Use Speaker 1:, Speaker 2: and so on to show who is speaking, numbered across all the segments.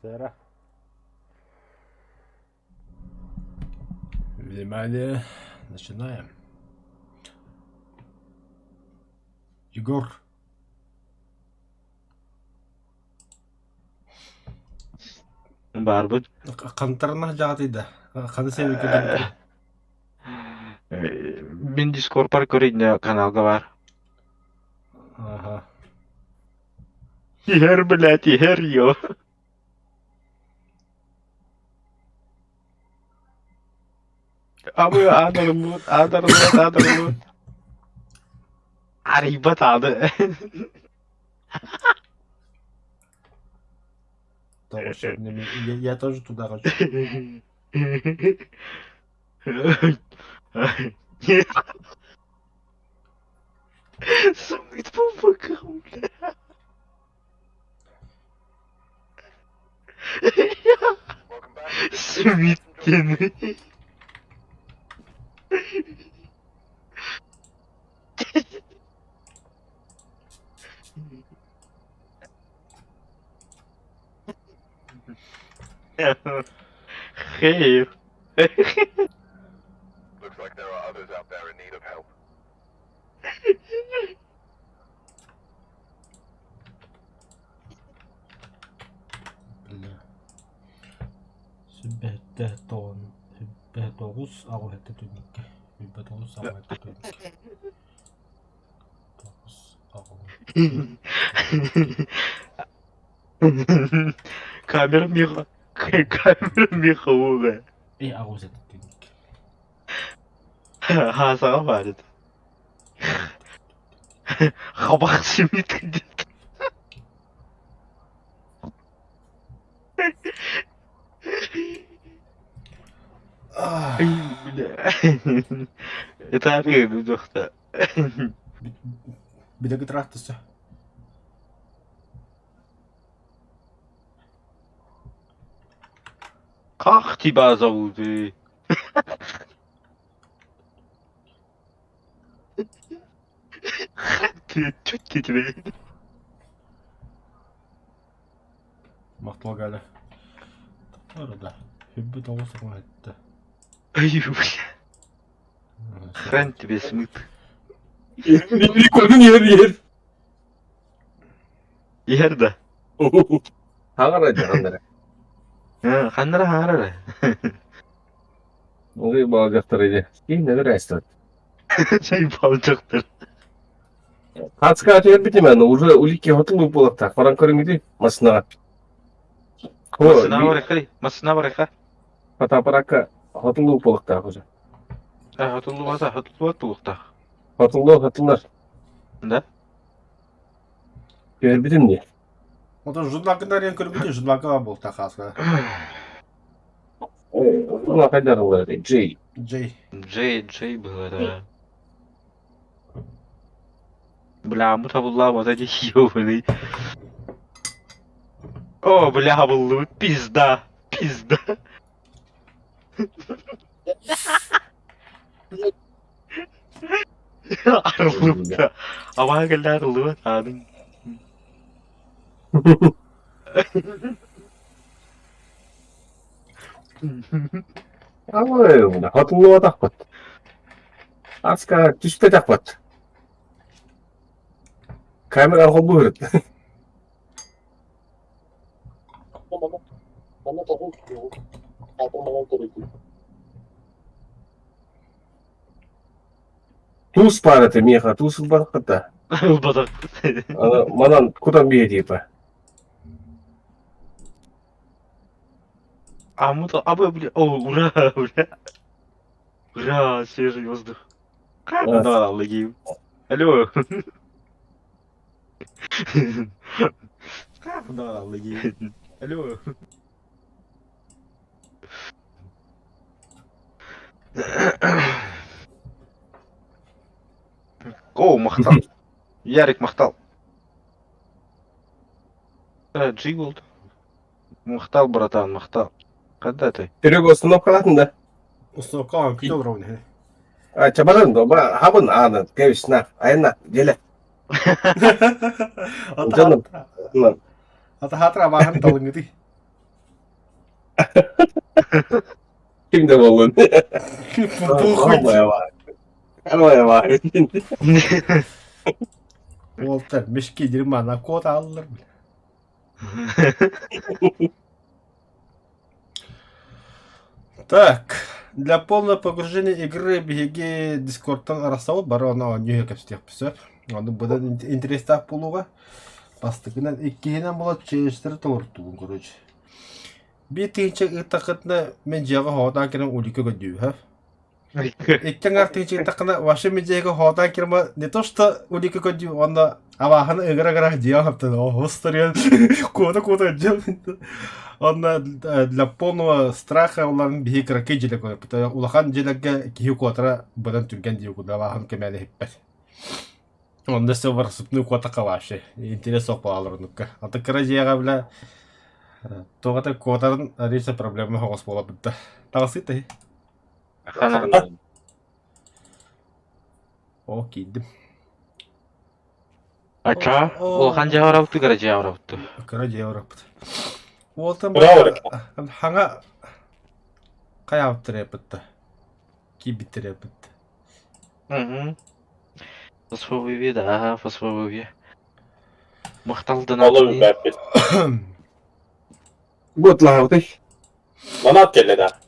Speaker 1: Сэра. Внимание, начинаем. Егор.
Speaker 2: Баарбыт.
Speaker 1: Хантарына дьаҕатыйда. Ханы сэбикке дыбытын.
Speaker 2: Мин Дискорпар көрүннэ каналга бар.
Speaker 1: Ага.
Speaker 2: Иһэр, блядь, иһэр, ё. Абы аанарыллыбыт, аанарыллыбыт, аанарыллыбыт. Арыйбат ааны.
Speaker 1: Я, я тоже туда хочу.
Speaker 2: Сымыт по бокам, бля. Сымыттын. Хейр.
Speaker 1: Бля. Сүбэһиттэ тоҕун сүбэ тоҕус аҕыһыта түннүккэ. Сүбэ тоҕус аҕыһыта түннүккэ. Тоҕус аҕыс.
Speaker 2: Камера Миха. Камера Миха уга.
Speaker 1: Э аҕыс түннүккэ.
Speaker 2: Хаасаҕа баар этэ. Хабах симит диэн. Бля. Это арыгы
Speaker 1: Билеги трактысы.
Speaker 2: Как тебя зовут? э? Ты тебе.
Speaker 1: Махтал Галя. Арада. Хүббүт оҕус этте.
Speaker 2: Ай, бля. Хрен тебе смыт.
Speaker 3: Микрофон иһэр иһэр.
Speaker 2: Иһэр да.
Speaker 3: Хаҥара дьаһаннара.
Speaker 2: Ханнара хаҥара
Speaker 3: Ой, балдьахтар иди. Киһиннэр эстат.
Speaker 2: Чай балдьахтар.
Speaker 3: Хацка түһэрбитим аны уже улики хотулук буолуохтаах. Баран көрүҥүтүй массынаҕа.
Speaker 2: Массынаҕа барыахха массынаҕа барыахха.
Speaker 3: Фотоаппаракка хотулук буолуохтаах уже.
Speaker 2: Хотуллубата, хотуллубат буолуохтаах.
Speaker 3: Хотуллуо хотуллар.
Speaker 2: Да?
Speaker 3: Түһэрбитим дии.
Speaker 1: Отон журналгын көрбүтүн журналга буолта хааска.
Speaker 3: Ула хайдарылар Джей.
Speaker 1: Джей.
Speaker 2: Джей, Джей было, да. Бля, мы табыллаабата дии, ёбаный. О, бля, буллубут, пизда, пизда. Арыллыбыта. Абаа кэллэ арыллыбат аадың.
Speaker 3: Ой, хотуллубатахпыт. Аска түспэтэхпит. Камера холбуурут. Туус баар этэ миэхэ, туус ылбатаххыт да?
Speaker 2: Ылбатахпыт.
Speaker 3: Манан кутан биэрии
Speaker 2: А мы то, а вы, бля, о, ура, бля. Ура, свежий воздух. Да, лаги. Алло. Да, лаги. Алло. О, махтал. Ярик махтал. Джи болды. Махтал, братан, махтал. Когда ты?
Speaker 3: Серега установкалаатын да?
Speaker 1: Установкалаан күтэ олоробун иһэ.
Speaker 3: А, чабарын дома хабын ааны кэбис на, айна, деле. Дьоном.
Speaker 1: Ата хатра абааһын талыҥҥытый.
Speaker 3: Ким да буоллун.
Speaker 1: Похуй.
Speaker 3: Арбайа
Speaker 1: Уолтар мешки дерьма на кот аллар. Так, для полного погружения игры биһиги Дискордтан арахсабыт бары ону оонньуу кэпсэтиэхпит сөп. Ону быдан интэриэстээх буолуоҕа. Бастакынан, иккиһинэн буолар челленджтэри толортугун, короче. Биир тыһыынча ыыттаххытына мин дьиэҕэ хоһутаан кэлэн улика көрдүүбүт, Икки аҥаар тыһыынча ыыттаххына вообще мин дьиэҕэ хоһутаан кэлэн не то что улика көрдүү уонна абааһыны ыгыра-ыгыра дьиэҕэ хаптан оһустарыан куота-куота дьиэм Онно для полного страха уларын биһи кыракый дьиэлэр көрөппүт. Улахан дьиэлэргэ киһи куотара быдан түргэн дии курдук абааһын кэмээн иһиппэт. Онно өссө рассыпную куотака вообще интерес суох буолаллар оннукка. Аты кыра дьиэҕэ бля туох это куотарын арыйса проблема соҕус буолабыт да. Таҕысыы таһы. О, киирдим.
Speaker 2: Ача, улахан дьиэ барабыт кыра дьиэ барабыт.
Speaker 1: Кыра дьиэ барабыт. Уолтан хаҥа хайаабыттар эппитта. Киирбиттэр эппит.
Speaker 2: Фосфобия да, фосфобия. Махталдан
Speaker 4: Олу билбэппит.
Speaker 3: Год лаабытай.
Speaker 4: Донат кэллэ да.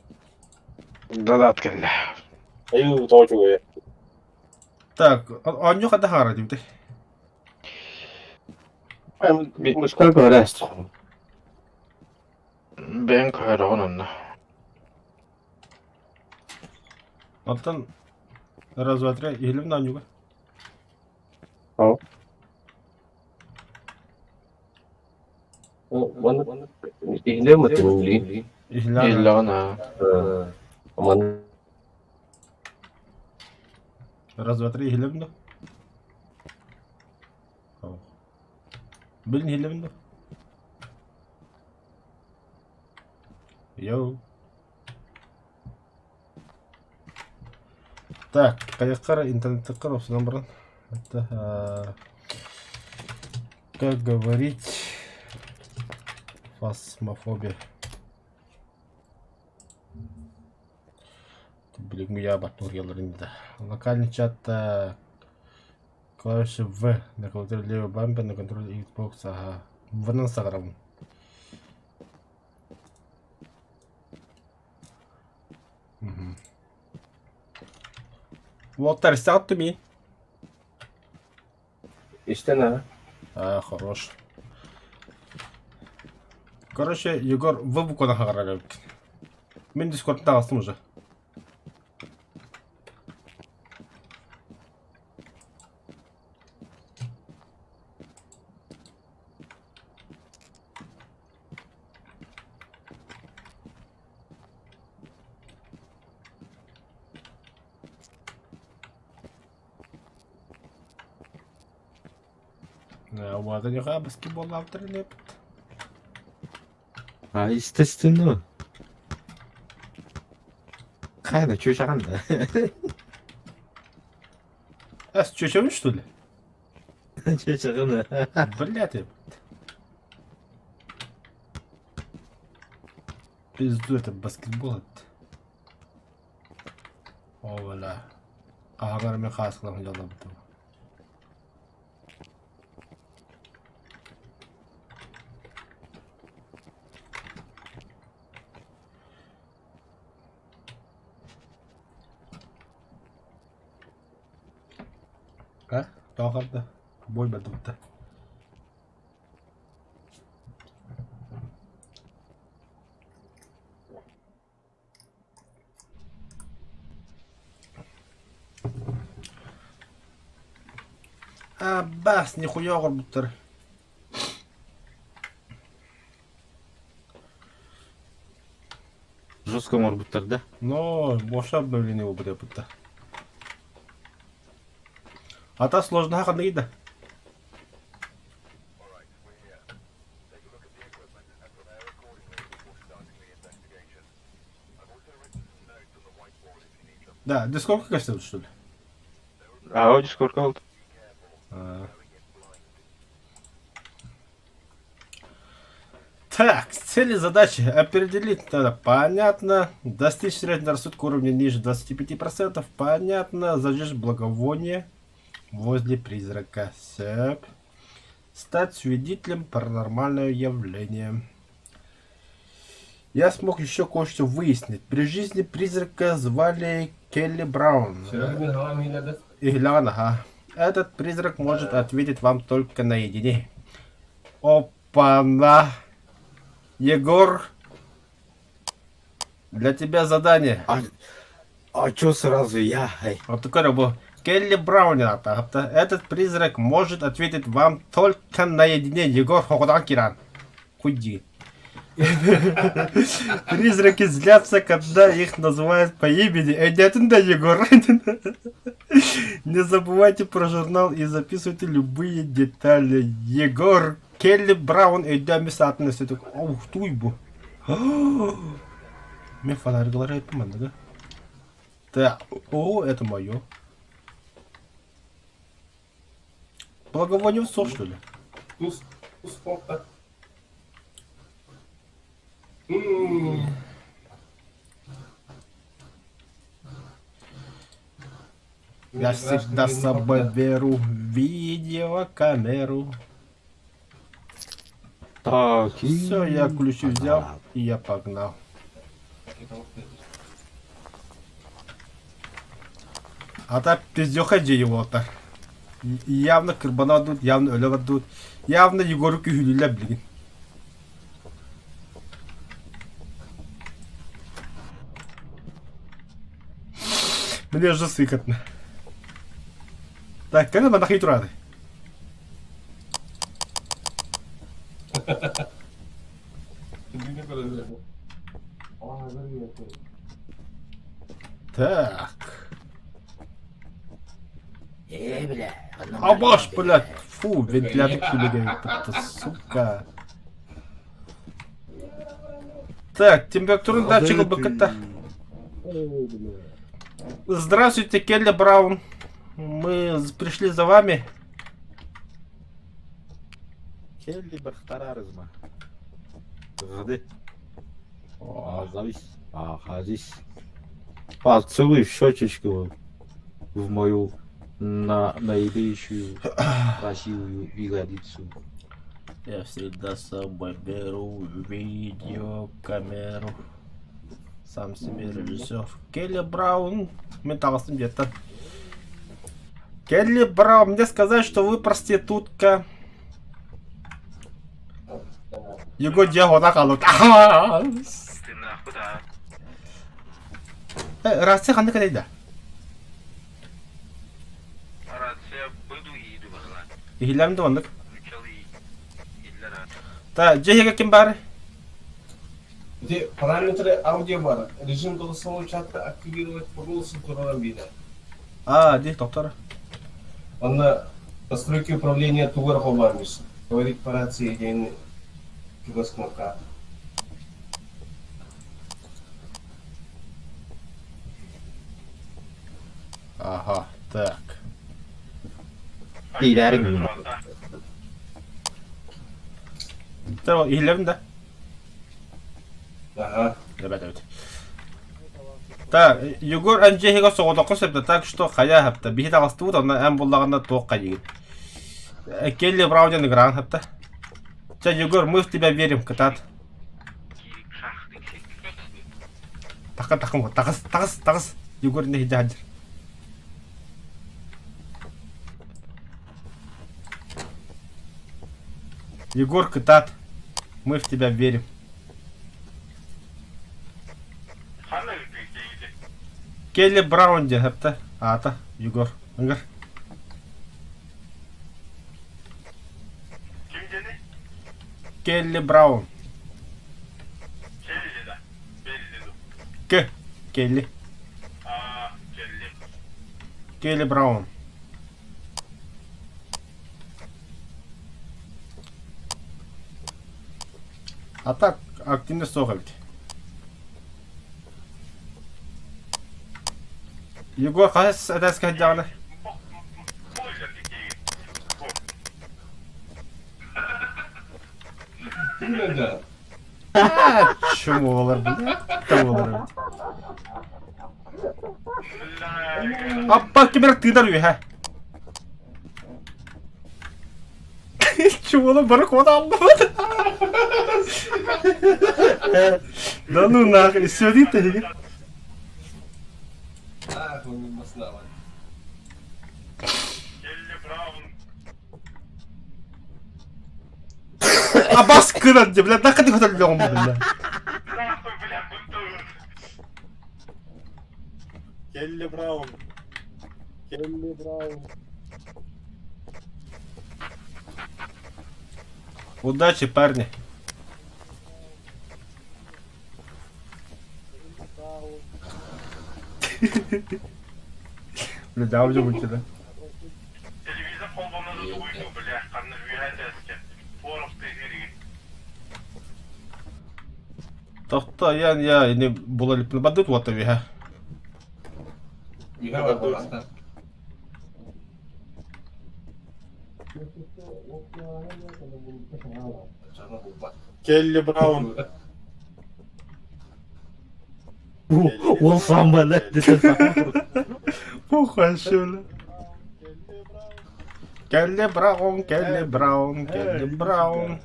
Speaker 2: Донат кэллэ.
Speaker 4: Айуу, тоҕо үчүгэй.
Speaker 1: Так, оонньуу хата хаара диибит.
Speaker 3: Мышка көрөөс.
Speaker 2: Бэйэҥ көһөрөҕүн онно.
Speaker 1: Оттон раз, два, три, иһилим да оонньууга.
Speaker 3: О. Манна иһилиэм этим
Speaker 2: Иһиллэҕин аа.
Speaker 3: Манна
Speaker 1: Раз, два, три, иһилиэм да. Билин иһилиэм да. Йоу. Так, хайаххар интернеттаххар охсунан баран. Это, как говорить, фасмофобия. Билигин я баттуурьяларын да. Локальный чатта клавиша В на клавиатуре левый бампер на контроле Xbox, ага. В-нан саҕарабын. Уолтар, истэҕит түмии?
Speaker 3: Истэн аа.
Speaker 1: А, хорош. Короче, Егор В букваны хаҕарар эбит. Мин дискордтан таҕыстым уже. Убаатан баскетболлаабыттар илиэппит.
Speaker 2: А, естественно. Хайа, чүөчэҕин да.
Speaker 1: А, с чүөчэбин, что ли?
Speaker 2: Чүөчэҕин.
Speaker 1: Блядь, Пизду это баскетбол это. О, бля. Хаһаҕар эмэ хааскалаах дьаллабытым. А? Тоҕо харда? Бой бардыбыта. А, бас, нихуя оҕорбуттар.
Speaker 2: Жестко оҥорбуттар да?
Speaker 1: Но, больше обновление буолбут Ата сложноһа ханныгый да? Да, Дискордка көстөбүт что ли?
Speaker 2: Аа, Дискордка oldu.
Speaker 1: А. Так, цели задачи определить надо, понятно. Достичь среднего рассудка уровня ниже 25%, понятно. Зажечь благовоние возле призрака. Сэп. Стать свидетелем паранормального явления. Я смог еще кое-что выяснить. При жизни призрака звали Келли Браун. Иһилэҕин аха. Этот призрак может ответить вам только наедине. Опа-на! Егор, для тебя задание.
Speaker 5: А, а чё сразу я? Эй.
Speaker 1: Вот такой был. Келли Браунин Этот призрак может ответить вам только наедине. Егор Хоходан Киран. Хуйди. Призраки злятся, когда их называют по имени. Эдетин да Егор. Не забывайте про журнал и записывайте любые детали. Егор Келли Браун өйдөөммүт саатын өссө Ух туй бу. Мен фонарь айыппын да. Так, о, это мое. Благовоние в что ли?
Speaker 3: Туз, туз порта.
Speaker 1: Я всегда с собой беру видеокамеру.
Speaker 2: Так,
Speaker 1: Все, я ключи взял и я погнал. А так пиздеха его-то. Явно кырбана дут, явно өлө дут, явно Егору күһүлүлэр билигин. Мне уже сыкотно. Так, кэлэ манахи турады. Так.
Speaker 5: Э, бля.
Speaker 1: А баш, блядь, фу, вентилятор күлүгө сука. Так, температурный датчик БКТ. Здравствуйте, Келли Браун. Мы пришли за вами.
Speaker 5: Келли бахтарарызма. Гды. А, завис. А, хазис. Поцелуй в щечечку в мою на наибейшую красивую ягодицу.
Speaker 1: Я всегда с собой беру видеокамеру. Сам себе режиссер. Келли Браун. Мен таҕыстым где-то. Келли Браун, мне сказать, что вы проститутка. Егор дьэ хаалбыт.
Speaker 2: Ты нахуй, да.
Speaker 1: Рация ханна кэлэйдэ?
Speaker 2: Рация буду иду была.
Speaker 1: Иһиллэм да оннук.
Speaker 2: Включал и иллера.
Speaker 1: Та, дьиэһигэ ким баар?
Speaker 3: Где параметры аудиобара. Режим голосового чата активировать по голосу тураран биэрэ.
Speaker 1: А, дии, доктор.
Speaker 3: Онно настройки управления тугар холбааммыс. Говорить по рации диэн чугас кнопка.
Speaker 1: Ага, так.
Speaker 5: Иилээриҥ
Speaker 1: Та, иһиллэбин да?
Speaker 3: Ага.
Speaker 1: Ребята, эбит. Так, Егор Анджейга соҕотоххо сөптө, так что хайа хапта. Биһи таҕыстыбыт, онно эн буллаҕына туох хайыгын. Келли Браунен играан хапта. Чэ, Егор, мы в тебя верим, кытаат. Таха тахым, таҕыс, таҕыс, таҕыс. Егор не хиджаджыр. Егор, кытаат. Мы в тебя верим. Келли Браун диэн хапта. Аата, Егор. Ыҥыр.
Speaker 2: Ким диэний?
Speaker 1: Келли Браун.
Speaker 2: Келли да. Белли ду.
Speaker 1: К. Келли.
Speaker 2: А, Келли.
Speaker 1: Келли Браун. А так, активно суох эбит. Егор хаһыс этээскэ сылдьаҕына?
Speaker 3: Да.
Speaker 1: Чумолар, бля, буолар. Аппа кимер тыынар үһэ. Чумола бары куота аллабыт. Да ну нахуй, все ты.
Speaker 3: Ах, он баснаван.
Speaker 1: Абас кынан дии, бля, нахуй ты хотел бля.
Speaker 4: Келли Браун. Келли Браун.
Speaker 1: Удачи, парни. Бля, да, уже да.
Speaker 6: Телевизор холбонно тугуйду, бля, ханна үөһэ этээскэ. Порох тыаһыыр
Speaker 1: Тохто, я не була липна бадут вот виха.
Speaker 3: Үһэ бар буолаахтар.
Speaker 4: Келли Браун.
Speaker 2: Ол сам бля,
Speaker 1: Похуй, бля. Келли Браун, Келли Браун, Келли Браун.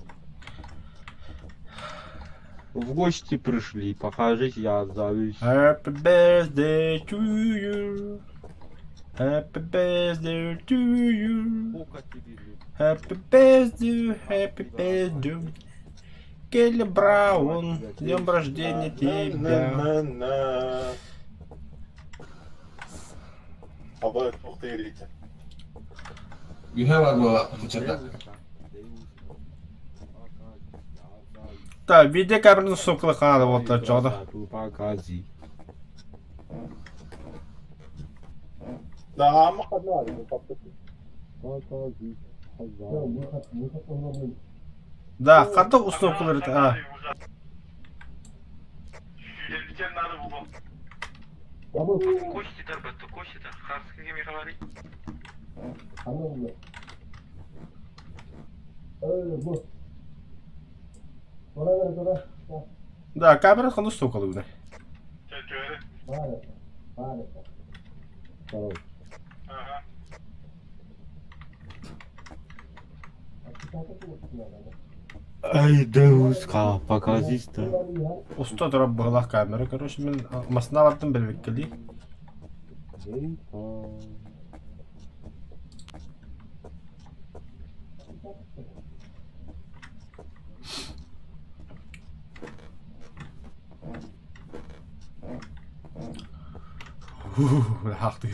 Speaker 5: В гости пришли, покажись, я отзовусь.
Speaker 1: Happy birthday to you. Happy birthday to you.
Speaker 5: Сколько тебе лет?
Speaker 1: Happy birthday, happy birthday. Келли Браун, с днем рождения тебя.
Speaker 4: На-на-на. Аба туохта илите.
Speaker 3: Үһэ бар буолаахпыт ычата.
Speaker 1: Так, видеокамераны сукла хаада вот чода.
Speaker 5: Покази.
Speaker 4: Да, ама хадна,
Speaker 5: Покази.
Speaker 1: Да, хата установкалар а.
Speaker 6: Сүүрэрбитин надо було. Кости тарбатты, кости тар. Харска кеми говори.
Speaker 1: Да, камера хана сукала.
Speaker 6: Төтөрү. Ага.
Speaker 5: Ай, девушка, покажись-то.
Speaker 1: Уста тура была камера, короче, мен масна баттым билбеккели. Бля, хахты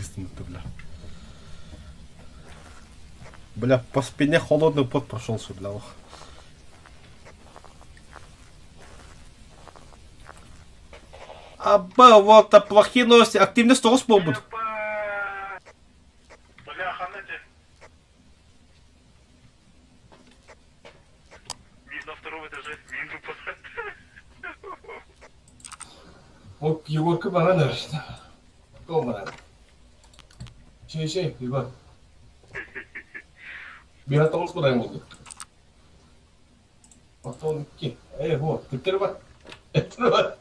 Speaker 1: бля. Бля, по спине холодный пот прошелся, бля, ох. Аба, вот, а плохие новости. Активность тоҕус буолбут.
Speaker 6: Бля, ханна те. Мин на втором этаже, мин тупо.
Speaker 3: Ол Егорка баран эрэ. Кол баран. Шей шей, Егор. Биһа тоҕус баран буолду. Оттон икки. Э, вот, күттер бар. Күттер бар.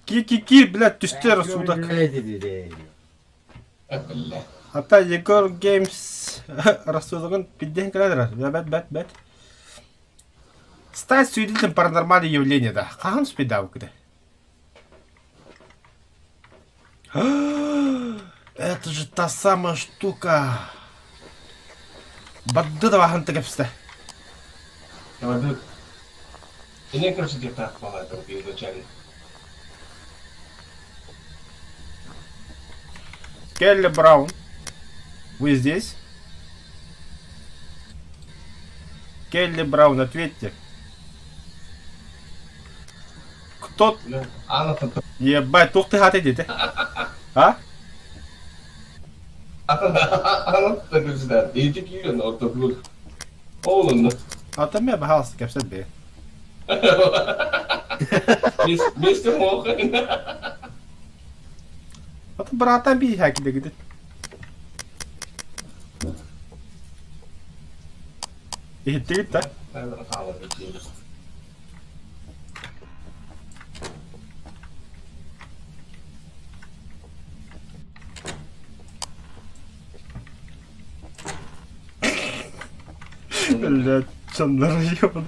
Speaker 1: Ки-ки-ки, блядь, түстер судак.
Speaker 3: Бля.
Speaker 1: Ата Егор Геймс рассудогун пидден кэлэр. Бэт, бэт, бэт. Стать свидетелем паранормального явления, да. Хаһан спидавкыда? Это же та самая штука. Бадды да кэпсэ.
Speaker 3: Давай, Мне, короче, где-то была это изначально.
Speaker 1: Келли Браун. Вы здесь? Келли Браун, ответьте. Кто...
Speaker 3: Анна
Speaker 1: Ебать, тух ты хаты дети. А?
Speaker 3: Анна такой Иди киирэн ортоклур. Оулунна.
Speaker 1: А там я бахался, кэпсэт бе.
Speaker 3: Мистер Мохан.
Speaker 1: А то братан би хаки дегит. Иһиттигит да? Блядь, чаннар район.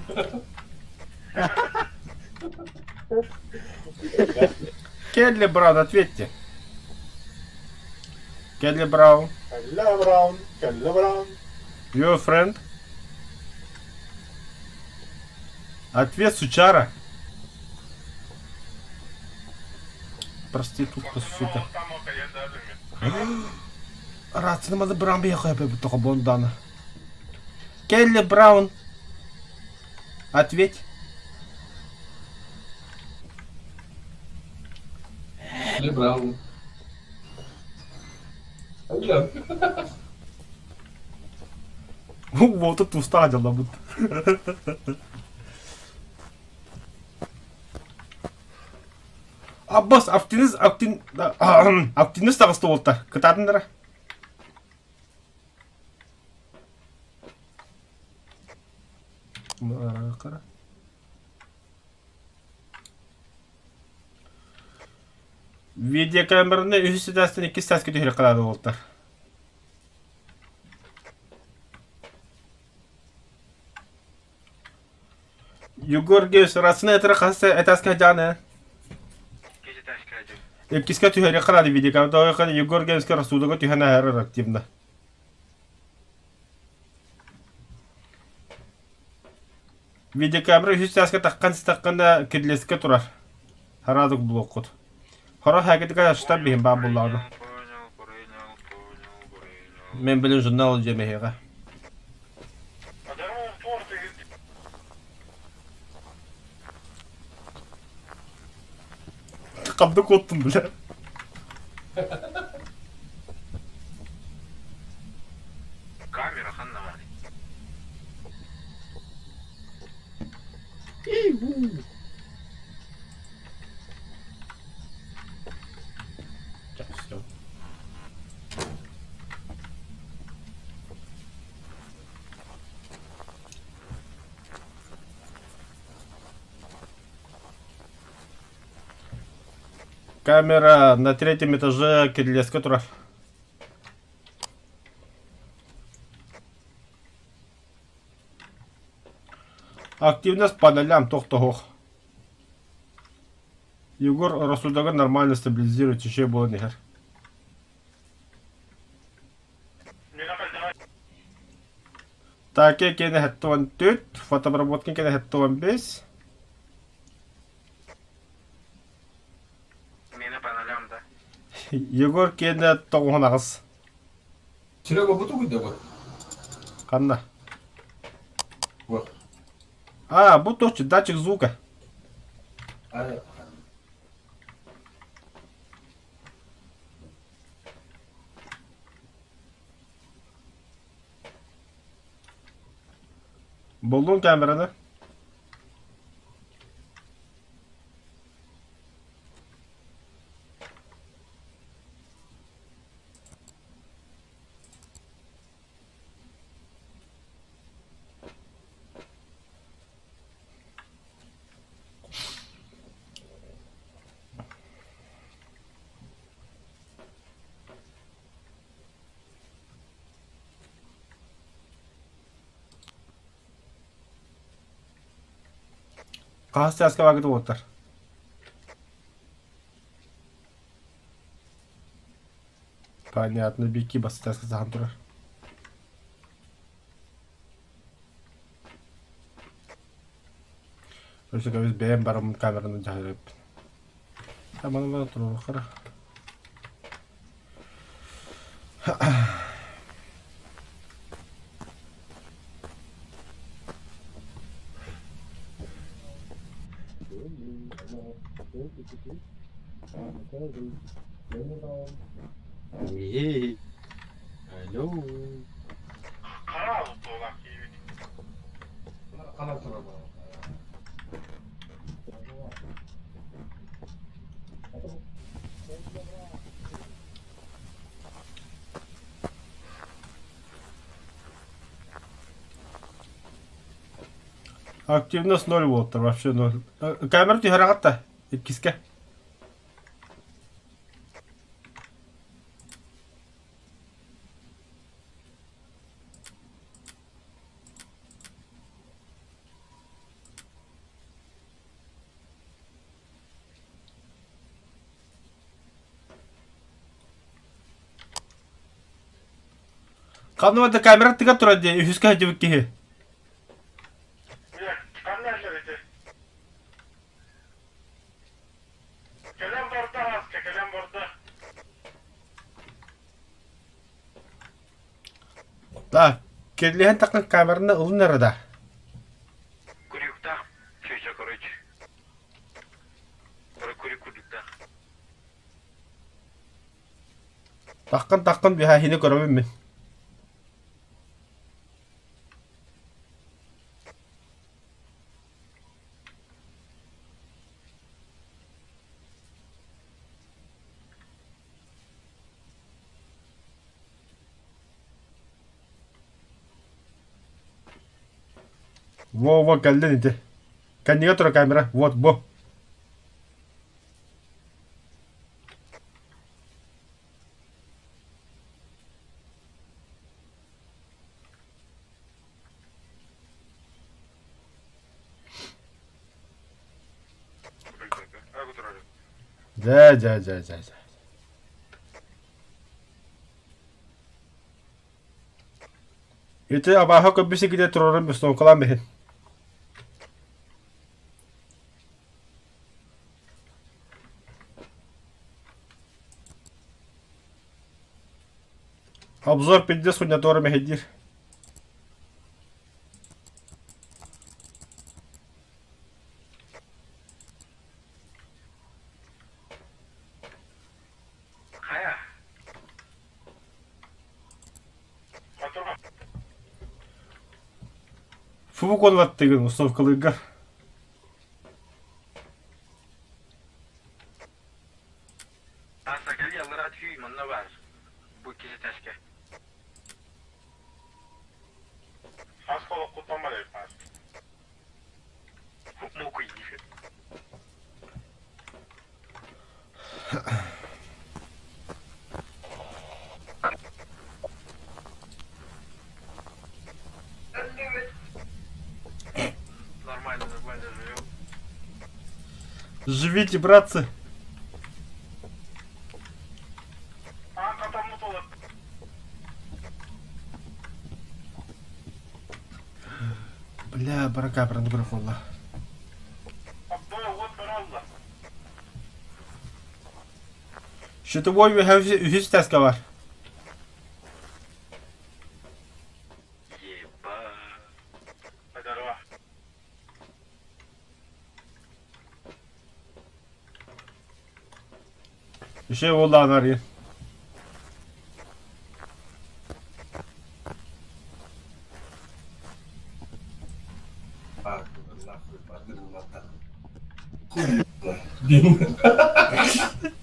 Speaker 1: Келли Браун, ответьте. Келли Браун.
Speaker 4: Келли Браун, Келли Браун.
Speaker 1: Your friend. Ответ, сучара. Проститутка, сука. Рацияны маны Браун бейхэ тоҕо бондана. Келли Браун. Ответь.
Speaker 3: Келли Браун. Алло.
Speaker 1: Вот это устаа дьаллабыт. Аббас, активнист, актив, активнист таҕыста уолта. Кытаатыннара. Видеокамераны үһүс этээстэн иккис этээскэ түһэрэ хараада уолтар. Егор Геевич, расына этэрэ хас этээскэ дьааны? Иккискэ түһэриэххэ наада видеокамера. Егор Геевичка рассудога түһэн аһарар активно. Видеокамера үһүс чааска таххан сытаххына кирилиэскэ турар. Хараадык булуоххут. Хоро хаакытыгар аштар биһин баар буллаҕына. Мен билин журнал дьиэмэһиэҕэ. Хабды куоттум бля.
Speaker 6: Камера ханна баар?
Speaker 1: Всё. Камера на третьем этаже кирилиэскэ турар. Активность по нолям тохтоһуох. Егор рассудогын нормально стабилизирует еще буолан иһэр. Таке киэнэ 74, фотобработка киэнэ 75.
Speaker 6: Миэнэ по нолям, да?
Speaker 1: Егор киэнэ 98.
Speaker 3: Серега, бу тугуй да бу?
Speaker 1: Ханна?
Speaker 3: Вот.
Speaker 1: А, бу точно, датчик звука.
Speaker 3: А,
Speaker 1: Буллуҥ камераны? Хаһыс чааска баагыт уолаттар? Понятно, Бикки бастатаска сахан турар. Өссө көбүс бэйэм бараммын камераны дьаһайбыппын. Маны бара туруоххара.
Speaker 5: Эй, алло.
Speaker 6: Хара буолан киирбит.
Speaker 3: ханан турар
Speaker 1: Активность ноль буолтар, вообще ноль. Камера түһэрэҕит да, иккискэ. Ханна да камера тыгар турар дии, үһүскэ сылдьыбыт киһи.
Speaker 6: Бля, ханна ити? Кэлэн барда аска, кэлэн барда.
Speaker 1: Да, кэллиһэн таххан камераны ылын эрэ да.
Speaker 6: Курюктаах чүчэ, короче. Курюк курдуктаах.
Speaker 1: Таххан таххан биһаһины көрөбүн мин. Во-во, кэллин ити. Кэннигэр турар камера, вот бу. Дьэ, дьэ, дьэ, дьэ, дьэ. Ити абааһы көрбүт сиргитэ туруоран бестолкалаан биһин. Обзор пиздец хуйнятора мэһэйдиир.
Speaker 6: Хайа?
Speaker 1: Фу куонлаттыгын установкалыырга.
Speaker 6: Сакали аллара түүй манна баар. Бу киһи тэшке. Хас холоккутан бар Мукуй. Нормально, нормально живем.
Speaker 1: Живите, братцы!
Speaker 6: А, потому то
Speaker 1: Бля, барака микрофонла. Щитовой үһүс таска бар.
Speaker 6: Еба. Здорово.
Speaker 1: Үсэ буоллаҕына арыйын.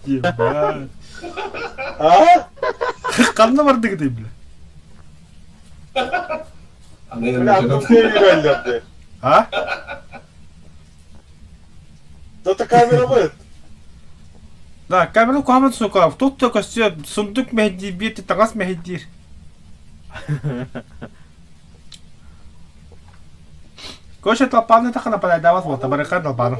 Speaker 1: Ебать.
Speaker 4: А?
Speaker 1: Ханна бардыгытый, бля?
Speaker 4: Бля, ну все үйренлерди.
Speaker 1: А?
Speaker 4: Зато камера будет.
Speaker 1: Да, камера куһаҕан сука, тут да көстүө, сундук мэһэйдиир, биир таҥас мэһэйдиир. Короче, толпаны тахана подайдават вот, барыха толпаны.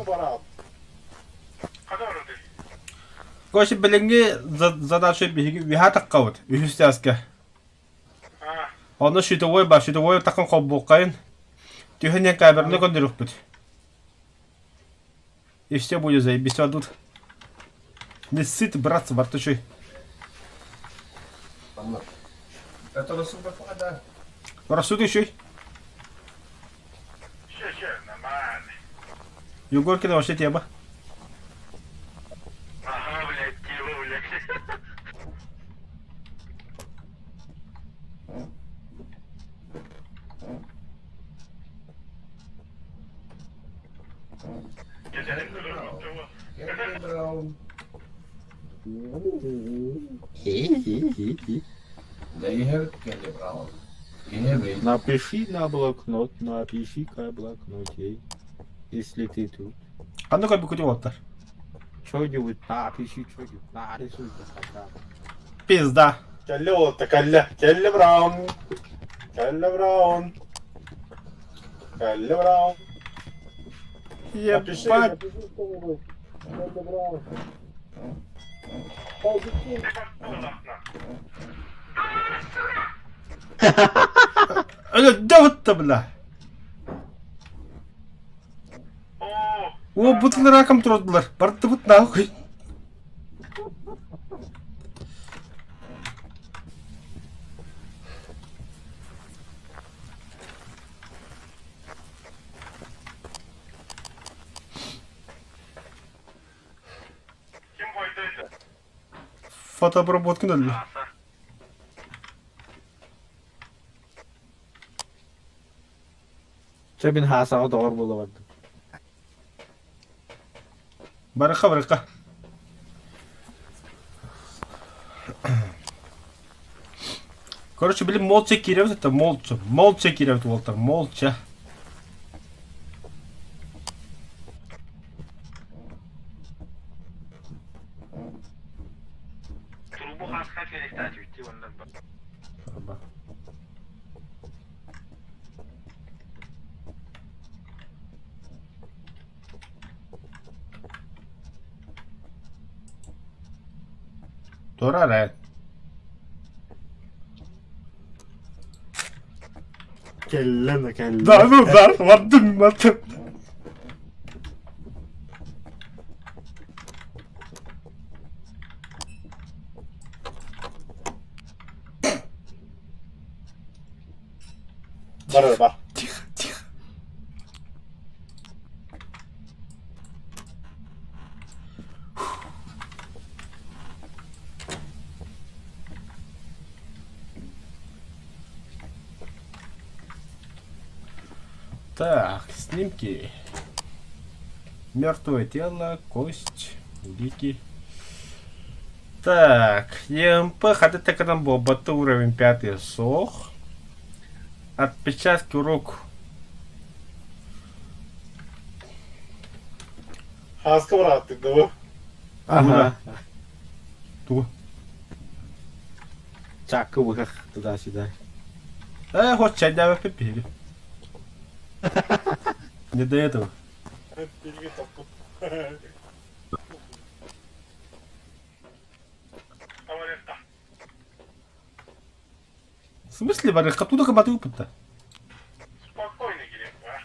Speaker 1: Короче, билиҥҥи задача биһиги үһэ таххабыт, үһүс чааска. Онно щитовой бар, щитовой таххан холбуоххайын. Түһэн иһэн камераны көрдөрүөхпүт. И все будет заебись, а тут не сыт, братцы, бартучуй.
Speaker 3: Это супер да.
Speaker 1: Рассуд еще.
Speaker 6: Нормально.
Speaker 1: Егоркина вообще тема.
Speaker 6: Ага, блядь, тема, блядь.
Speaker 5: Напиши на блокнот, напиши-ка блокноте, если ты тут.
Speaker 1: А ну-ка, бекути оттар.
Speaker 5: Что-нибудь напиши, что-нибудь нарисуй хотя бы.
Speaker 1: Пизда.
Speaker 4: Кэллэ уолатта кэллэ. Кэллэ Браун. Кэллэ Браун. Кэллэ Браун. Напиши,
Speaker 1: Ебать.
Speaker 4: напиши что-нибудь. Кэллэ Браун.
Speaker 1: Өлөрдө бля. О, бутун раком турдулар. Бардыбыт нахуй. Фотообработканы өллө.
Speaker 5: Чэ мин хаасаҕа доҕор буола бардым.
Speaker 1: Барыха барыха. Короче, блин, молча киирэбит это молча. Молча киирэбит уолтар, молча.
Speaker 6: Трубу хаска ферехтаачыбыт оннор
Speaker 1: Турар ээ.
Speaker 5: Кэллэ да кэллэ.
Speaker 1: Да, ну да, бардым, бардым.
Speaker 4: Бар бар.
Speaker 1: Тихо, тихо. Так, снимки. Мертвое тело, кость, улики. Так, ЕМП хатытаканан буолбатта уровень пятый суох. Отпечатки рук.
Speaker 4: Хаска бырааттык да
Speaker 5: Ага.
Speaker 1: Тугу?
Speaker 5: Чакка быһах туда-сюда.
Speaker 1: Э, хоть чайдээбэппит биһиги. Не до этого.
Speaker 4: Билги топпут.
Speaker 1: В смысле, барыхха? Откуда кабаты опыт-то?
Speaker 6: Спокойно, Кирилл, а?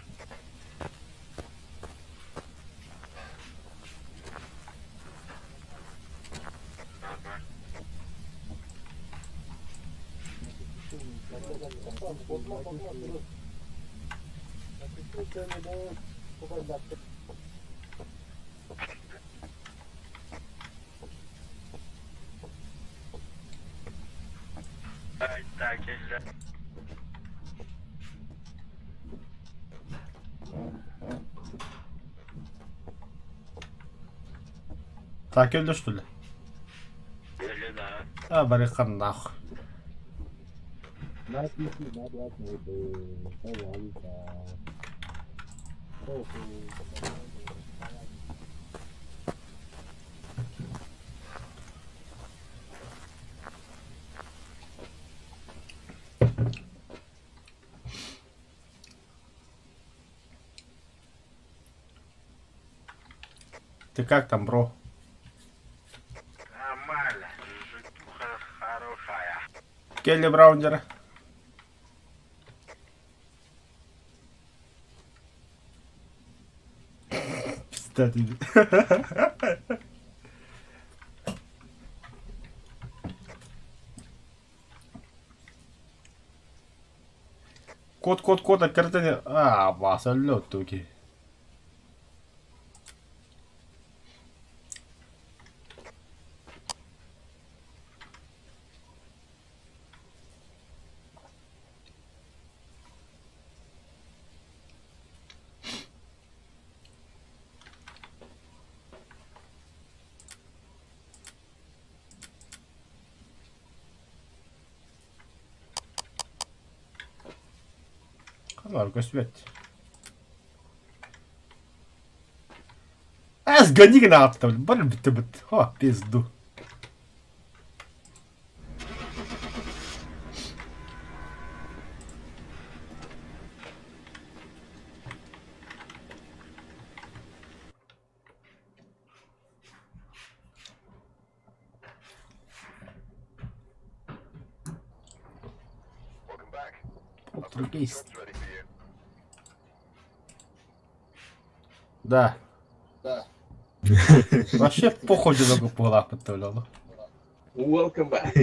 Speaker 1: Так өлдө что ли? А, барыхха нахуй.
Speaker 5: Напиши на блокноте, пожалуйста.
Speaker 1: Ты как там, бро?
Speaker 6: Нормально, житуха хорошая.
Speaker 1: Келли Браундера. Пизда тебе. Код, код, код, открытый. А, вас, лед туки. Ханар, көстүбэт. А, сгони гына бар бит бит. О, пизду. Полтергейст. Да. Вообще похуй дьоно буолаахпыт да
Speaker 3: Welcome back.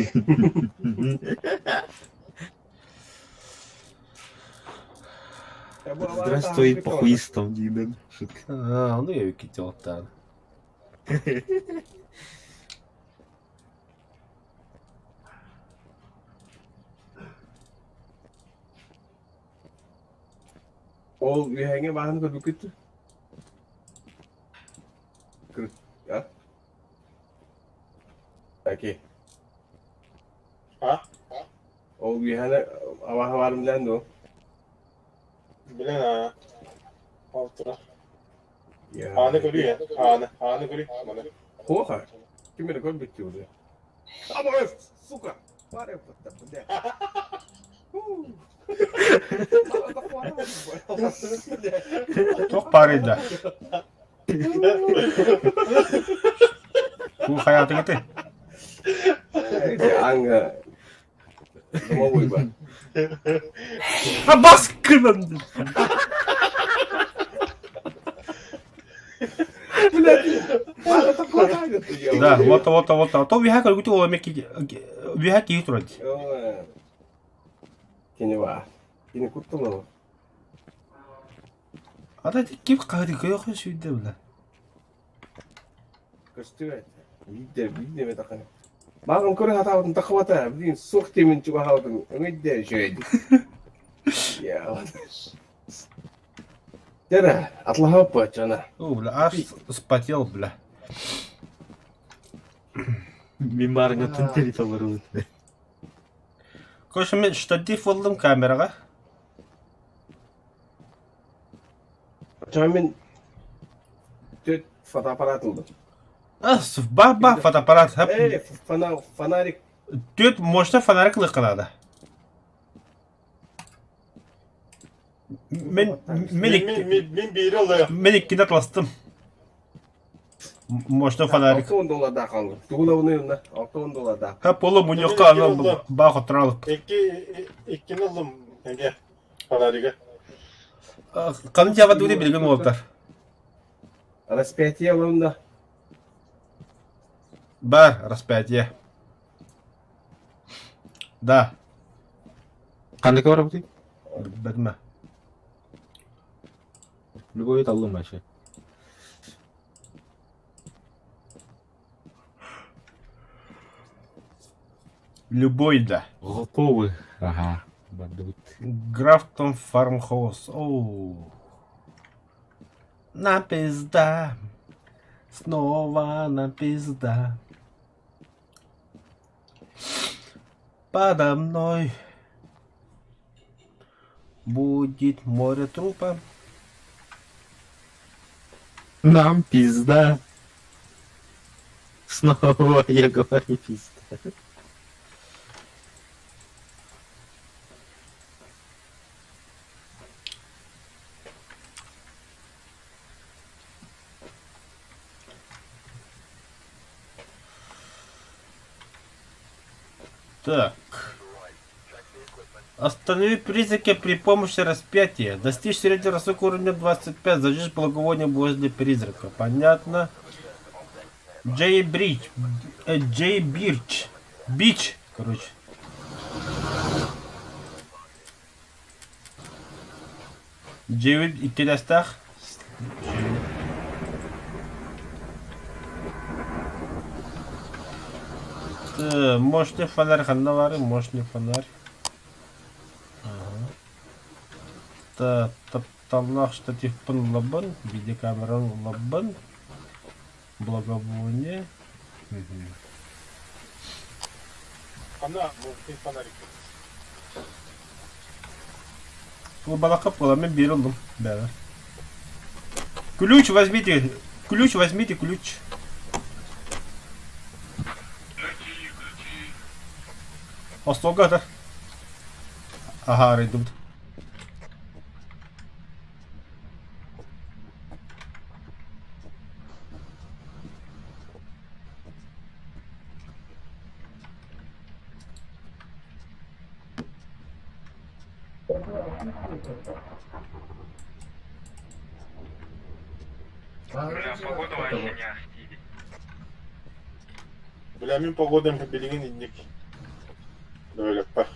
Speaker 5: Здравствуй, похуистом, Динен. Шутка.
Speaker 1: А, ну я викител-тан.
Speaker 3: Ол үөһэҥҥэ баһан көрбүккүт а? Окей.
Speaker 4: А?
Speaker 3: Ол үөһэни абаһа баарын билэн дуо?
Speaker 4: Билэн аа. Ол турар. Ааны көрүү ааны. Ааны көрүү. Маны.
Speaker 3: Плохо. Ким эрэ көрбүт дии уже. Абаҕа, сука! Баар эппэттэр, бля.
Speaker 1: Туох баарый да? Бу хайаатыгыты?
Speaker 3: Аңга. Домовой бар.
Speaker 1: А баскынан! Да, вот, вот, вот. А то үөһэ көргүтү ол эмэ үөһэ киһи турар дии.
Speaker 3: Кини баар. Кини кутталана.
Speaker 1: Ата ким хаһыты көйөхө сүүрдэ била.
Speaker 3: Көстүбэт. Биирдэ, биирдэ эмэ тахана. Бааҕын көрө сатаабытым тахыбата. Билигин суох диэмин чугаһаабытым. Өҥөйдө үчүгэй. Я. Дэрэ, атлаһаппа чана.
Speaker 1: О, бля, аж вспотел, бля.
Speaker 5: Мин баарыҥҥа территорияларыбыт.
Speaker 1: Короче, мен штатив болдум камераға.
Speaker 3: Ча мин төрт фотоаппарат ылдым.
Speaker 1: А, ба-ба, фотоаппарат.
Speaker 3: Э, фонарик.
Speaker 1: Төрт мощный фонарик лыхқанады. Мен мен
Speaker 4: Мин биири ылыам.
Speaker 1: Мен иккини атластым. Мощный фонарик.
Speaker 3: 60 доллардаах хааллым. Тугун абыны 60 доллардаах.
Speaker 1: Ха полу муньокка аны баах отуралык.
Speaker 4: Икки иккини ыллым эге фонарига.
Speaker 1: Ханын жаба дури билигин уолтар.
Speaker 3: Распятие ылым да.
Speaker 1: Бар, распятие. Да.
Speaker 5: Ханнык барабытый?
Speaker 1: Бэтме.
Speaker 5: Любой таллым вообще.
Speaker 1: Любой да.
Speaker 5: Готовы. Ага. Бардыбыт.
Speaker 1: Графтон Фармхаус. Оу. На пизда. Снова на пизда. Подо мной будет море трупа.
Speaker 5: Нам пизда. Снова я говорю пизда.
Speaker 1: Так. Останови призраки при помощи распятия. Достичь среднего рисунка уровня 25. Зажечь благовоние возле призрака. Понятно. Джей Бридж. Джей Бирч. Бич, короче. Джей иккилэстээх. Мощный фонарь ханна баарый, мощный фонарь. Ага. Тапталлаах штативпын ылабын, видеокамераны ылабын, благовоние.
Speaker 4: Ханна мощный фонарик.
Speaker 1: Балака буола, мин биир ыллым бэбэр. Ключ возьмите, ключ возьмите, ключ. Остуолга ата. Аһа, арыйдыбыт.
Speaker 6: Бля, погода вообще не ахти.
Speaker 4: Бля, мин погодам билигин инник. Бөлөкпөр.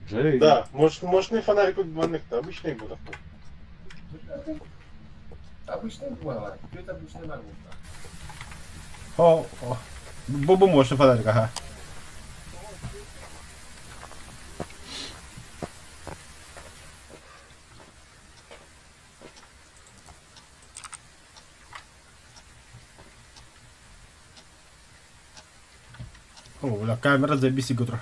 Speaker 5: Джей.
Speaker 4: Да, может, мощный фонарик маннык-то, обычный был такой.
Speaker 3: Обычный была, это обычный бар
Speaker 1: О, о. Бу бу мощный фонарик, ага. О, бля, камера забиси гутро.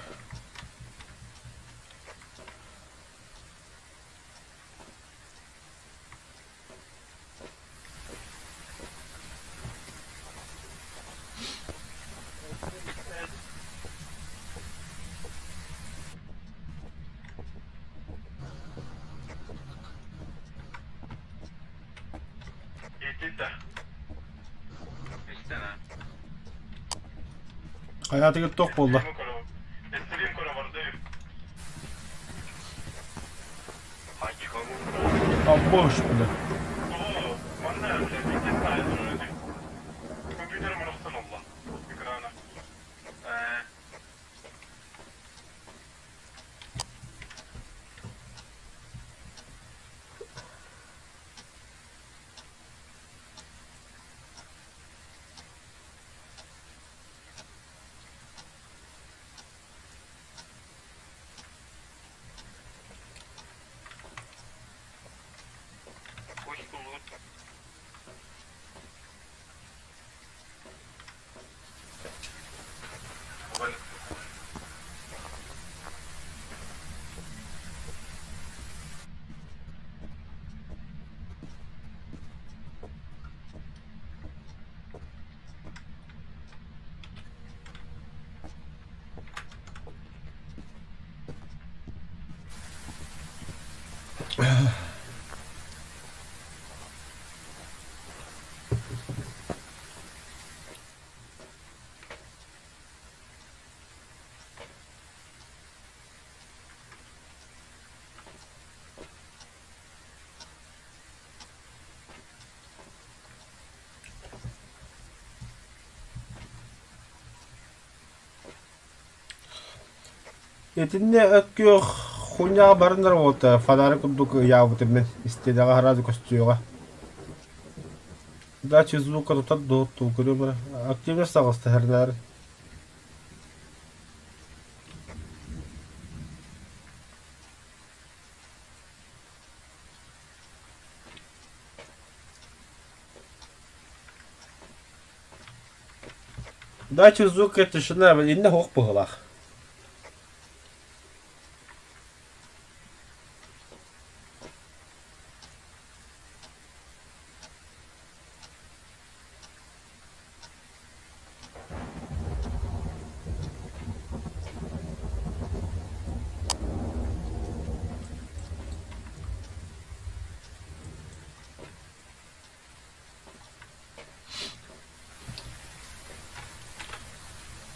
Speaker 6: Иди да. Истина.
Speaker 1: Хайатыгар туох буолла?
Speaker 6: Стрим көрө барды.
Speaker 1: Обош, бля.
Speaker 6: Оо, манна видео Компьютер марахсан олла. Экрана. Э, Hoş bulduk.
Speaker 1: Итиннэ от күөх хуйняҕа баран эрэ фонарик курдук ыйаабытым мин истиэнэҕэ араас көстүөҕэ. Дача звука тутар дуо толкуйдуом эрэ активность таҕыста хэрнээр Дача звука тишина иннэ суох быһыылаах.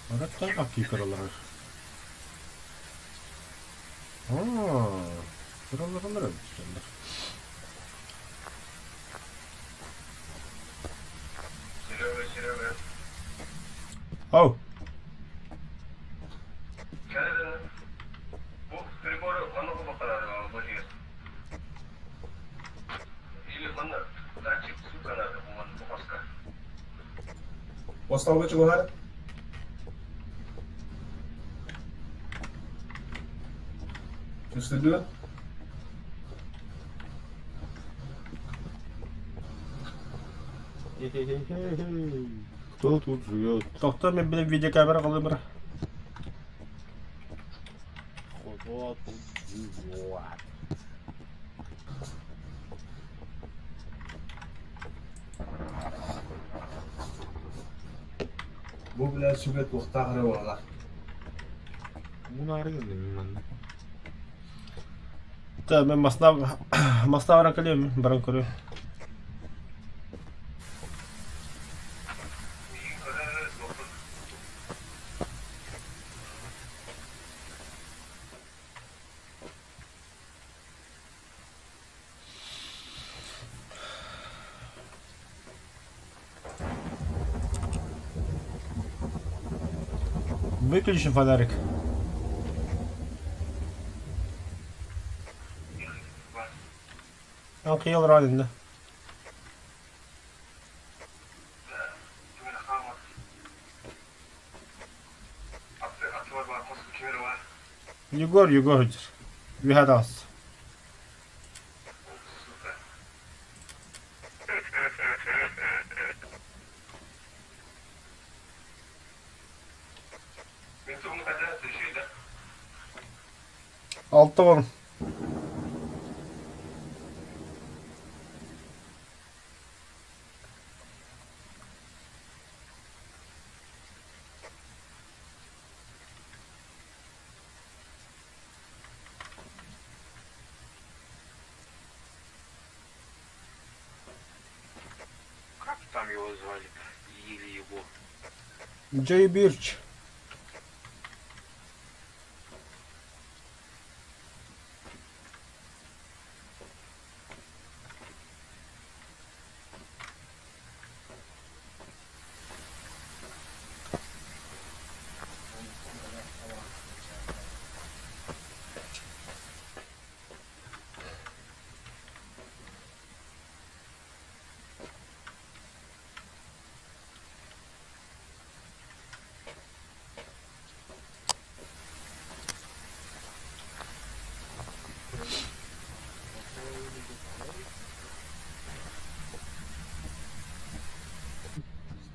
Speaker 1: Араттан аккикаралар. Аа, кыраларалар эбит
Speaker 6: Серега, Серега.
Speaker 1: Ау.
Speaker 6: Бу приборы манна бакалар бөлүөр. Или манна датчик звука надо булан бухаска.
Speaker 3: Осталга чугуһар. Көстүдү.
Speaker 5: Хе-хе-хе-хе. Кто тут живет?
Speaker 1: Тохтоо мен билин видеокамера кылымыр.
Speaker 5: Кто тут живет?
Speaker 3: Бу бля сүбэ туохтаах эрэ буолла.
Speaker 5: Мунары манна.
Speaker 1: Та мен масна масна баран кэлиэм баран көрүө. Выключи фонарик. Алкыйа олорон иннэ. Егор Егорович, үһэ таҕыс. 60.
Speaker 6: Как там его звали? Или его?
Speaker 1: Джей Бирч.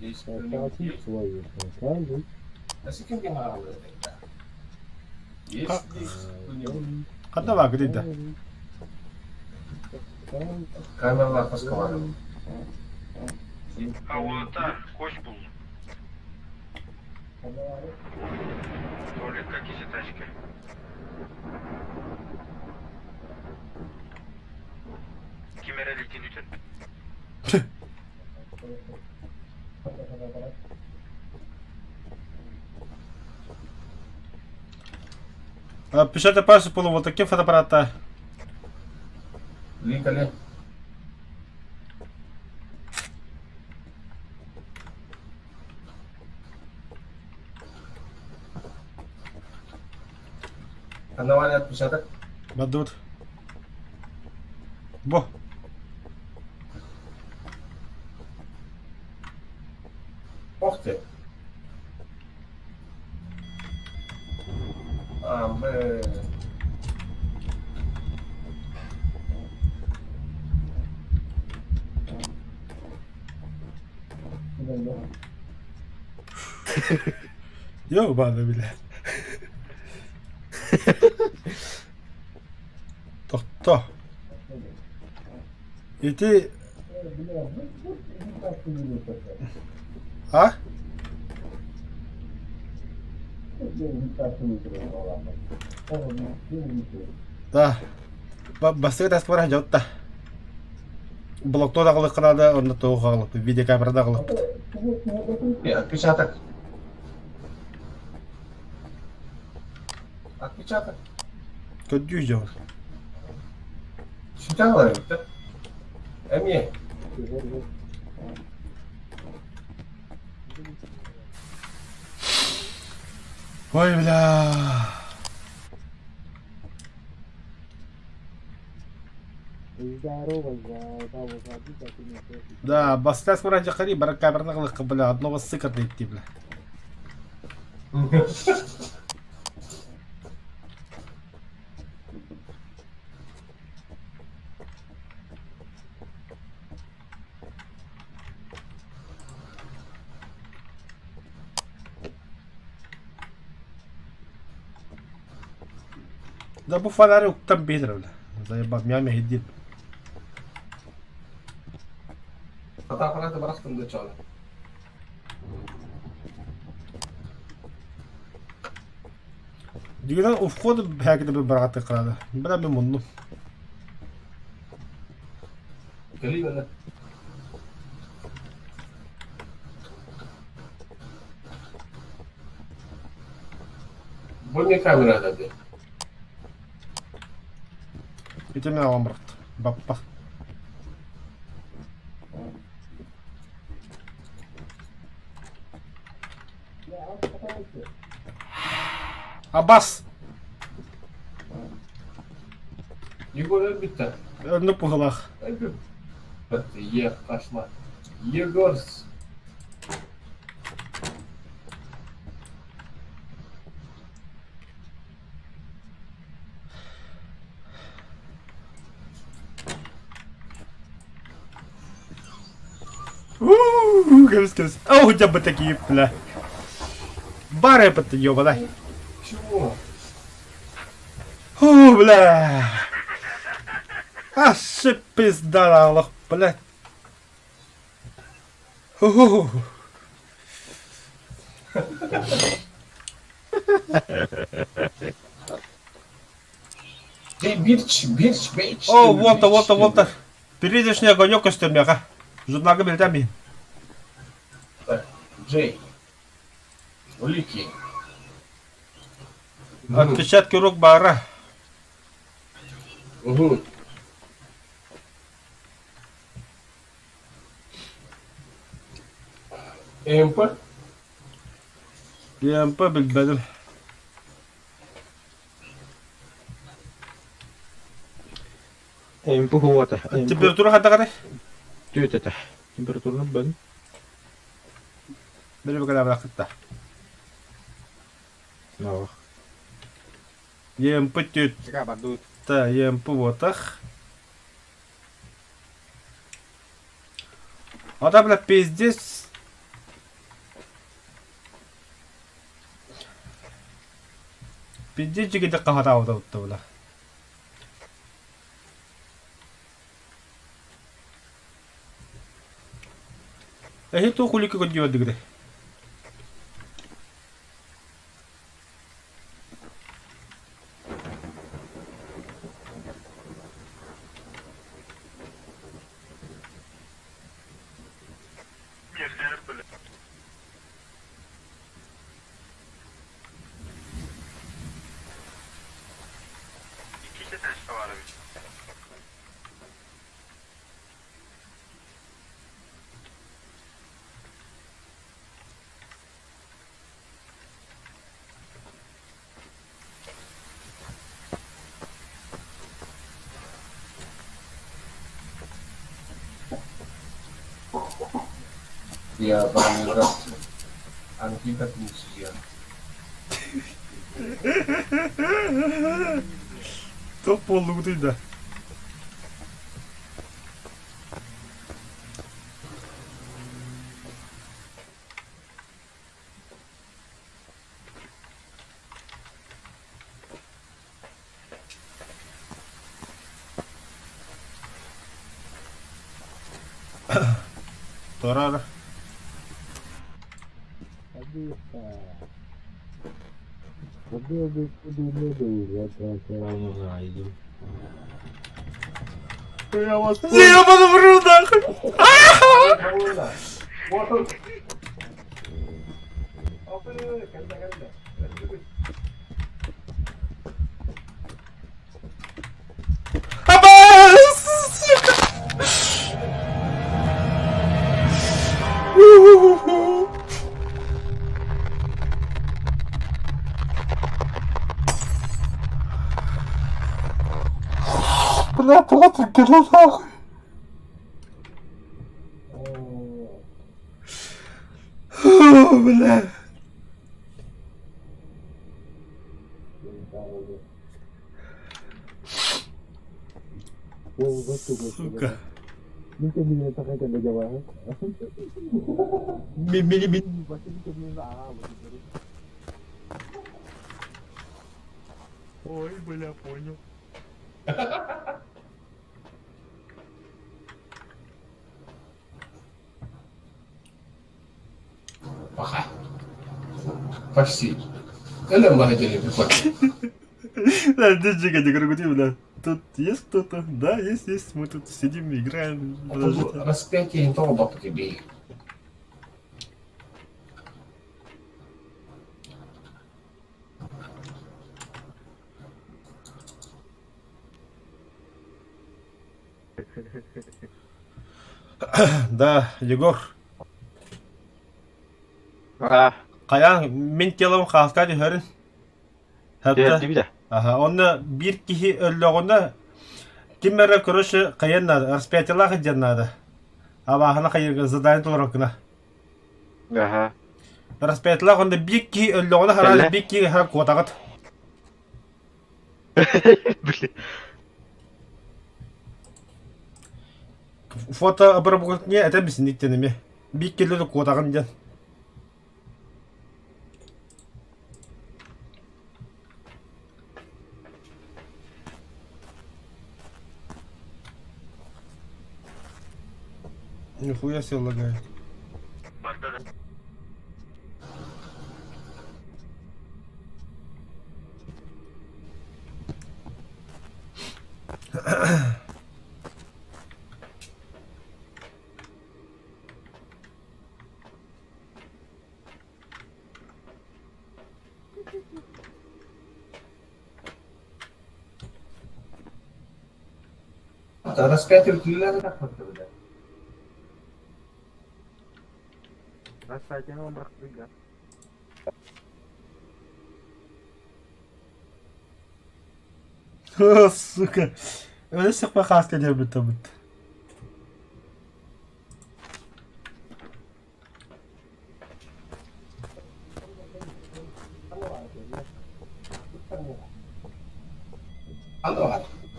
Speaker 3: Здесь кто-нибудь есть? А с кем я могу тогда? Есть здесь кто-нибудь?
Speaker 1: Ханна баар да.
Speaker 3: Камералар хоска
Speaker 6: А вот та, кость был. Туалет какие тачки. Кимерелитин үтен.
Speaker 1: Пишете пальцы полу вот таким фотоаппарата.
Speaker 3: Ликали. Аномалия отпечаток.
Speaker 1: Бадут. Бо.
Speaker 3: Ох ты. А, мы...
Speaker 1: Ёбаный, бля. Тохто. Ити... А? Да. Бастыгы таспара дьотта. Блокнот аҕалыахха онно туох аҕалыппыт, видеокамераны аҕалыппыт.
Speaker 3: Отпечаток. Отпечаток.
Speaker 1: Көрдүү дьон.
Speaker 3: Сүтэ да? Эмиэ.
Speaker 1: Ой, бля. Да, бастас вроде хари, баракаберна бля, одного сыка идти, бля. Да бу фонарь уктан биһир бля. Заебал, мяме хиддин.
Speaker 3: Фотоаппараты барахтым да чола.
Speaker 1: Дигенен у входа бэкэдэ bir бараҕаты кырады. Бля мен муннум.
Speaker 3: Кэлии бана. Бу не камера да.
Speaker 1: Ити мен алан барахт. Баппа. Абас!
Speaker 3: Егор өлбүттэр.
Speaker 1: Оннук быһыылаах.
Speaker 3: Өлбүт. Е, пошла. Егор.
Speaker 1: Уу, кэбис кэбис. Оо, дьэ такие, бля. Бары это ёбаный.
Speaker 3: Чего?
Speaker 1: О, бля. А, пизда, Аллах, блядь. Ху-ху-ху.
Speaker 3: Дей бирч, бирч, бейч.
Speaker 1: О, вот, вот, вот. Призрачный огонек көстөрмөҕө. Журналга билдэмин.
Speaker 3: Так, Джей. Улики.
Speaker 1: Отпечатки рук баара.
Speaker 3: Угу. МП?
Speaker 1: ЕМП билбэтим.
Speaker 5: МП хуата.
Speaker 1: Температура хайдаҕый?
Speaker 5: Түөт этэ. Температураны бэн.
Speaker 1: Били бакалаврахытта.
Speaker 5: Ноо.
Speaker 1: ЕМП түөт. Та ЕМП буотах. А бля, пиздец. Пиздец дьигити хаһатаабыта бля. Эһи туох улика көрдүбэрдигитэй?
Speaker 6: Иккис этээскэ баар эбит.
Speaker 3: Я баранжат. Анкета Мусия.
Speaker 1: Топ буоллугутуй да. Турар. Ебаный в рот, нахуй! Абас! Сука! У-ху-ху-ху. Бля, Патрик, иди нахуй! О, бля. Сука.
Speaker 5: Ой, бля, понял.
Speaker 3: Пока. Почти. Элем лагерь приходит.
Speaker 1: Да, бля. Тут есть кто-то? Да, есть, есть. Мы тут сидим, играем. Подождите.
Speaker 3: Распятие не того бабки бей.
Speaker 1: Да, Егор.
Speaker 2: А,
Speaker 1: Хайаан мин телом хааска түһэрин. Хатта
Speaker 2: Түһэрдибит
Speaker 1: аха онно биир киһи өллөҕүнэ ким эрэ короче хайан наада, распятиелаах диэн наада. Абааһына хайыырга задание толороккуна.
Speaker 2: Аха.
Speaker 1: Распятиелаах онно биир киһи өллөҕүнэ хараан
Speaker 2: Кэллэ.
Speaker 1: биир киһи хара куотаҕыт.
Speaker 2: Блин.
Speaker 1: Фото обработание это бисиниктен эми. Биир киһи куотаҕын диэн. Нихуя себе лагает.
Speaker 3: Распятие үлэлээн тахпыта бile.
Speaker 2: Распятиены бырахтыга.
Speaker 1: Сука. Öyle sıkma kastediyor bu tabut.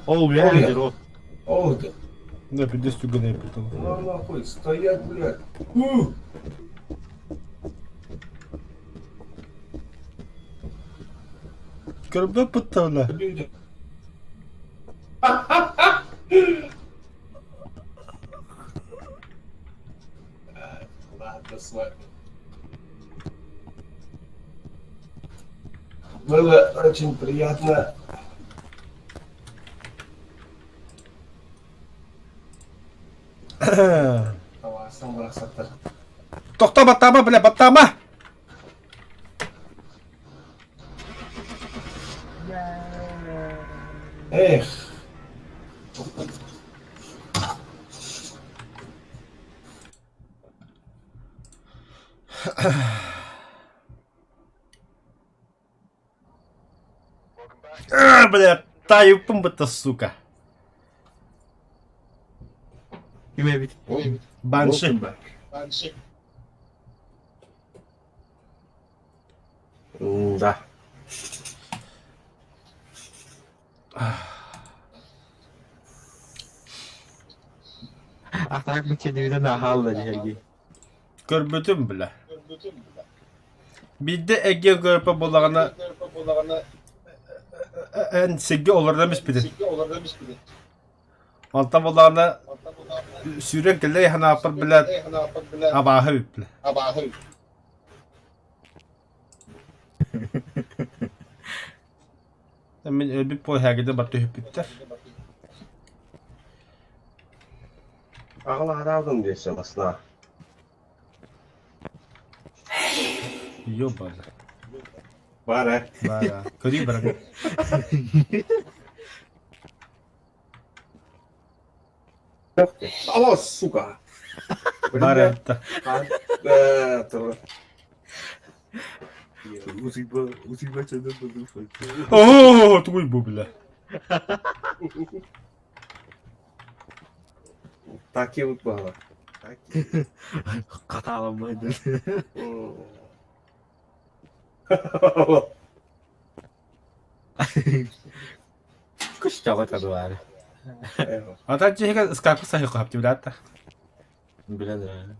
Speaker 5: О, бля, рот.
Speaker 3: О, да.
Speaker 1: Да, пиздец тугана потом.
Speaker 3: Ну нахуй, стоять, блядь. У!
Speaker 1: Көрбө пыттавла.
Speaker 3: Люди. Ладно, с вами. Было очень приятно. Таваасан барахсаттар.
Speaker 1: Тохто баттама, бля, баттама!
Speaker 3: Эх,
Speaker 1: А, бля, тайыппын бытта, сука.
Speaker 5: Ким эбит?
Speaker 1: Банши.
Speaker 3: welcome back. Да.
Speaker 5: А так мы тебе нахалла дьиһэрги.
Speaker 1: Көрбүтүм, бля. Биирдэ эгиэ көрпө буоллаҕына эн сиргэ олордон испитин. Онтон буоллаҕына сүүрэн кэллэй ханааппар билээт абааһы эбит Мин өлбүт буоһаагыда бар түһүппүттэр.
Speaker 3: Аҕалаһараабытым диэсэ басна.
Speaker 1: Ёбана.
Speaker 3: Бар э.
Speaker 1: Бара. Көрүү баран.
Speaker 3: Алло, сука.
Speaker 1: Бара.
Speaker 3: Э, тур.
Speaker 5: Усыпа, усыпа чөдөн быдыфа.
Speaker 1: Оо, тугуй бу бля.
Speaker 3: Так и вот было.
Speaker 5: Каталамайды. Күш жаҕа тадыбаары.
Speaker 1: Ата дьиһигэ скапка саһықап дибилаатта.
Speaker 5: Билэн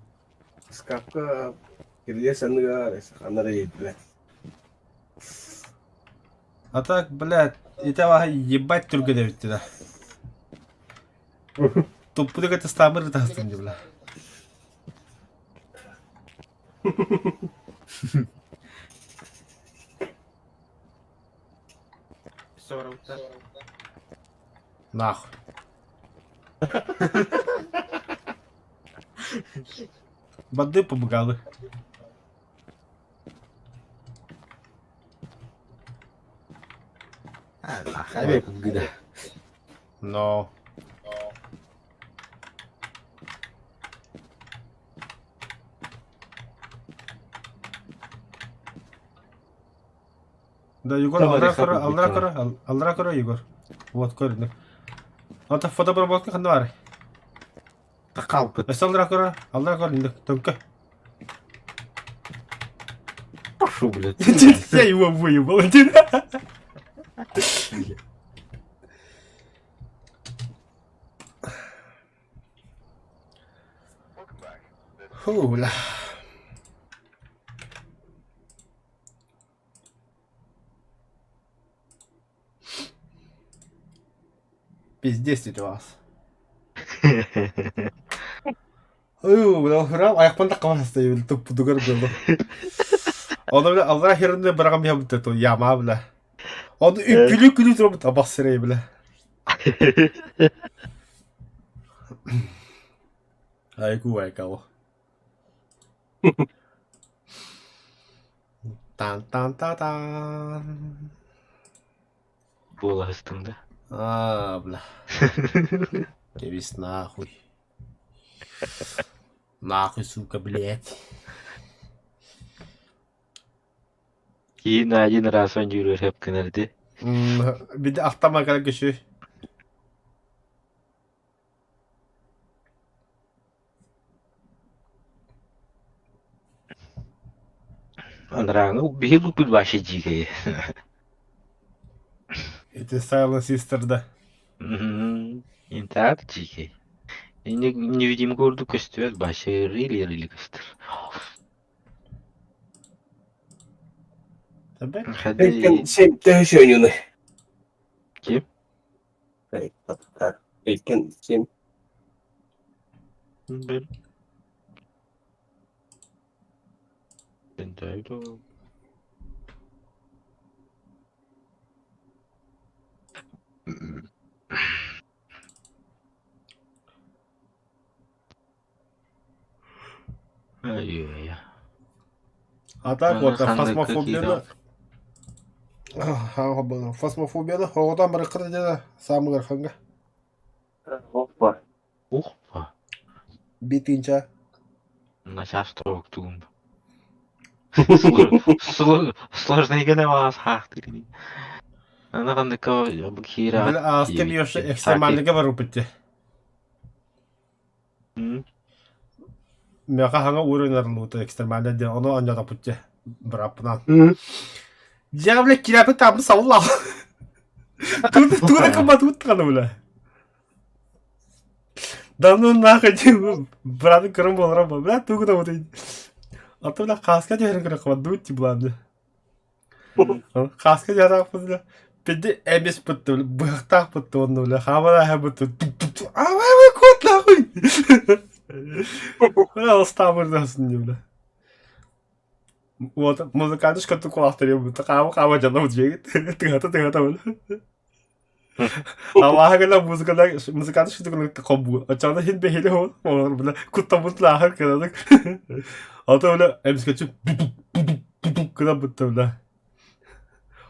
Speaker 3: Скапка кирдиэ санныга ханнара иһиттилэр.
Speaker 1: А так, блядь, итава ебать түргенебитти да. Туппутуга тастаамыр тастым ди бля. Нахуй. Бады побгалы.
Speaker 5: Хабек гыда.
Speaker 1: Но. Да, Егор, аллара көрө, аллара көрө, аллара көрө, Егор. Вот, көрүнүк. Ата фотобработка ханна баарый?
Speaker 5: Хаалбыт.
Speaker 1: Өссө аллара көрө, аллара көрүнүк, төҥкө.
Speaker 5: Прошу, блядь.
Speaker 1: Я его выебал. Фу, бля. Пиздец у вас. Ыы, бля, храм, аяқпан да қамас астайбын, туппутугар было. Оны бля, аллара херінде бірағам я то яма бля. Оны күлі-күлі тұрып табақ сірей бля. Айку айкал. Тан-тан-та-тан.
Speaker 2: Буола сыстым да.
Speaker 1: А, бля. Кэбис нахуй. Нахуй, сука, блядь.
Speaker 2: Киин один раз он дьүүлүөр хөп гынар
Speaker 1: Биде ахтама кара көшү.
Speaker 2: Анарааҥы биһи луппут вообще дьиикэй.
Speaker 1: Ити Silent Sister да.
Speaker 2: Интаар дьиикэй. Невидимка курдук көстүбэт вообще рили-рили көстөр.
Speaker 3: Эйкен сен төһө сөнүнү?
Speaker 2: Ким?
Speaker 3: Эйкен сен
Speaker 2: Бил. Ай-яй.
Speaker 1: А так вот, фасмофобияны фасмофобияны оҕотон барыккыта диэн саамыгар ханга
Speaker 3: Опа.
Speaker 2: Ухпа.
Speaker 1: битинча
Speaker 2: Начаас туруктугум. Сложно гene вас хаахтырни. Ана кандыка кира.
Speaker 1: Били ааска биоши экстремальныга баруппутте. Меха ханга уровень экстремальный диэн ону анньатаппутте быраппынан. Дьэ, бля, кирапы там саллал. Тут тут кыматут хана бля. Да ну нахуй, браты көрөн буолара бля, тугу да вот А то бля хаска дьэрин көрө кымадут ти бла бля. Хаска дьараах бля. Пиди эмис бутты бля, быһахтаах бутты онно бля, хаамара бутты. Авай кот нахуй. Бля, ыстаабырдасын бля. Вот, музыкальный шкату кулахтар бутты, хаама хаама дьанна бут тыгата тыгата бля. Аллаха гына музыкада музыкальный шкату хобу. Очана хин бехили хол, олар бля, куттамут лахар кырадык. Ата бля, эмискечи кына бутты бля.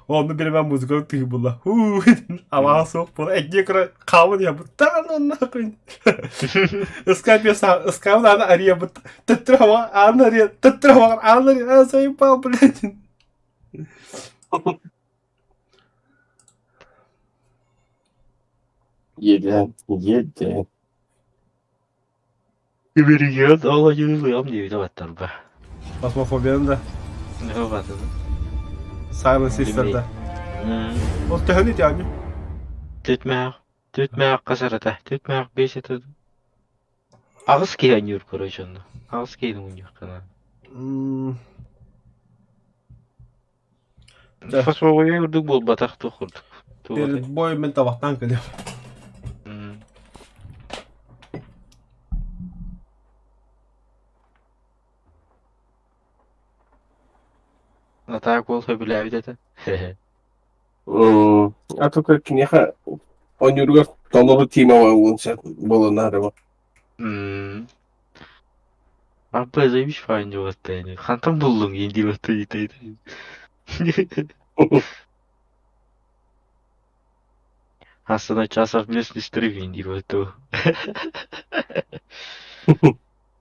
Speaker 1: Онну биремэн музыка тыгы була. Аллаха суох була. Экне кыра хаамын я бутта нахуй. Скайп скайп ана ария бут. Төттөр хава ана ария, төттөр хава ана ария, заебал, блядь.
Speaker 3: Еден, еден.
Speaker 2: Киберген ол юзлыам диэбит абаттарба.
Speaker 1: Фасмофобияны да.
Speaker 2: Абатын.
Speaker 1: Silent Sister да. Ол төһөнү тиами?
Speaker 2: Түтмээх, түтмээх касарата, түтмээх бес это. Аҕыс киһи анньыыр короче онно. Аҕыс киһини мунньуохтана. Фасмофобия курдук буолбатах туох курдук.
Speaker 1: Перед боем мен табахтан кэлиэм.
Speaker 2: А так ол сөбүлээбит этэ.
Speaker 3: А только киниэхэ оонньууругар толору тима буолуон сөп буолунаары
Speaker 2: Аппа заебись файн диэбэттээни. Хантан буллуҥ иин диэбэттээ Астына часов местный стрим диэбэттээ.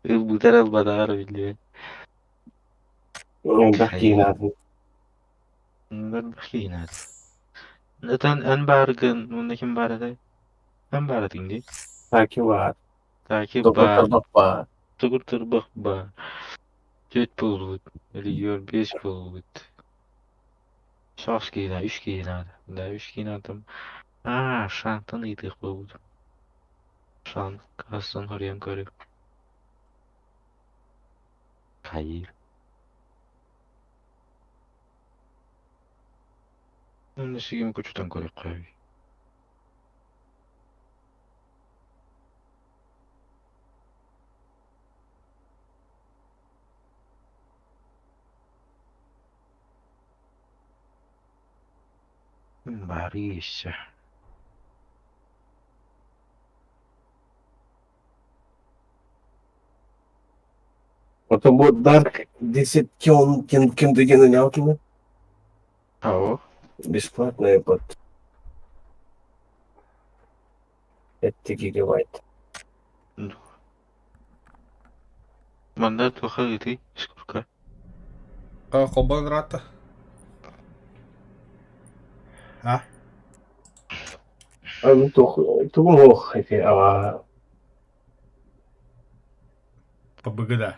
Speaker 2: Ылбытар ылбатаҕар биллибэт.
Speaker 3: Элбэх киһи наатын.
Speaker 2: Элбэх киһи наада. Ытан эн бааргын уонна ким баар этэй? Эн баар этиҥ дии.
Speaker 3: Таки баар.
Speaker 2: Таки
Speaker 3: Тугур
Speaker 2: баар,
Speaker 3: тарбах баар.
Speaker 2: тугур тарбах баар. Түөрт буолбут, Өлүйүөр биэс буолбут. Саас киһи наада, үс киһи наада. Да, үс киһи наада. Аа, Шантан ыйытыах буолбут. Шан, хастан хоруйан көрү. Хайыыр. Уонна сигим кучутан көрүөххэ үһү. Барыйся.
Speaker 3: Потом вот Dark 10 кем кем кем ты
Speaker 2: Ау.
Speaker 3: Бесплатная под 5 гигабайт.
Speaker 2: Манна туха ыытый сколько?
Speaker 1: Холбон ыраатта. А?
Speaker 3: Тугум ох эти а
Speaker 1: ПБГ да.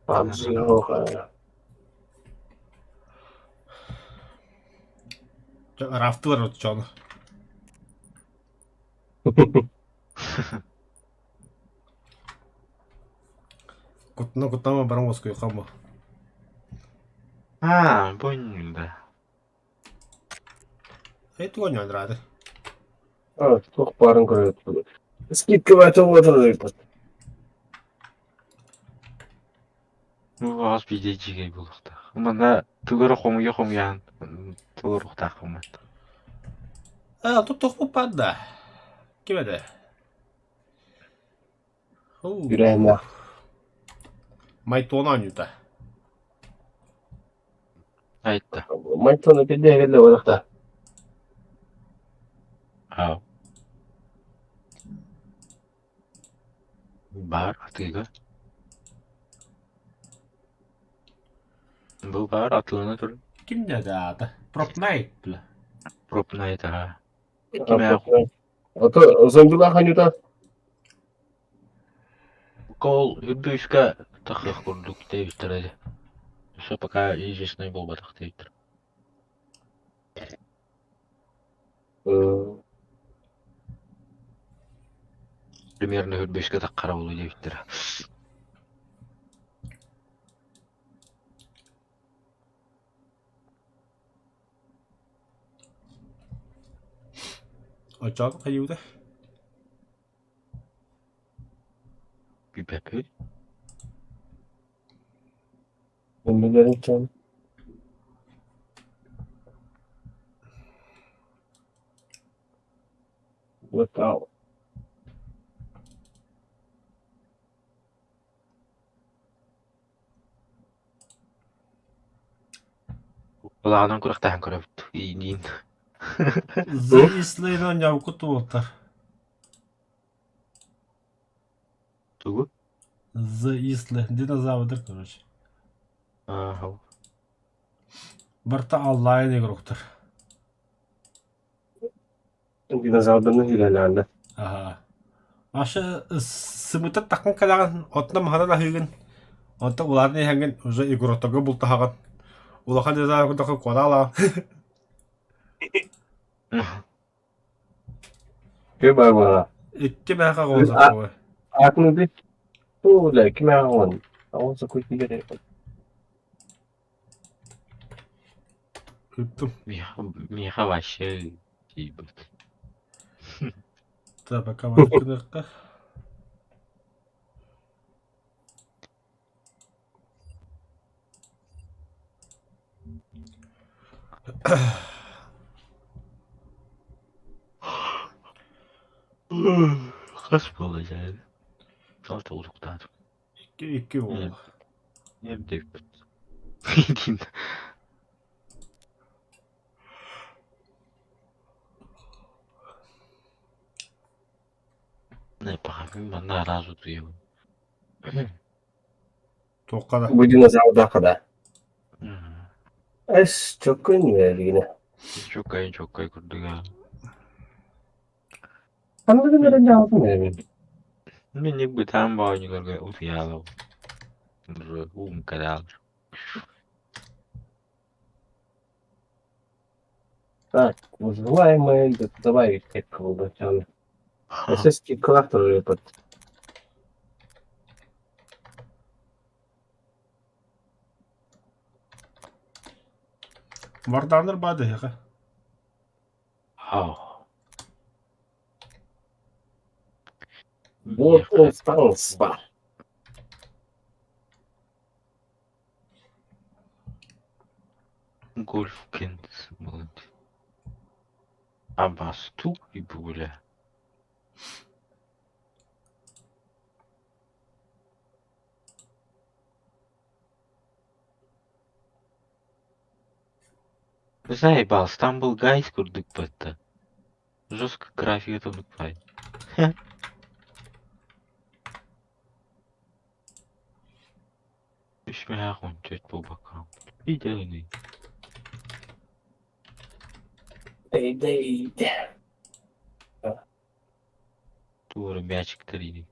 Speaker 3: PUBG ох.
Speaker 1: Рафтылар отчону. Куттана куттама баран уоскуйхама.
Speaker 2: А, понял, да.
Speaker 1: Это оонньоон ыраата.
Speaker 3: А, туох баарын көрөт. Скидка баата
Speaker 2: Ну, аҕыс биирдэ дьиикэй буолуохтаах. Манна тугу эрэ хомуйа-хомуйаан толоруохтаахпын.
Speaker 1: А, тут тохпуппаат да. Ким этэ?
Speaker 3: Үрээннээх.
Speaker 1: Майтона оонньуута.
Speaker 2: Айта.
Speaker 3: Майтона пидээгэллэ буолуохта.
Speaker 2: Аа. Баар атыыга. Бу баар атылана турар.
Speaker 1: Ким диэтэ аата? Пропнайт бля.
Speaker 2: Пропнайт аһа. Кимээх
Speaker 3: Ото зомбилаах анюта
Speaker 2: Кол үрдүскэ тахыах курдук диэбиттэрэ дии. Өссө пока известный буолбатах диэбиттэр. Примерно үрдүскэ таххара буолуо диэбиттэрэ.
Speaker 1: Оччоҕо хайыыбыта?
Speaker 2: Билбэппит.
Speaker 3: Билэрин Look out.
Speaker 2: Улаҕанан күрэхтэһэн көрөбүт. Ииниин.
Speaker 1: The Island оонньообуккут буолтар.
Speaker 2: Тугу?
Speaker 1: The Island. Динозаврдар, короче.
Speaker 2: Ааһа.
Speaker 1: Барта онлайн игроктар.
Speaker 3: Динозаврдарны үлэлээннэ.
Speaker 1: Аха. Маша сымыта такын кэлэҕин, отно маһынан аһыыгын, онтон улаатан иһэҥҥин уже игротторго бултаһаҕын. Улахан динозаврга куотаалаҕын.
Speaker 3: Кö бар
Speaker 1: Икки мээхэ оҕолоохпун.
Speaker 3: Аатын Тула кимээҕин оҕонсо куйгире.
Speaker 1: Ыыттым.
Speaker 2: Миэхэ, миэхэ вообще тиийбэт.
Speaker 1: Так, пока гыныахха.
Speaker 2: Хас буола дьэ? Алта улуктаатым.
Speaker 1: Икки икки буолла.
Speaker 2: Эмдэппит. Не, пока манна араас утуйабын.
Speaker 1: Туохха да.
Speaker 3: Бу динозаврдаахха да. Эс, чөккөн үөргинэ.
Speaker 2: Чөккай, чөккай курдуга.
Speaker 3: Ханныгын эрэ дьаалатын эбин.
Speaker 2: Минник бытаан боонньуларга утуйаалау. Уум кадаал.
Speaker 3: Так, вызываемый добавить кылбачан. SSD кластер репорт.
Speaker 1: Варданыр баа эһиэхэ.
Speaker 2: Хау.
Speaker 3: World of Tanks баар.
Speaker 2: Гольф Кентс будет. Абасту и буля. Заебал, Стамбул Гайс курдук батта. Жестко графика тонукпай. Үс мөһөөх он төрт буолбакка. Идеальный.
Speaker 3: Эй,
Speaker 2: Туора мячиктар иди.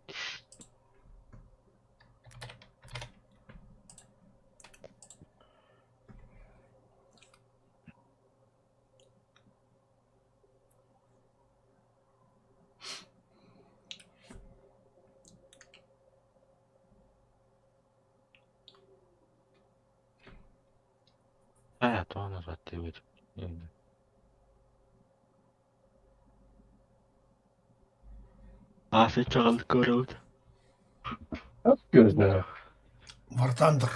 Speaker 2: А, то назад делать. Асы чаҕыл көрөбүт.
Speaker 3: Көзнө.
Speaker 1: War Thunder.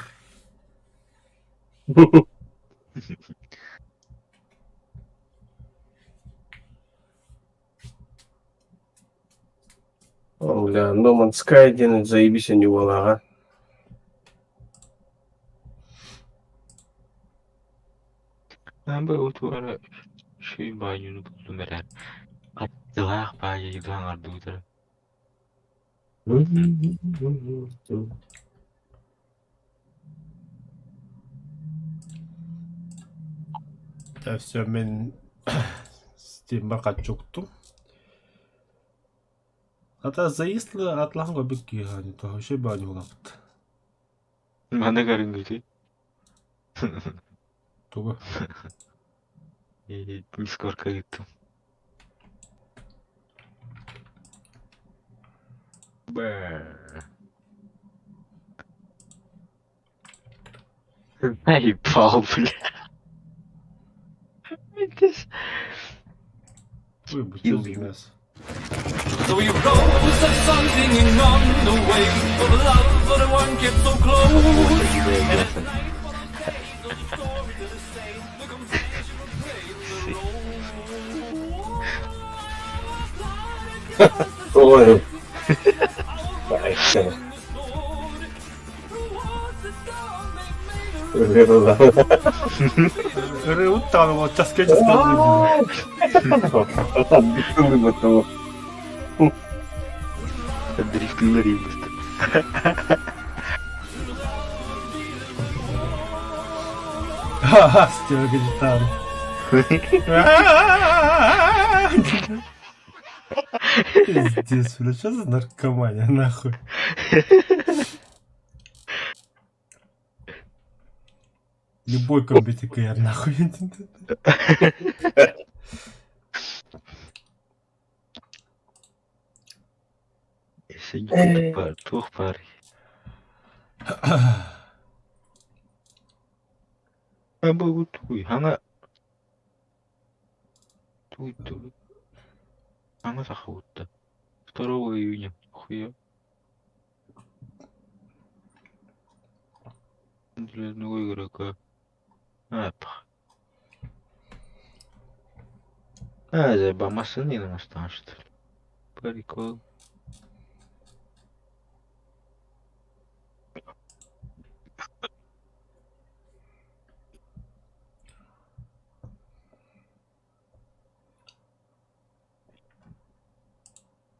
Speaker 3: О, бля, No Man's Sky диэн заебись они уолаҕа.
Speaker 2: Мен бу туора шүй баайыны булдум эрэр. Хаттылаах баайыйга аҥардыытара.
Speaker 1: Да все, мин Steam'а хаччуктум. Ата заисла атлаһан көрбүт киһи то вообще баанньа улаппыт.
Speaker 2: Маны көрүҥҥүтүй?
Speaker 1: Тугу?
Speaker 2: Дискордка ыыттым. Бэ. Наебал, бля. Это
Speaker 1: Ой, бутыль мясо.
Speaker 7: So you rose the sun singing on the way for the love for the one kept so close. And at night for the day, though the story to the same, the confusion will play the role.
Speaker 3: Ой. Ай,
Speaker 1: Ырыут даҕаны часка часка
Speaker 2: Дрифтилер быстро.
Speaker 1: Ха-ха, Стива Капитан. Пиздец, бля, что за наркомания, нахуй? Любой комбитикер, нахуй.
Speaker 2: Туох пар. Абы туй, хана туй туй. Хана сахаутта. 2 июня. Хуя. Для одного игрока. А, пах. А, заеба, массыны нам что ли. Прикол.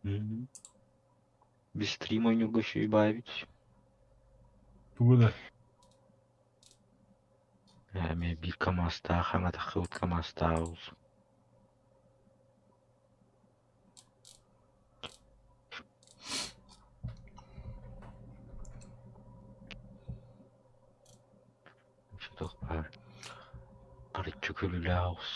Speaker 2: Мгм. Без стрима не угощаю бавить.
Speaker 1: Погода.
Speaker 2: Эмиэ биир КамАЗтаах, хаҥатаххыбыт КамАЗтаах Туох баар арыччы күлүүлээх оҕус.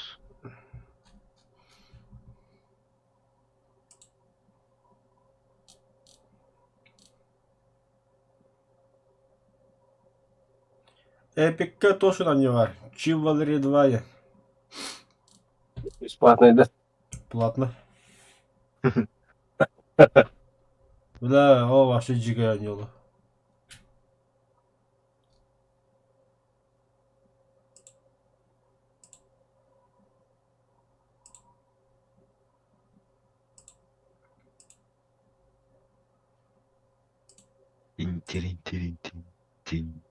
Speaker 1: Эпикка тоже на него. Chivalry 2.
Speaker 3: Бесплатный, да?
Speaker 1: Платно. Бля, о, вообще дикая оняла.
Speaker 2: Тин-тирин-тирин-тин-тин.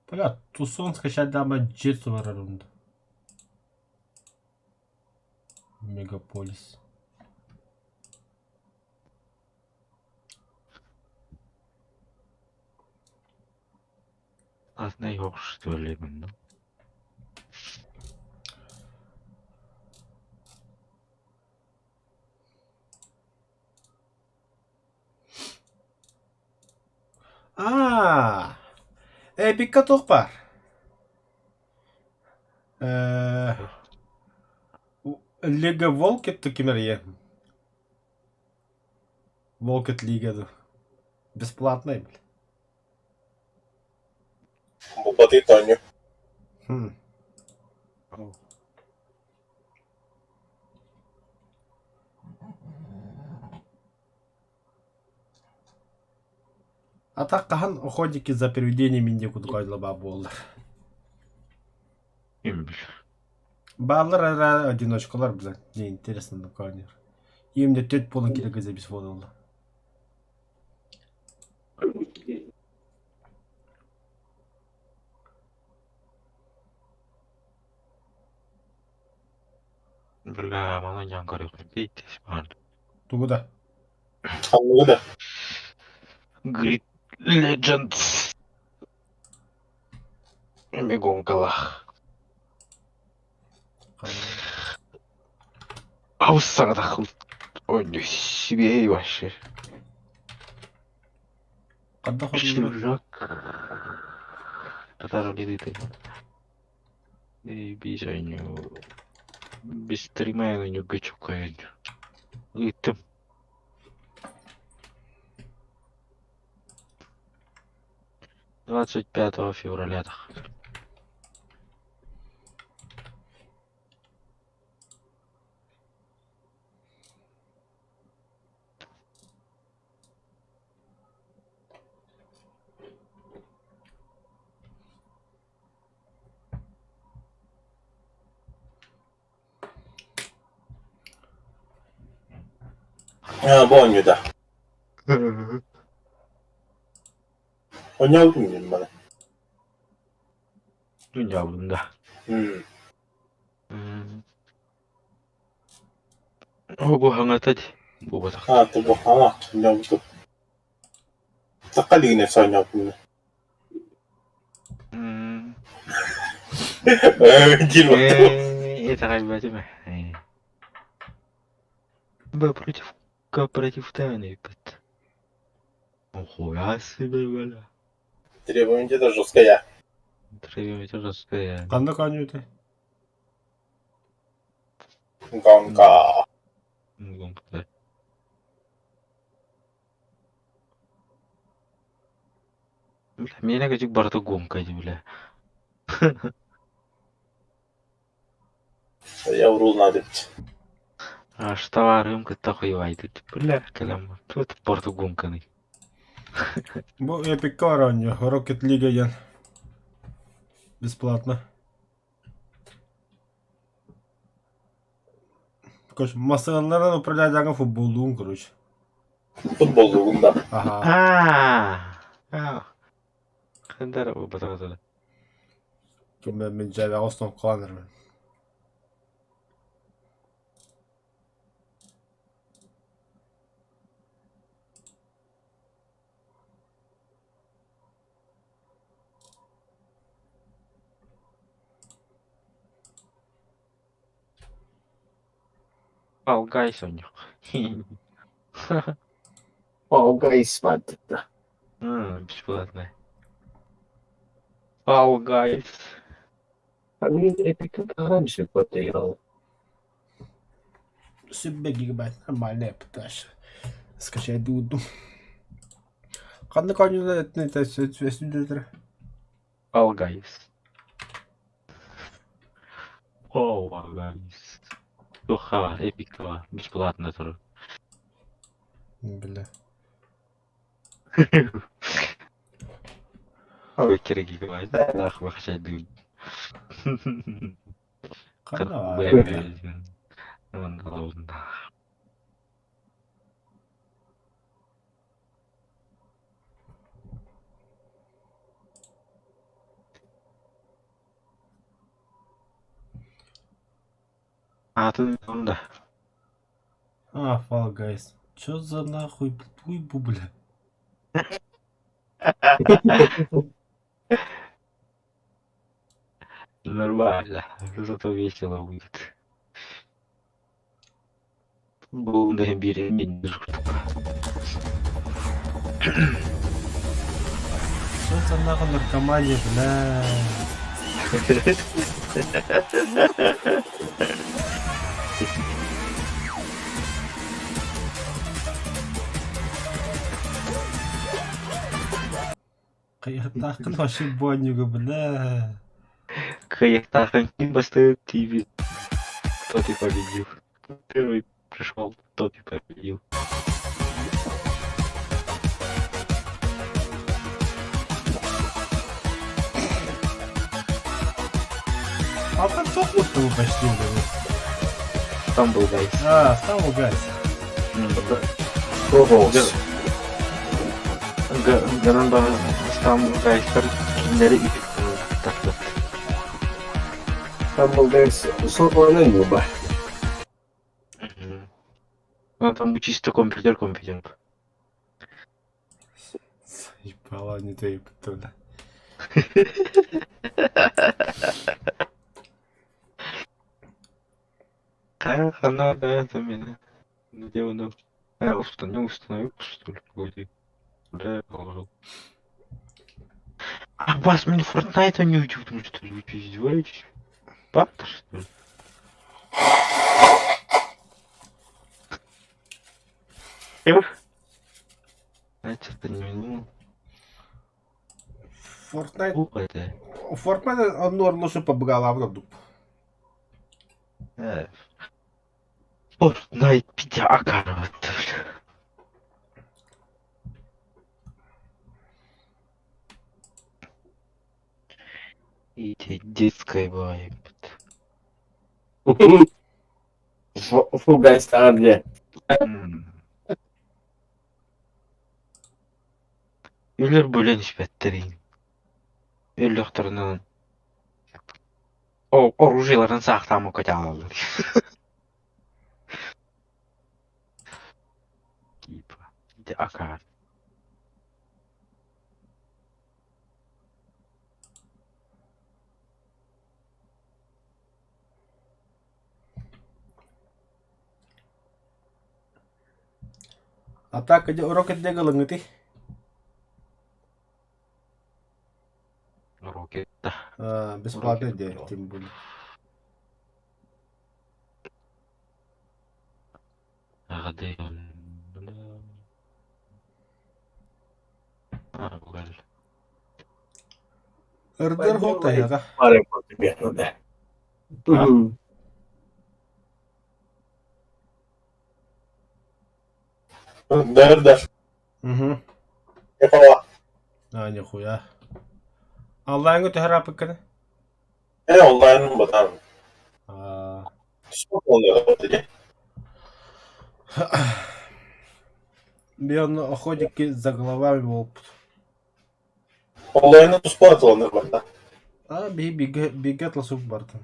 Speaker 1: Бля, Тусон скачать дама Джетсу барарунда. Мегаполис.
Speaker 2: Ладно, yok что ли, ну.
Speaker 1: Аа, Эпикка туох баар? Э, Лига Волкет кимэрийэ? Волкет Лига ду. Бесплатный, бля.
Speaker 4: Бупатый Тоню.
Speaker 1: Хм. А так хаһан охотники за привидениями диэн курдук ойуулаба буоллар.
Speaker 2: Ким билэр.
Speaker 1: Бааллар эрэ одиночкалар, блядь, мне интересно на кого Им де төрт буолан килэ запись буолла.
Speaker 2: Бля, манан дьон көрүөхпүн бииттэс баар.
Speaker 1: Тугу да?
Speaker 4: Ханныгы да.
Speaker 2: Grid Legends. Эми гонкалаах. Аус саҥатах ойнуу сибиэй вообще.
Speaker 1: Ханна хоруллар?
Speaker 2: Чужак. Татар лидыты. Биир оонньуу Бестримай оонньуурга чуолкай оонньуу. Ыыттым. 25 февраля тахсар.
Speaker 4: А, бу оонньуута. Оонньообутум диэн бары.
Speaker 2: Оонньообутум да.
Speaker 4: М.
Speaker 2: Оо, бу хаҥата дии. Буолбатах.
Speaker 4: А, то бу хаҥа оонньообутум. Саха илигинэ оонньообутум. Диир
Speaker 2: Итэҕэйбэтим ээ. Б против кооператив ыыппыт. Нихуя себе, бля.
Speaker 4: Требование да жесткая.
Speaker 2: Требование жесткое.
Speaker 1: Ханна оонньуута?
Speaker 4: Гонка.
Speaker 2: Гонка. Бля, миэнэ кыдьык барыта гонка дии, бля.
Speaker 4: Я урул надо.
Speaker 2: Аж товарым кытта хуевайдыт. Бля, кэлэн тут барыта гонканый.
Speaker 1: Бу Эпикка оонньуу Rocket League диэн. Бесплатно. Короче, массыыналарынан управляйдаҥҥа футболлуун, короче.
Speaker 4: Футболлугун да.
Speaker 1: Аха.
Speaker 2: Аа. Хандар бата
Speaker 1: Мин дьээбэҕэ установкалаан эрэрим.
Speaker 2: Fall Guys оонньуох.
Speaker 3: Fall Guys баардык
Speaker 2: Бесплатно. Fall Guys.
Speaker 3: А мин Эпикка раньше играл.
Speaker 1: Сүүрбэ гигабайт нормальная пташа. Скачай дууду. Ханнык оонньуулар этин
Speaker 2: Fall Guys. Fall Guys. Туохха Эпикка бесплатно турар.
Speaker 1: Бля.
Speaker 2: Ой, гигабайт. Нахуй хачайдыын.
Speaker 1: Ханна
Speaker 2: Аатын да.
Speaker 1: А, Fall Guys. Чё за нахуй буйбу, бля?
Speaker 2: Нормально. Зато весело будет. Буунда биир мин
Speaker 1: Чё за нахуй наркомания, бля? Кыйыктааххын вообще боннюга, бля.
Speaker 2: Кыйыктааххын ким бастыыр тиийбит, тот и победил. Первый пришел, тот и победил.
Speaker 1: А там топ был почти, бля.
Speaker 2: Stumble Guys.
Speaker 1: А, Stumble Guys.
Speaker 3: Roblox.
Speaker 2: Гынан баҕар Stumble Guys'тар кинилэри үтүктэн
Speaker 3: Stumble Guys сотовый ньуба.
Speaker 2: Ну там чисто компьютер компьютер.
Speaker 1: Ебала, не то ебать,
Speaker 2: Она, да, это меня. Где он? Я установил, установил, что ли, погоди. Да, я положил. А вас мне Фортнайта не уйдет, ну что ли, вы что, издеваетесь? Правда, что ли? Знаете, это не думал.
Speaker 1: Fortnite.
Speaker 2: Ух, это.
Speaker 1: Fortnite оннуор лучше побыгалаабыт ордук.
Speaker 2: Fortnite пидя акарват. И детская бывает.
Speaker 3: Fall Guys таҕар
Speaker 2: Өлөр бөлөн испэттерин. Өллөхтөрүнэн оружиеларын саахтаамы көтөҕөллөр. Типа, ити акаар.
Speaker 1: А так, где урок где ылыҥҥытый?
Speaker 2: Рокет.
Speaker 1: А, бесплатный
Speaker 2: Рокет
Speaker 1: де,
Speaker 2: Pro.
Speaker 1: тем более. Ырдыр хотайга.
Speaker 4: Да, да.
Speaker 1: Угу.
Speaker 4: Нихуя.
Speaker 1: А, нихуя. Аллаҥҥа төһө ырааппыккыный?
Speaker 4: Онлайн батан.
Speaker 1: Аа. Мен охотники за головами буолбут.
Speaker 4: Онлайна туспа атыланыр барда.
Speaker 1: А биһи бигэ бигэ атласып бардым.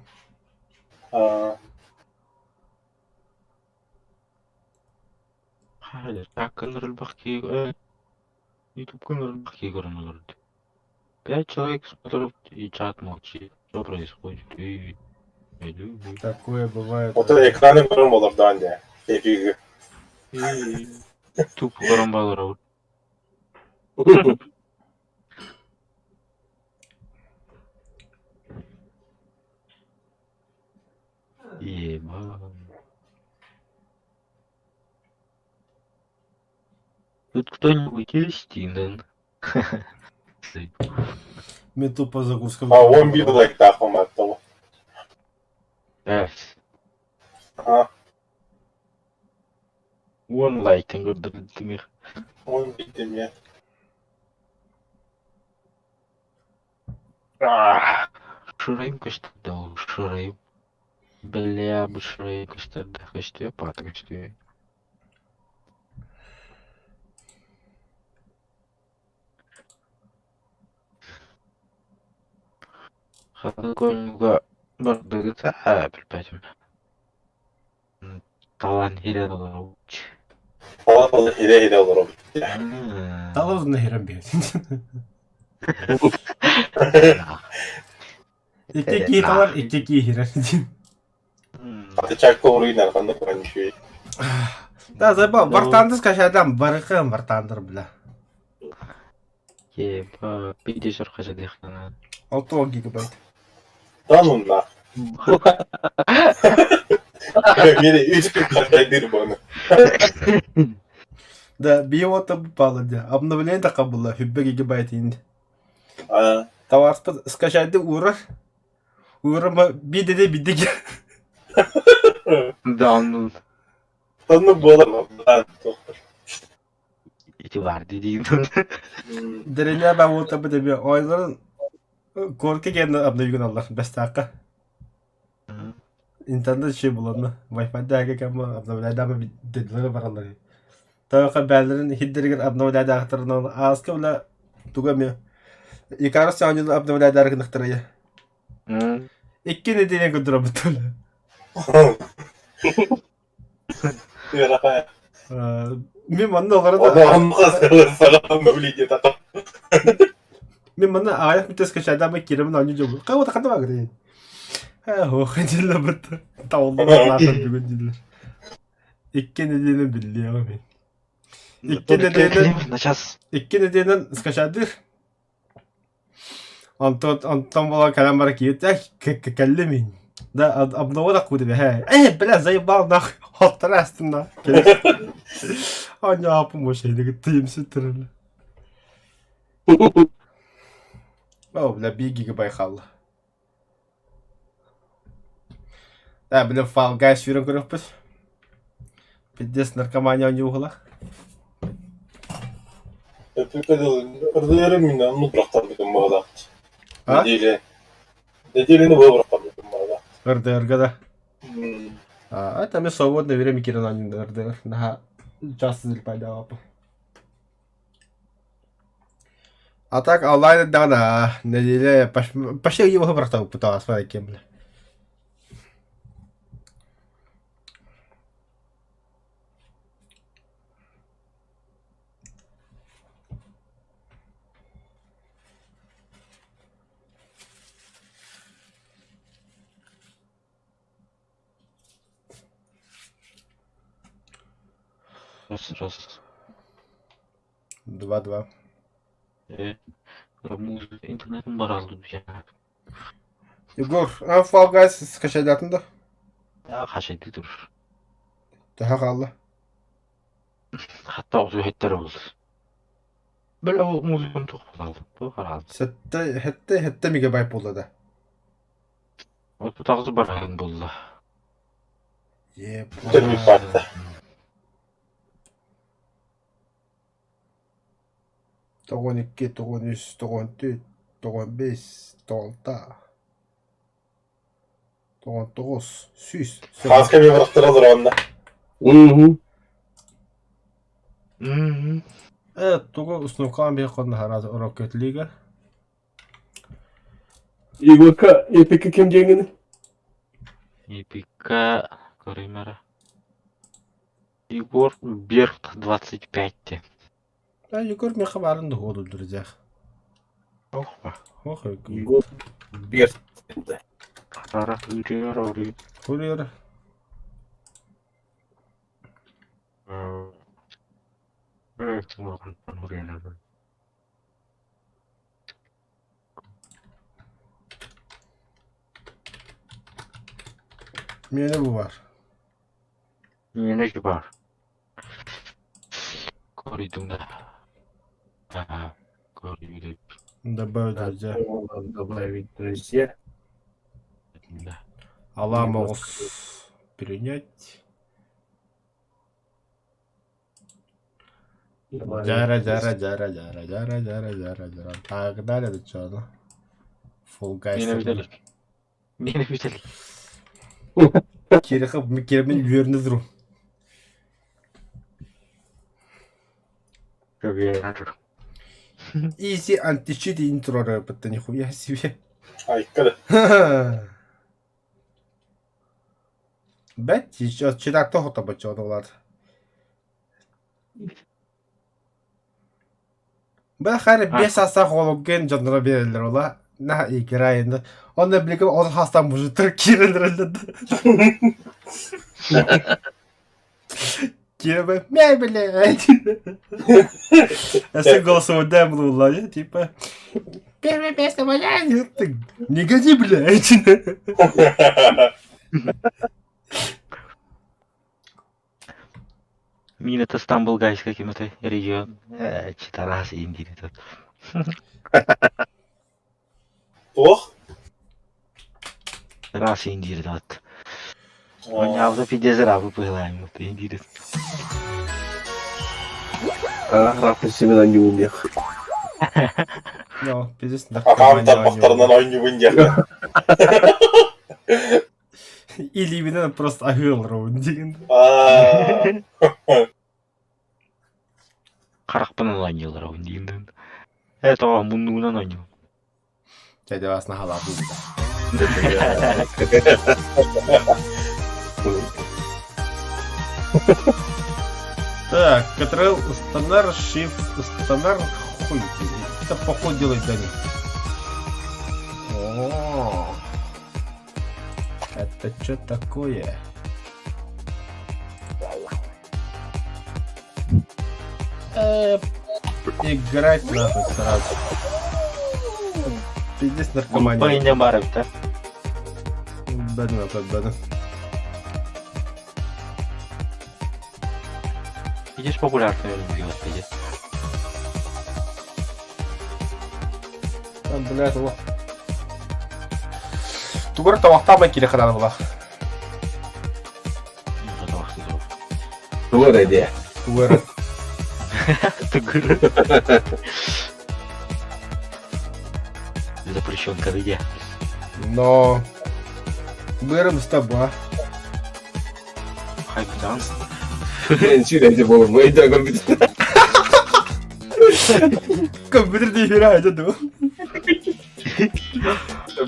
Speaker 4: Аа.
Speaker 2: Хайа, так элбэх киһи Ютубка элбэх киһи көрөн олордо. Пять человек смотрят и чат молчит. Что происходит? Үй, үй,
Speaker 1: Такое бывает.
Speaker 4: Ото экраны көрөн болордаан дии. Эфиги.
Speaker 2: үй. Туп көрөн балар. Еба. Тут кто-нибудь есть, Индан?
Speaker 1: Мен тупо загрузка.
Speaker 4: А 11 лайктаах уматтабы.
Speaker 2: Эс.
Speaker 4: Аа.
Speaker 2: One лайктан көрдөрдүм.
Speaker 4: 11 эмиэ.
Speaker 2: Шырайым көстөрдө ол, шырайым. Бля, бу шырайым көстөрдө. Көстүө, паата көстүө. Хаты бардыгыта билбэтим. Талан хирен олорбут.
Speaker 4: Талан хире-хире олоробут.
Speaker 1: Талан хирен бир. Икки кии талар, икки кии хирен.
Speaker 4: Аты чакка уруйнар ханнык көрөн
Speaker 1: Да, заебал. Вартанды скачайдан барыкын вартандыр, бля.
Speaker 2: Еба, биде жорқа жадыхтана.
Speaker 1: 6 гигабайт.
Speaker 4: Да ну нах. Мени үч күн качайдыр буну.
Speaker 1: Да, биота попало, да. Обновление такая было, 1 гигабайт инде.
Speaker 4: Аа.
Speaker 1: Товарспа скачайды урар. Урама бидеде бидеге.
Speaker 2: Да, ну,
Speaker 4: Танны буолар. Да, тохтор.
Speaker 2: ити бар дейін.
Speaker 1: Дереле ба вот бу деби ойларын корки ген обновиган аллар бестакка. Интернет şey буланна. Wi-Fi дәге кәмә обновляйдамы дедләре баралар. Тагы бәлерин хиддергер обновляйда ахтырна аска була тугаме. Икара саңы обновляйда гыныктырая. Икки неделя көдөрө бутул.
Speaker 4: Ыарахан.
Speaker 1: Мин манна оларда
Speaker 4: Оны оннука сага обновление така.
Speaker 1: Мин манна аҕыйах мүнүүтэ скачайдаама киирэмин оонньуу дьолбут. Хайа ханна баар Ээ, һуох дьиллэ бытта. Табыллыбат наасан бүгүн дииллэр. Икки нэдиэлэ биллиэҕим мин. Икки нэдиэлэ
Speaker 2: На час.
Speaker 1: икки нэдиэлэн скачайдыыр. Онтон онтон буолан кэлэн баран киирдэ кэллим мин. Да обнова да куда бэһээ. Э, бля, заебал нахуй. Хоттор астым на. Оонньооппун бошайны кытта имситтэрэлэ. О, бля, 1 гигабайт хаалла. Да, бля, Fall Guys сүүрэн көрүөхпүт. Пиздец, наркомания оонньууһулар.
Speaker 4: Ырдыырым мин онну бырахтарбытым баҕалаах.
Speaker 1: А?
Speaker 4: Неделя. Неделяны бу бырахтарбытым баҕалаах.
Speaker 1: РДР-га да. А, это мы свободное время киирэн оонньуур РДР. Наһаа часто залипайдаабаппын. А так онлайн даҕаны нэдиэлэ почти его бырахтабыппыт ааспат иккиэн бля.
Speaker 2: Раз, раз.
Speaker 1: 2-2.
Speaker 2: Музыка интернетім бар алды я.
Speaker 1: Егор, а Fall Guys скачайдатын да?
Speaker 2: Қашайды тұр.
Speaker 1: Төһө хаалла?
Speaker 2: Хатта оғыз өйттер болды. Бля, ол музыканы тоқ алды. Бұл қаралды.
Speaker 1: Сэттэ, хэттэ, хэттэ мегабайт буолла да.
Speaker 2: Ол тағызы бар болды.
Speaker 1: Ебать.
Speaker 4: Төрбүт баатта.
Speaker 1: 92, 93, 94, 95, 96. 99, 100.
Speaker 4: Хаска эмиэ бырахтара олорон да.
Speaker 3: Мгм.
Speaker 2: Мгм.
Speaker 1: Тугу установкалаан биһи хоннаһара Rocket League.
Speaker 3: Егорка, эпикка ким диэҥҥиний?
Speaker 2: Эпикка көрүм эрэ. Егор Берг 25 диэн.
Speaker 1: Да, Егор миэхэ баарын да уһуо друзья.
Speaker 2: Ох ба.
Speaker 1: Ох,
Speaker 3: Егор Берг.
Speaker 2: Ара үрүөр орүй.
Speaker 1: Курьер. Миэнэ бу бар.
Speaker 2: Миэнэ бар. Көрүйдүм да. Ага, көрүйдүм.
Speaker 1: Добавить друзья.
Speaker 3: Добавить друзья.
Speaker 2: Да.
Speaker 1: Алам оҕус принять. Дьара дьара дьара дьара дьара дьара дьара дьара. Погнали до чего? Fall Guys.
Speaker 2: Миэнэ бүтэлик. Миэнэ бүтэлик.
Speaker 1: Кириха киремин үөрнэ туру.
Speaker 2: Көбүөр.
Speaker 1: Easy anti-cheat intro рэппит нихуя себе.
Speaker 4: Айка да.
Speaker 1: Бэт, еще читак того табачок улар. Бля, харе без аса хологен дьонноро биэрэллэр ола на играет. Он билигин ол хастан мужиктар киирэллэр Киирэ мэ блядь. Если голосовой демо типа первое место моя, ты не гони, блядь.
Speaker 2: Мин это Стамбул Гайс каким-то регион. Читарас Индии тут.
Speaker 4: Туох?
Speaker 2: Раз Индии тут. Оонньообута пиздец ырааппыт быһыылаах Индии.
Speaker 3: Рахмет оонньуубун диэх.
Speaker 1: No, пиздец,
Speaker 4: Аҕам тарбахтарынан оонньуубун диэх.
Speaker 1: Или именно просто аһыал роундигин.
Speaker 4: Аа.
Speaker 2: Харахпынан оонньуулар оонньуубун. Э тоҕо муннугунан оонньуу.
Speaker 1: Дядя вас на халату. Так, Ctrl, стандар, Shift, стандар, хуй. Это поход делать до них. О, это что такое? Играть нахуй сразу. Пиздец наркомания.
Speaker 2: Группа баар эбит да?
Speaker 1: Бэдин ата бэдин.
Speaker 2: Видишь популярный господи.
Speaker 1: А, блядь, о. Тугур тавахтаабай кире хадан була.
Speaker 3: Тугур эдиэ.
Speaker 1: Тугур.
Speaker 2: Тугур. Запрещенка где?
Speaker 1: Но... Бырым с тобой.
Speaker 2: Хайп данс.
Speaker 3: Сүүрээти буолур. Өйдөө компьютер.
Speaker 1: Компьютер дии это ду.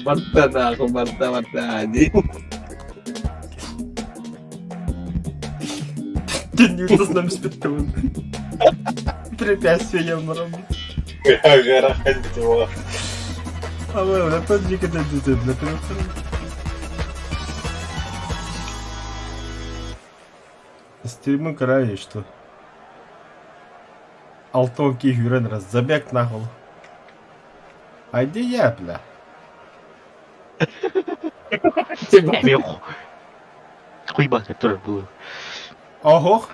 Speaker 3: Барта нахуй, барта, барта. Ди.
Speaker 1: Ты с нами спиттуун. Препятствие мром.
Speaker 4: Ыарахан буолар.
Speaker 1: А мы уже тот никогда не для Стримы край что? Алтон киһүрэн раз забег нахуй. А где я, бля?
Speaker 2: Хуй бат тоже было.
Speaker 1: Ого!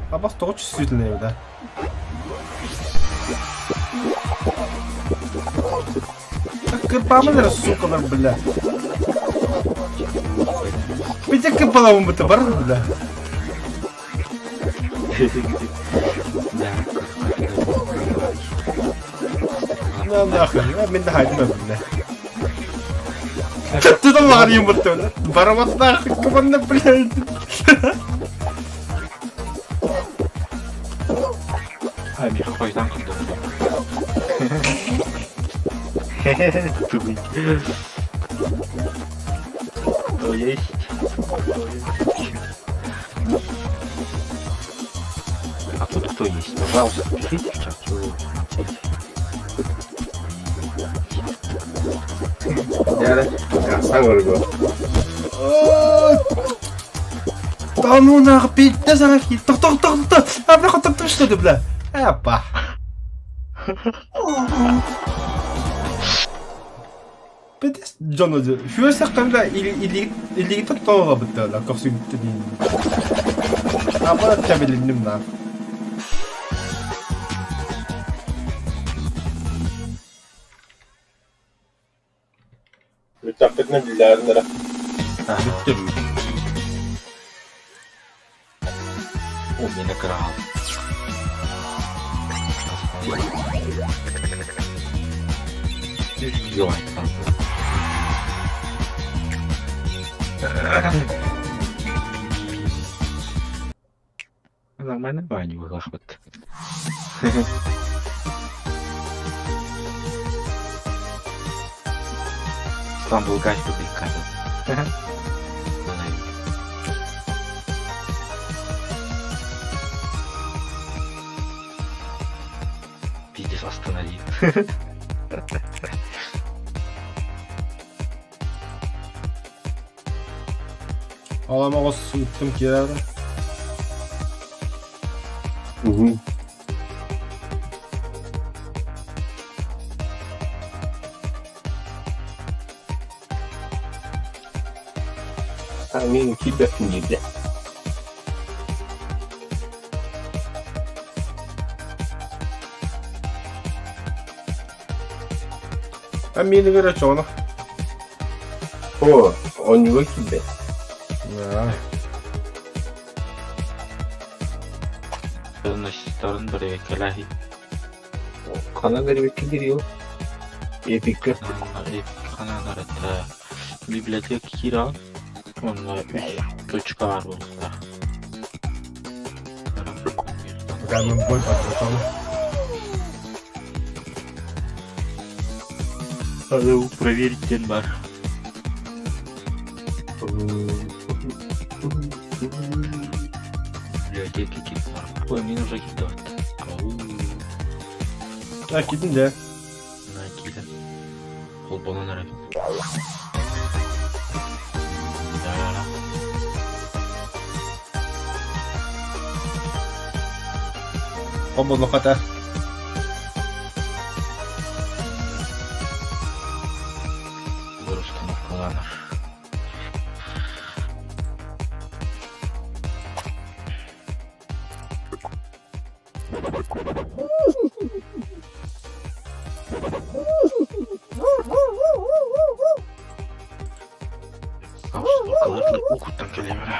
Speaker 1: А бас тоҕо чувствительный да? Кырпаамын сука, бля. Бите кырпаламын быты бар, бля.
Speaker 2: Да.
Speaker 1: На нахуй, мин да хайдым бля. Ты там лаҕар юмыртын. Барабаттаах команда, блядь.
Speaker 2: А, Миха хойдан кылдым. Тупый. То есть... А тут кто есть? Пожалуйста, пишите в чат, чего вы молчите.
Speaker 3: Дьэ, саҥарго.
Speaker 1: Да ну нахуй, пиздец, нахуй. Тох, тох, тох, тох. А, бля, хоть что ты, бля? Эпа. Пиздец, дьоно Хүөсэхтэрэ илиигиттэн тоҕо көрсүбүттэн Аба тэбилинним на.
Speaker 4: Бүттэхпитинэ биллээрин эрэ.
Speaker 1: Бүттүм.
Speaker 2: О, меня крал. Нормально баню выход. Стамбулга купить Пиздец, останови.
Speaker 1: Аламаҕас ыттым киирэр.
Speaker 3: Угу. Мин киирбэппин диирдэ.
Speaker 1: А миэнигэр очоҕуна.
Speaker 3: О, оонньууга киирбэт.
Speaker 1: Да.
Speaker 2: Старын бэрэбиэркэлээһин.
Speaker 3: Ханан бэрэбиэркэ дирио? Эпикка.
Speaker 2: Ханан это библиотека киирэн онно үс точка баар буолуохтаах.
Speaker 1: Камен бой подготовил.
Speaker 2: Надо проверить диэн баар. Библиотека киирэн бар. Ой, мин уже киирдэ Ау.
Speaker 1: А, киирдин дьэ.
Speaker 2: На киирэн. Холбонон эрэ. Да.
Speaker 1: Холбонуохха
Speaker 2: Установкаланар. Установкалар укуттан кэлэбэрэ.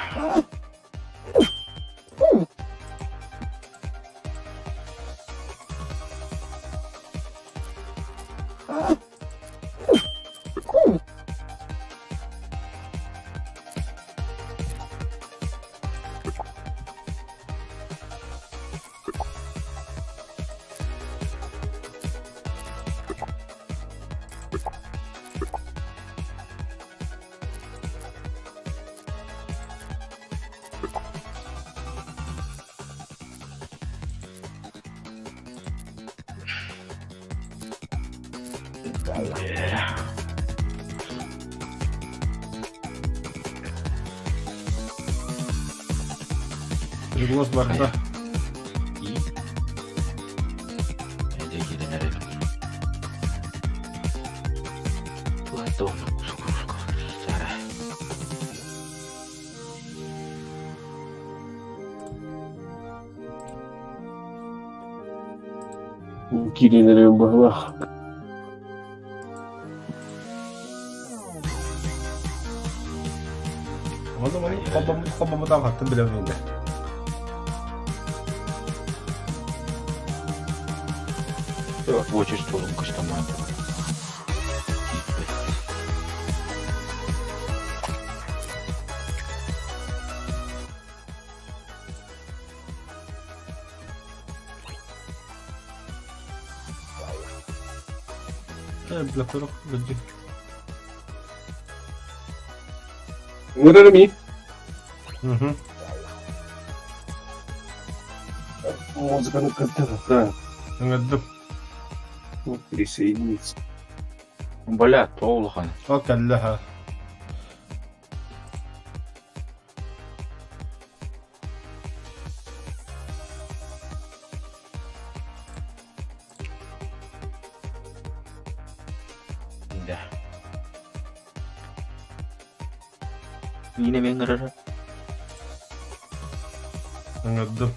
Speaker 2: Yeah.
Speaker 1: Приглас барда.
Speaker 2: И? Эдэ киирэн эрэбин. Платон сара.
Speaker 3: Киирэн эрэ быһылаах.
Speaker 1: Ону маны холбоммут холбоммутаах хаттын билэбин инде.
Speaker 2: Хочешь столом каштаман.
Speaker 1: Бля, көрөх гыдьы.
Speaker 3: Ыҥырар ми?
Speaker 1: Мгм.
Speaker 3: Музыканы кытта да.
Speaker 1: Ыҥырдым.
Speaker 3: Присоединиться.
Speaker 2: Бля, тоҕо улахан.
Speaker 1: Ол кэллэ ха.
Speaker 2: Да. Миин эмиэ ыҥырара.
Speaker 1: Ыҥырдым.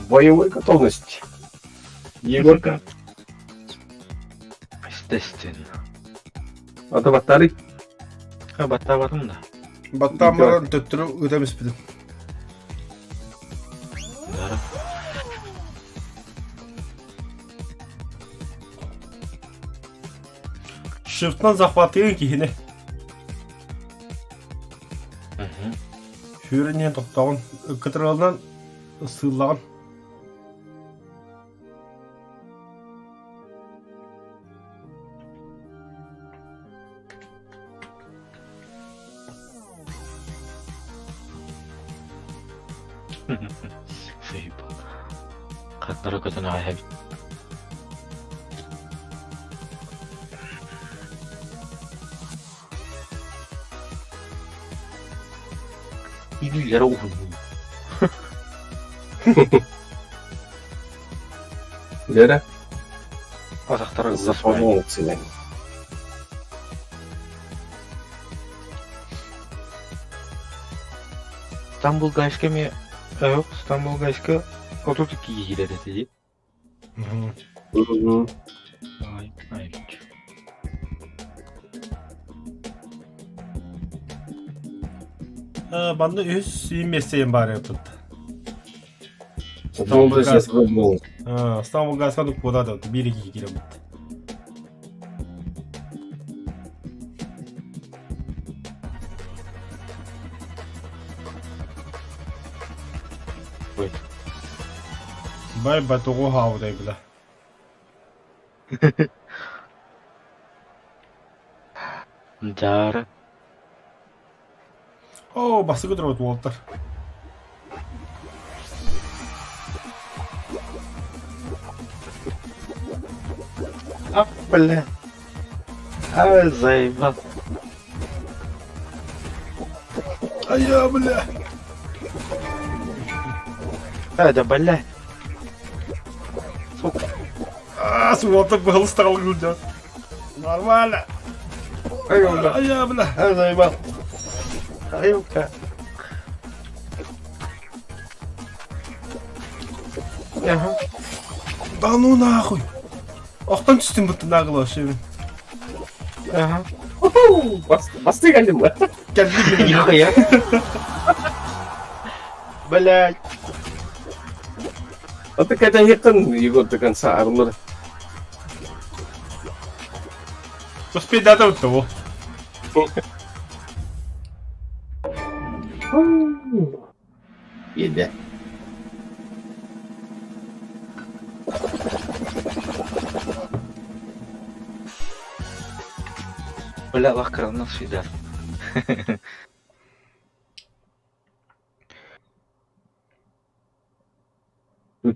Speaker 3: Боевой готовность. Егорка.
Speaker 2: Естественно.
Speaker 3: А то баттары.
Speaker 2: Ха, баттаабатым да.
Speaker 1: Баттаан баран төттөрү ыытан испитим.
Speaker 2: Да.
Speaker 1: Shift'tan захватыгын киһини. Сүүрэн иһэн тохтоҕун, кытыралынан сыыллаҕын.
Speaker 2: Заебал. Хаттара көтөн аҕай эбит. Илиилэрэ уһуннуу.
Speaker 3: Лера,
Speaker 2: Атахтара ыллас
Speaker 3: заполняет цены.
Speaker 2: Стамбул Гайска эмиэ Yok, Стамбул Гайска 32 киирэр этэ дии.
Speaker 3: Мгм.
Speaker 2: Ай, ай.
Speaker 1: Манна үһүс миэстэйин баар эбит.
Speaker 3: Стамбул Гайска.
Speaker 1: Стамбул Гайска куда да биир киһи киирэммит.
Speaker 2: Ой.
Speaker 1: Бай батугу хааудай била.
Speaker 2: Дара.
Speaker 1: Оо, бастакы турбут уолтар.
Speaker 2: А, бля. А, заебал.
Speaker 1: А я, бля.
Speaker 2: А, да, бля. Сука.
Speaker 1: А, суолта быһылыстаҕал гылдьан. Нормально.
Speaker 2: Айылга.
Speaker 1: А я, бля.
Speaker 2: А, заебал. Айылга. Ага.
Speaker 1: Да ну нахуй. Охтон түстүм бутта нагло вообще.
Speaker 2: Ага.
Speaker 3: Басты кэллим ба?
Speaker 1: Кэлли
Speaker 2: Нихуя. Блядь.
Speaker 3: А ты когда ехал, Егор до конца армор.
Speaker 1: Успей дата вот того.
Speaker 3: Еде.
Speaker 2: Бля, лах крана свидар.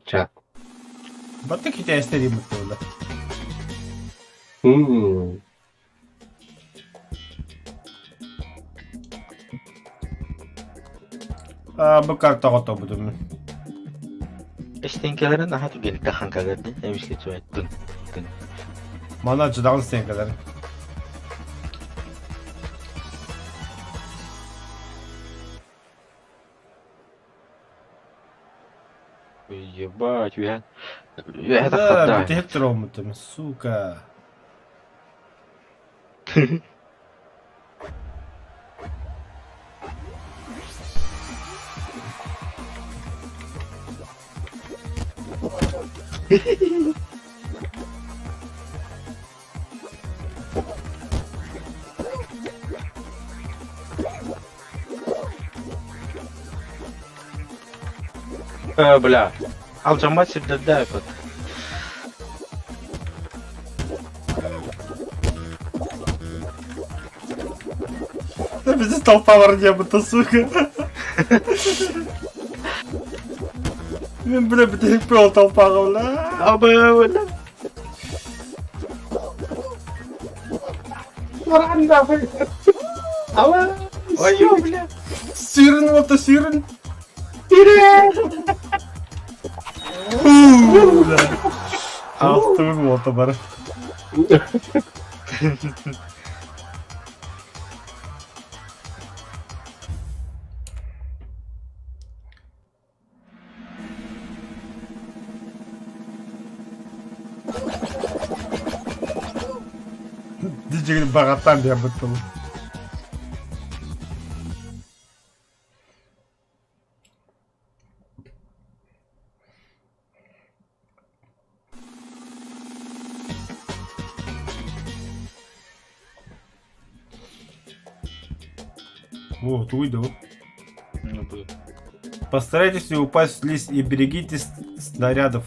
Speaker 3: Ча.
Speaker 1: Батта китайстер имит буолла. А, бу картаҕа отобутум.
Speaker 2: Эстенкелерин наһаа түргэнник тахан кэлэрди. Эмискэ түһэттин. Тын.
Speaker 1: Мана дьадаҕын стенкалар.
Speaker 2: Ебать, үһэн. Үһэ
Speaker 1: Да,
Speaker 2: таххарда.
Speaker 1: бүтэһик туроммутум, сука.
Speaker 2: Бля, алдьаммат сирдэрдээппит.
Speaker 1: Да пиздец толпа варнебыта, сука. Мин, бля, бүтэһик пыл толпаҕа, бля.
Speaker 2: Абы, бля. Ой, бля.
Speaker 1: Сүүрүн уолта сүүрүн. Фу, бля. Алтыбыт уолта бары. Дьигин баҕаттаан биэрбит тылы. О, тугуй да
Speaker 2: Ну, бу.
Speaker 1: Постарайтесь не упасть в лист и берегитесь снарядов.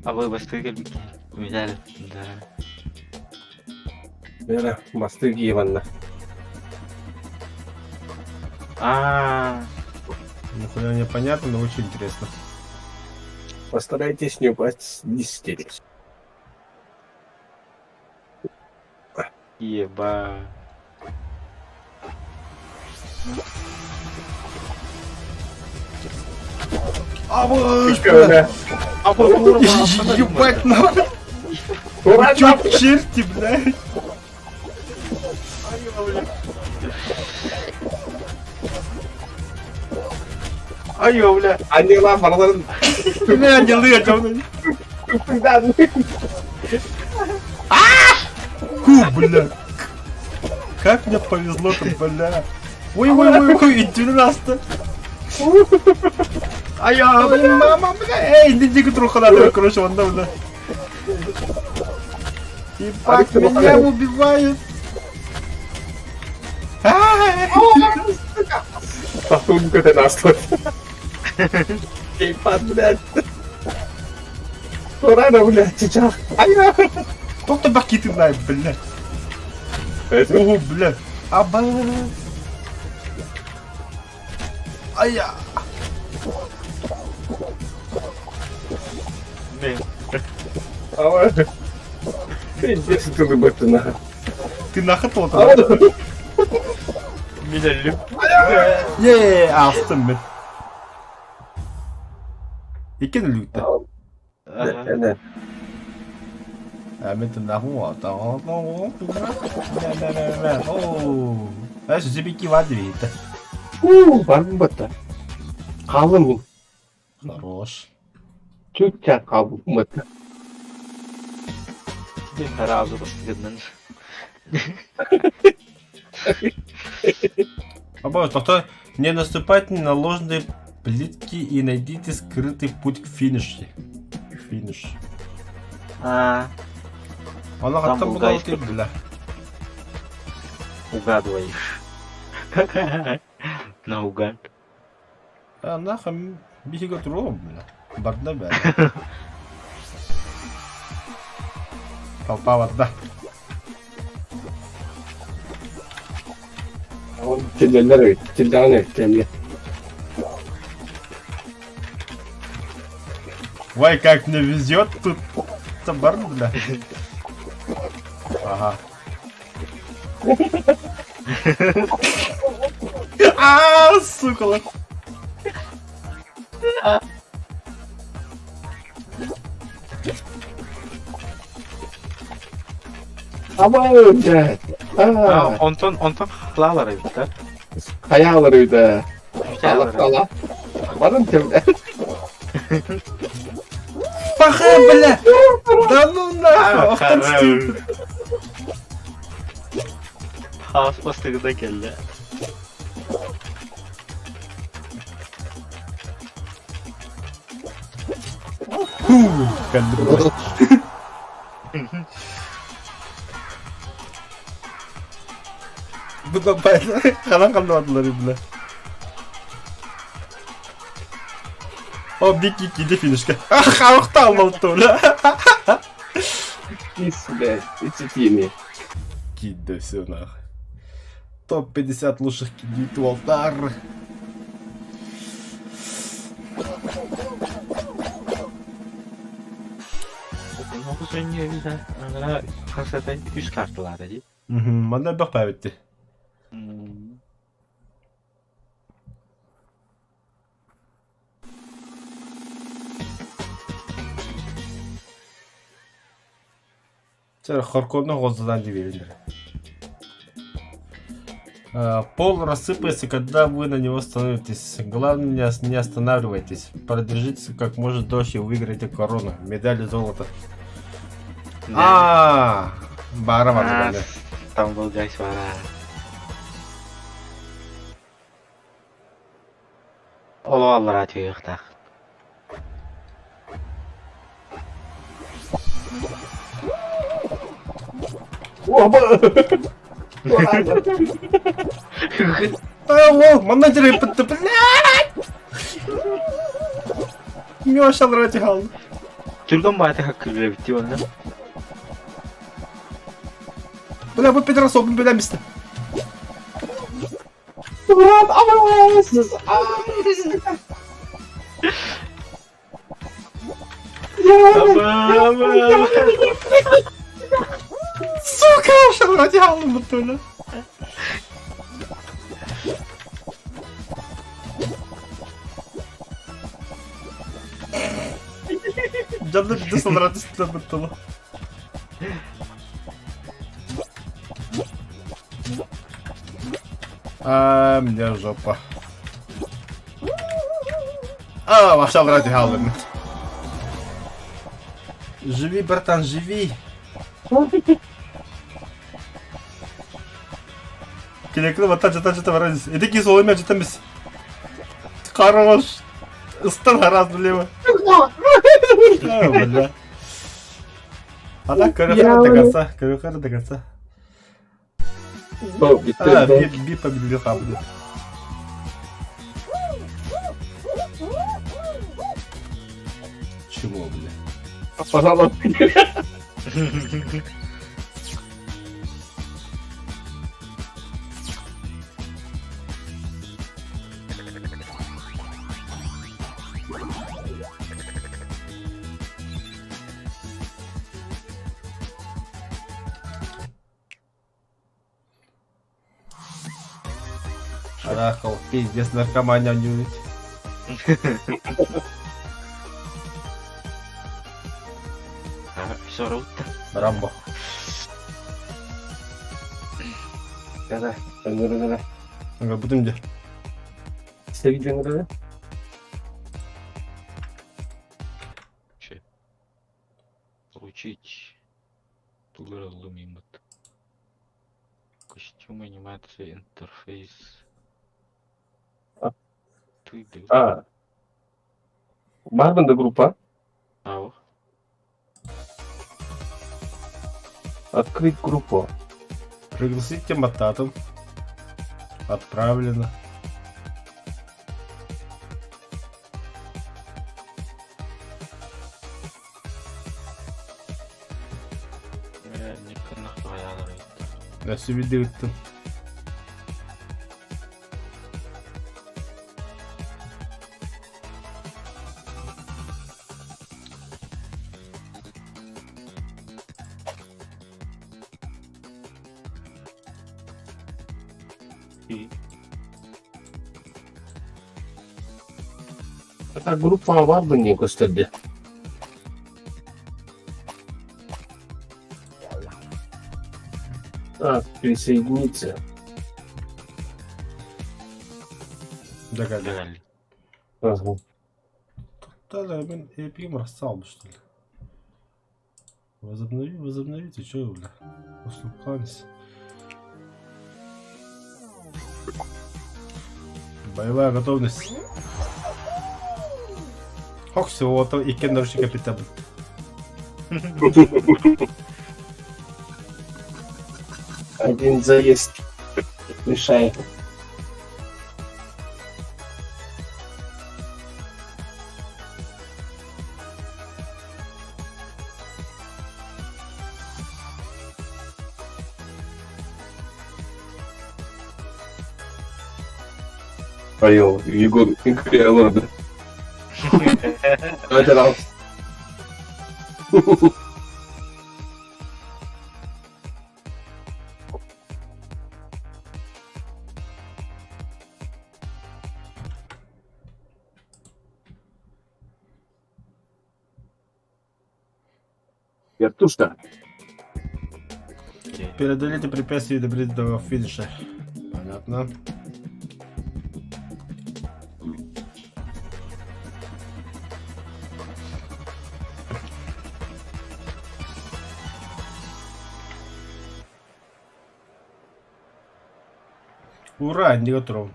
Speaker 2: Абы бастыы кэлбит киһи. Да.
Speaker 3: Бера, бастыы киеванна.
Speaker 2: А,
Speaker 1: Нихуя непонятно, но очень интересно.
Speaker 3: Постарайтесь не упасть с листьев.
Speaker 2: еба.
Speaker 1: Абыш, бля! Ебать нахуй!
Speaker 3: Ура,
Speaker 1: Чё черти, бля?
Speaker 2: Айо, бля.
Speaker 3: Аннела барыларын
Speaker 1: Бля, не лыжа,
Speaker 3: тупыйдан.
Speaker 1: Ху, бля. Как мне повезло-то, бля. Ой, ой, ой, ой, иди нас-то. А я, блин, мама, бля. Эй, иди к трухана, короче, вон там, бля. Ебать, меня убивают. А-а-а.
Speaker 3: Тахтун көтөн ааспыт. Ебать, блядь. Турана, блядь, чичах. Айа.
Speaker 1: Кто-то бакеты знает, бля. Ого, бля. Аба. Ая.
Speaker 2: Мен.
Speaker 3: Ава. Пиздец, ты быттына.
Speaker 1: Ты нахуй вот
Speaker 2: Мен өллүм.
Speaker 1: Е, астым мен. Иккен үлүктэ.
Speaker 2: Ага.
Speaker 1: А мен нахуй Оо. Эс зибики вадри.
Speaker 3: У, барбын бытта. Қалым мин.
Speaker 1: Хорош.
Speaker 3: Чуть-чуть қалдым бытта.
Speaker 2: Мен харазы бастыгынан.
Speaker 1: Аба, тоқта, не наступайте на ложные плитки и найдите скрытый путь к финишу. Финиш.
Speaker 2: А,
Speaker 1: Она
Speaker 2: Там
Speaker 1: хаттан
Speaker 2: булгай.
Speaker 1: була бля.
Speaker 2: угадываешь. Наугад.
Speaker 1: А нахуй биһиги туруом, бля. Барда бля. Толпа барда.
Speaker 3: Теллелер өйт, телләгән өйт, телле.
Speaker 1: Ой, как мне везет тут. Это бар, бля. Ага. А, сука. лох.
Speaker 3: Аба, блядь.
Speaker 2: А,
Speaker 3: А,
Speaker 2: онтон, онтон хатлалар эбит, да?
Speaker 3: хаялар өйдө. Алла тала. Барын телле.
Speaker 1: Паха, бля. Да ну нахуй. Охтан стюп.
Speaker 2: Хаас бастыгына келди.
Speaker 1: Фу, Кэлли Бу ханан халлаатылар бля. О, бик киди финишка. Халыкта алмалты бля.
Speaker 3: Ис, блядь, эти теми.
Speaker 1: Киди все нахуй. Топ-50 лучших кидит Уолтар.
Speaker 2: Үс карталаата дии.
Speaker 1: Манна элбэх паабитти. Чэ, Хоркуобна холзадан дибиэллэр. Пол рассыпается, когда вы на него становитесь. Главное, не останавливайтесь. Продержитесь как можно дольше и выиграете корону. Медали золота. А, бара бар
Speaker 2: Там гайс бара. Оло аллара түйіқтақ.
Speaker 1: О, манна жереппитти, блядь! Мёша аллара хаалла.
Speaker 2: Түргөн бааты хаккырга битти онна.
Speaker 1: Бля, бу пидорас опын билемисти. Сука, шалрати хаалла бутуна. Дьонно битти салрати сыттар буттула. А, мне жопа. А, вообще вроде халдым. Живи, братан, живи. Kerekli vatan çatan çatan var. Эдики солоймен жетеміз. Хорош. Ыстан харас білемі. Бля. А так көрөхөр до конца, көрөхөр до конца. А, би, би победил хабды. Чего, бля?
Speaker 3: Пожалуйста.
Speaker 1: Шарахал, пиздец, наркомания не
Speaker 2: Сорутта.
Speaker 1: Рамбо.
Speaker 3: Да-да, да-да-да.
Speaker 1: Будем где?
Speaker 3: Севиден
Speaker 2: Получить Тугралумимат. Костюм, анимация, интерфейс. Ты
Speaker 3: А. Барбанда группа.
Speaker 2: Ау.
Speaker 3: Открыть группу.
Speaker 1: Пригласите Матату. Отправлено. Nasıl bir dırttım.
Speaker 3: Hatta grup falan var mı niye gösterdi? Так, присоединиться.
Speaker 1: Догадали.
Speaker 3: Ага.
Speaker 1: Да, да, мен эпим рассал, что ли. Возобнови, возобновите, чё, бля? Услуканись. Боевая готовность. Хок всего, то и кем наруши капитан.
Speaker 3: Один заезд мешает. Поел, Егор, Игорь ладно. Давайте раз. Вертушка.
Speaker 1: Преодолейте препятствия и доберитесь до финиша. Понятно. Ура, не готов.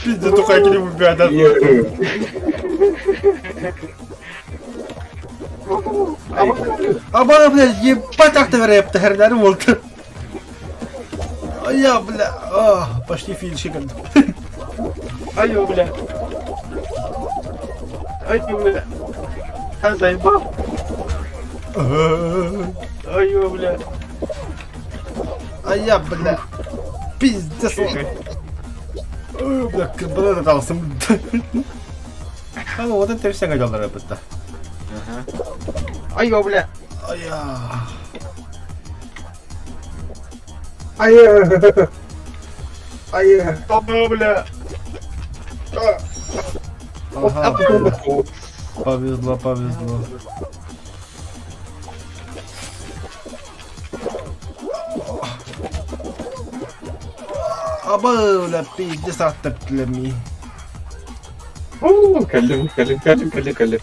Speaker 1: Пизда, только я не убегаю. Абана, блядь, ебать, ах ты, рэп, ты волк. А я, бля, а, почти финишик.
Speaker 2: Ай, бля. Ай, бля. А, заебал. Ай, бля.
Speaker 1: А я, бля, пиздец. Ой, бля, кабана дался. А ну вот это все хотел рэп-то.
Speaker 2: Ай, бля.
Speaker 1: А я.
Speaker 3: Ай, ай,
Speaker 2: О, бля.
Speaker 1: Ага, бля. Повезло, повезло. Аба, бля, пиздец, аттаплеми.
Speaker 3: Калим, калим, калим, калим, калим.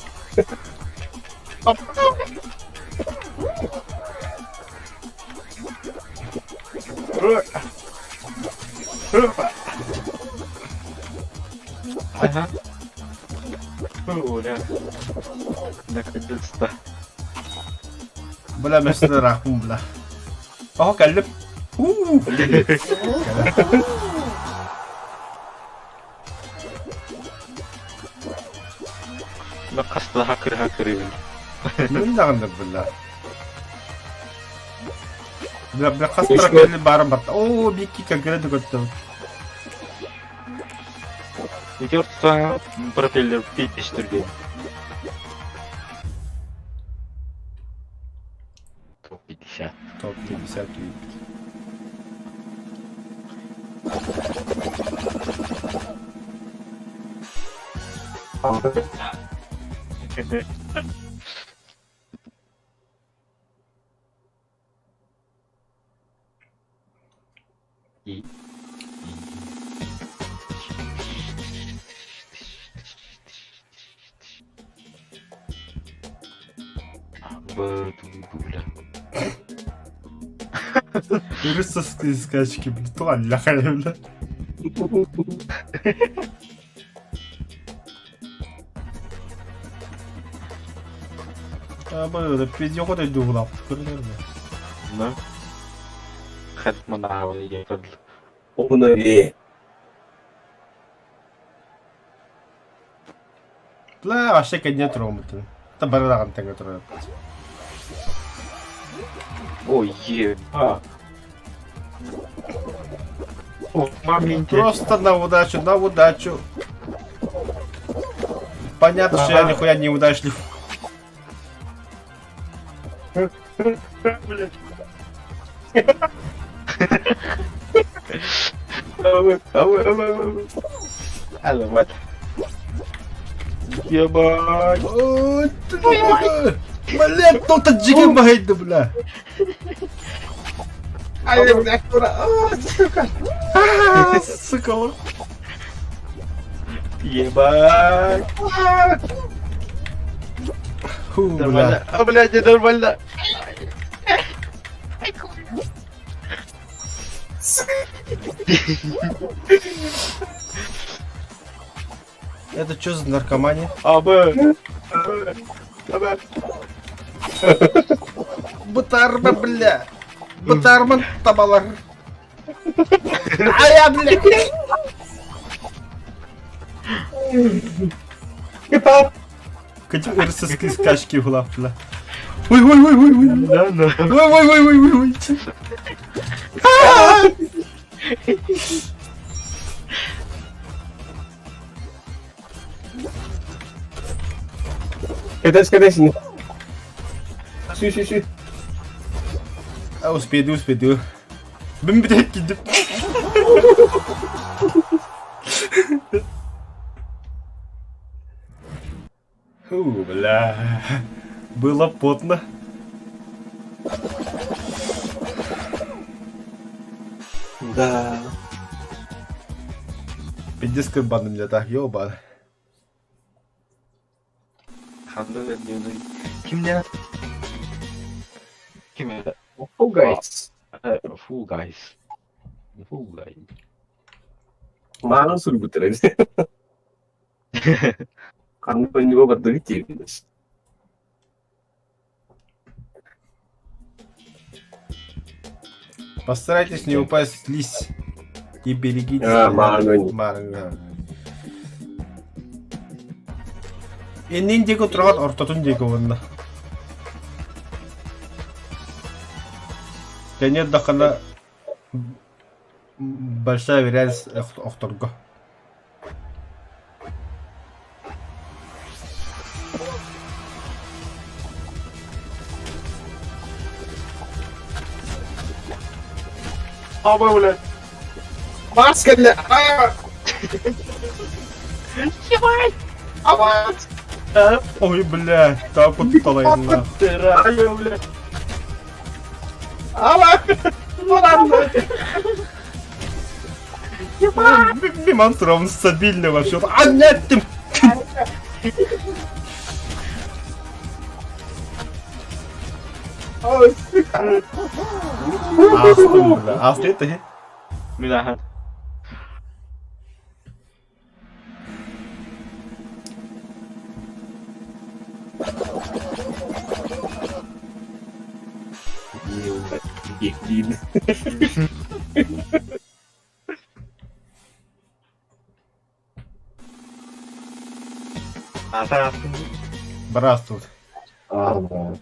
Speaker 2: Ага. Бля. Наконец-то.
Speaker 1: Бля, место рахум, бля. Ого, каллеп. У.
Speaker 2: Накаста хакер хакер.
Speaker 1: Мин даҕаны бля. Бля, бля, хас тракелли баарым барта. Оо, бикки конкретно көттüm.
Speaker 2: Идет пропеллер пить Топ-50.
Speaker 1: Топ-50
Speaker 2: И. Бля.
Speaker 1: Русские скачки, бля, туа ляхай, бля. А, бля, пиздец, иду в лапу,
Speaker 2: Да. Хатманава я
Speaker 3: Обнови.
Speaker 1: Бля, вообще конец ромы-то. Это барадан так который.
Speaker 2: Ой, еба. О, маменьки.
Speaker 1: Просто на удачу, на удачу. Понятно, что я нихуя не удачлив.
Speaker 2: Блядь. Алло, мать. Ебать.
Speaker 1: Ой, ты, Блядь, тут джиги магайда, бля.
Speaker 3: Ай, блядь, ура! Сука!
Speaker 1: А, Сука.
Speaker 2: Ебать.
Speaker 1: Фу, бля.
Speaker 2: Нормально. А, блядь, не нормально.
Speaker 1: Это что за наркомания?
Speaker 5: А, Б. А, Б.
Speaker 1: Бытарма, бля! Бытарма табалар! Ая, бля! Катя рыцарские скачки была, бля. Ой, ой, ой, ой, ой.
Speaker 2: Да, да.
Speaker 1: Ой, ой, ой, ой, ой, ой.
Speaker 3: Кэтэс кэтэс ини. Сүй сүй сүй.
Speaker 1: А, успею, успею. Мин бүтэһик киирдим. Фу, бля. Было потно.
Speaker 3: Да.
Speaker 1: Пиздец кырбаным мне так, ёба.
Speaker 2: Ханды Кимден? Ким это?
Speaker 3: Fall Guys.
Speaker 2: Fall Guys. Fall Guys.
Speaker 3: Мааҕын суруйбуттар эбит. Ханнык оонньууга бардыбыт диэбит.
Speaker 1: Постарайтесь не упасть в слизь и берегите.
Speaker 3: А, мааҕын.
Speaker 1: Мааҕын. Иннин диэки тураҕын, ортотун диэки уонна. Кэннин даххана большая вероятность охторго.
Speaker 5: А, Б, бля.
Speaker 3: Мас кэллэ. Аа! Аванс!
Speaker 1: Ой, бля, так вот талайна.
Speaker 5: Раю, бля.
Speaker 3: Ава! Муран!
Speaker 1: Мимантур, стабильный вообще. А, нет, ты!
Speaker 3: Ой, сука!
Speaker 1: Астым, бля. Асты это?
Speaker 2: Мин ахан.
Speaker 3: Диэхтиин.
Speaker 2: Асан астын.
Speaker 1: Брас тут.
Speaker 3: Аа, да.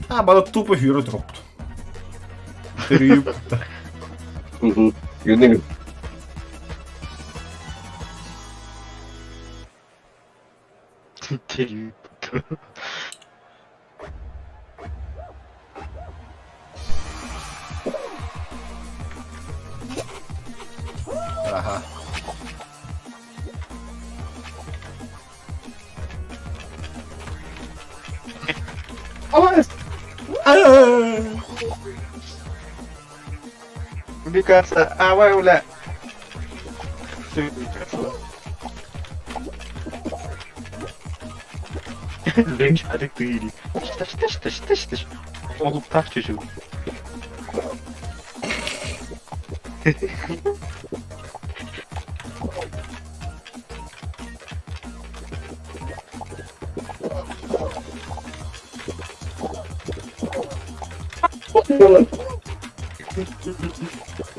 Speaker 1: А, бала тупо хюрө турупту. Төрүйүп.
Speaker 3: Мгм. Юнэг.
Speaker 2: Терүү.
Speaker 1: Аха.
Speaker 3: Аванс!
Speaker 5: Мне кажется, а, Б, бля.
Speaker 2: Лэҥ тыыри. Что что что что Олуптаах чучук.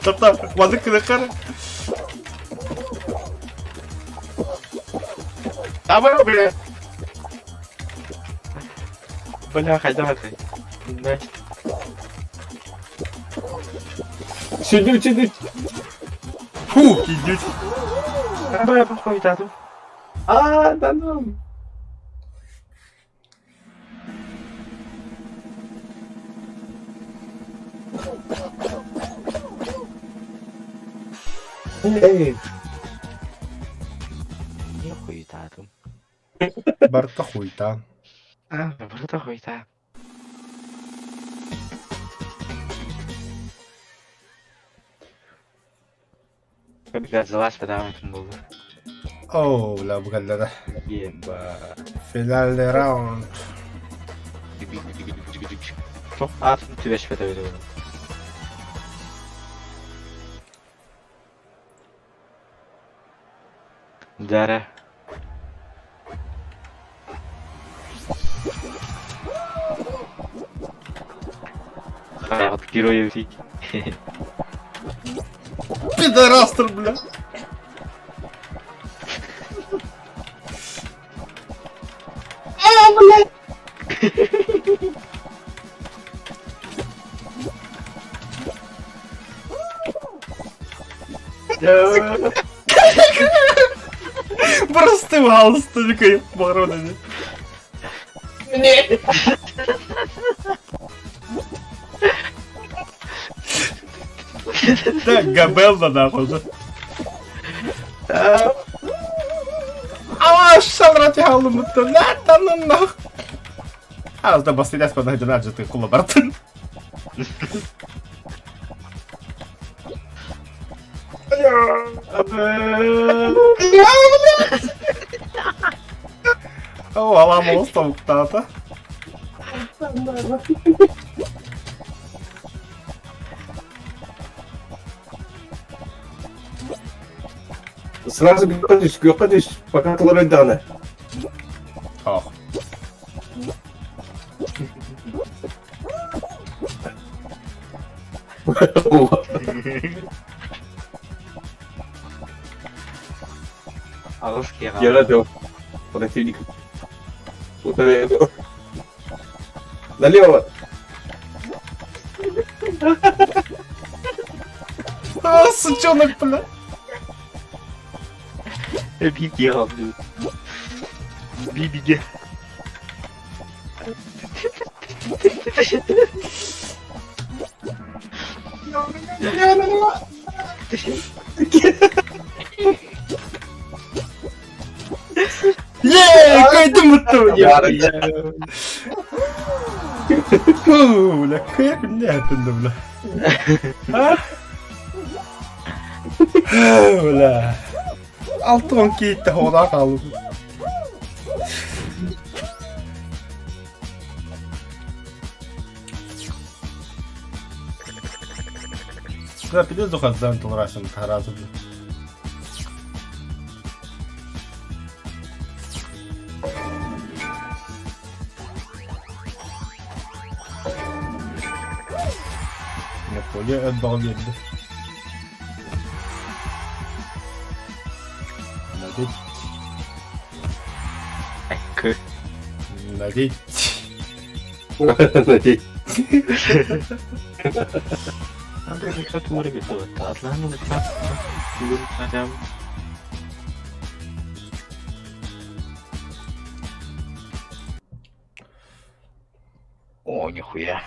Speaker 1: Тапта, вадык кылыккар.
Speaker 5: А, Б, бля.
Speaker 2: Бля, хайда ты. Значит,
Speaker 3: Сүдү сүдү.
Speaker 1: Фу, кидють.
Speaker 2: А, Б, похуй, тату.
Speaker 3: Аа, да ну. Эй,
Speaker 2: Не хуй, тату.
Speaker 1: Барта хуйта.
Speaker 2: А, барта хуй, та. Когда залазь, тогда это было.
Speaker 1: О, бля, бугаллара.
Speaker 2: Еба.
Speaker 1: Финальный раунд.
Speaker 2: Туох аатын түбэспэтэ эбитэ буолуо. Дьэ Хайаҕыт герой эбитий?
Speaker 1: Пидорастр, бля! Простым галстукой баронами. Так, габелла нахуй. Да? А, шамрати халымытты. На, там нах. А, да бастыляс подойден, ты кула бартын. О, аламос тобуктаата.
Speaker 3: Сразу күөххэ түс, күөххэ түс, пока тылар өлдөҕүнэ.
Speaker 1: Ох.
Speaker 2: Аҕыс киэҕэ.
Speaker 3: Дьиэҕэ дьол. Противник. Налево.
Speaker 1: А, сучонок, бля.
Speaker 2: Биге алды. Бибиге.
Speaker 1: Е, кайдым бутты. Фу, бля, как мне это, бля. А? Бля. Алтын кейтті хода қалып. Да, пиздец духаздан толрасым таразы. Япония отдал берді. Надеть.
Speaker 2: Әккі.
Speaker 1: Надеть.
Speaker 3: Надеть.
Speaker 2: Андрей, как ты морги Атланты, Адам. О, нихуя.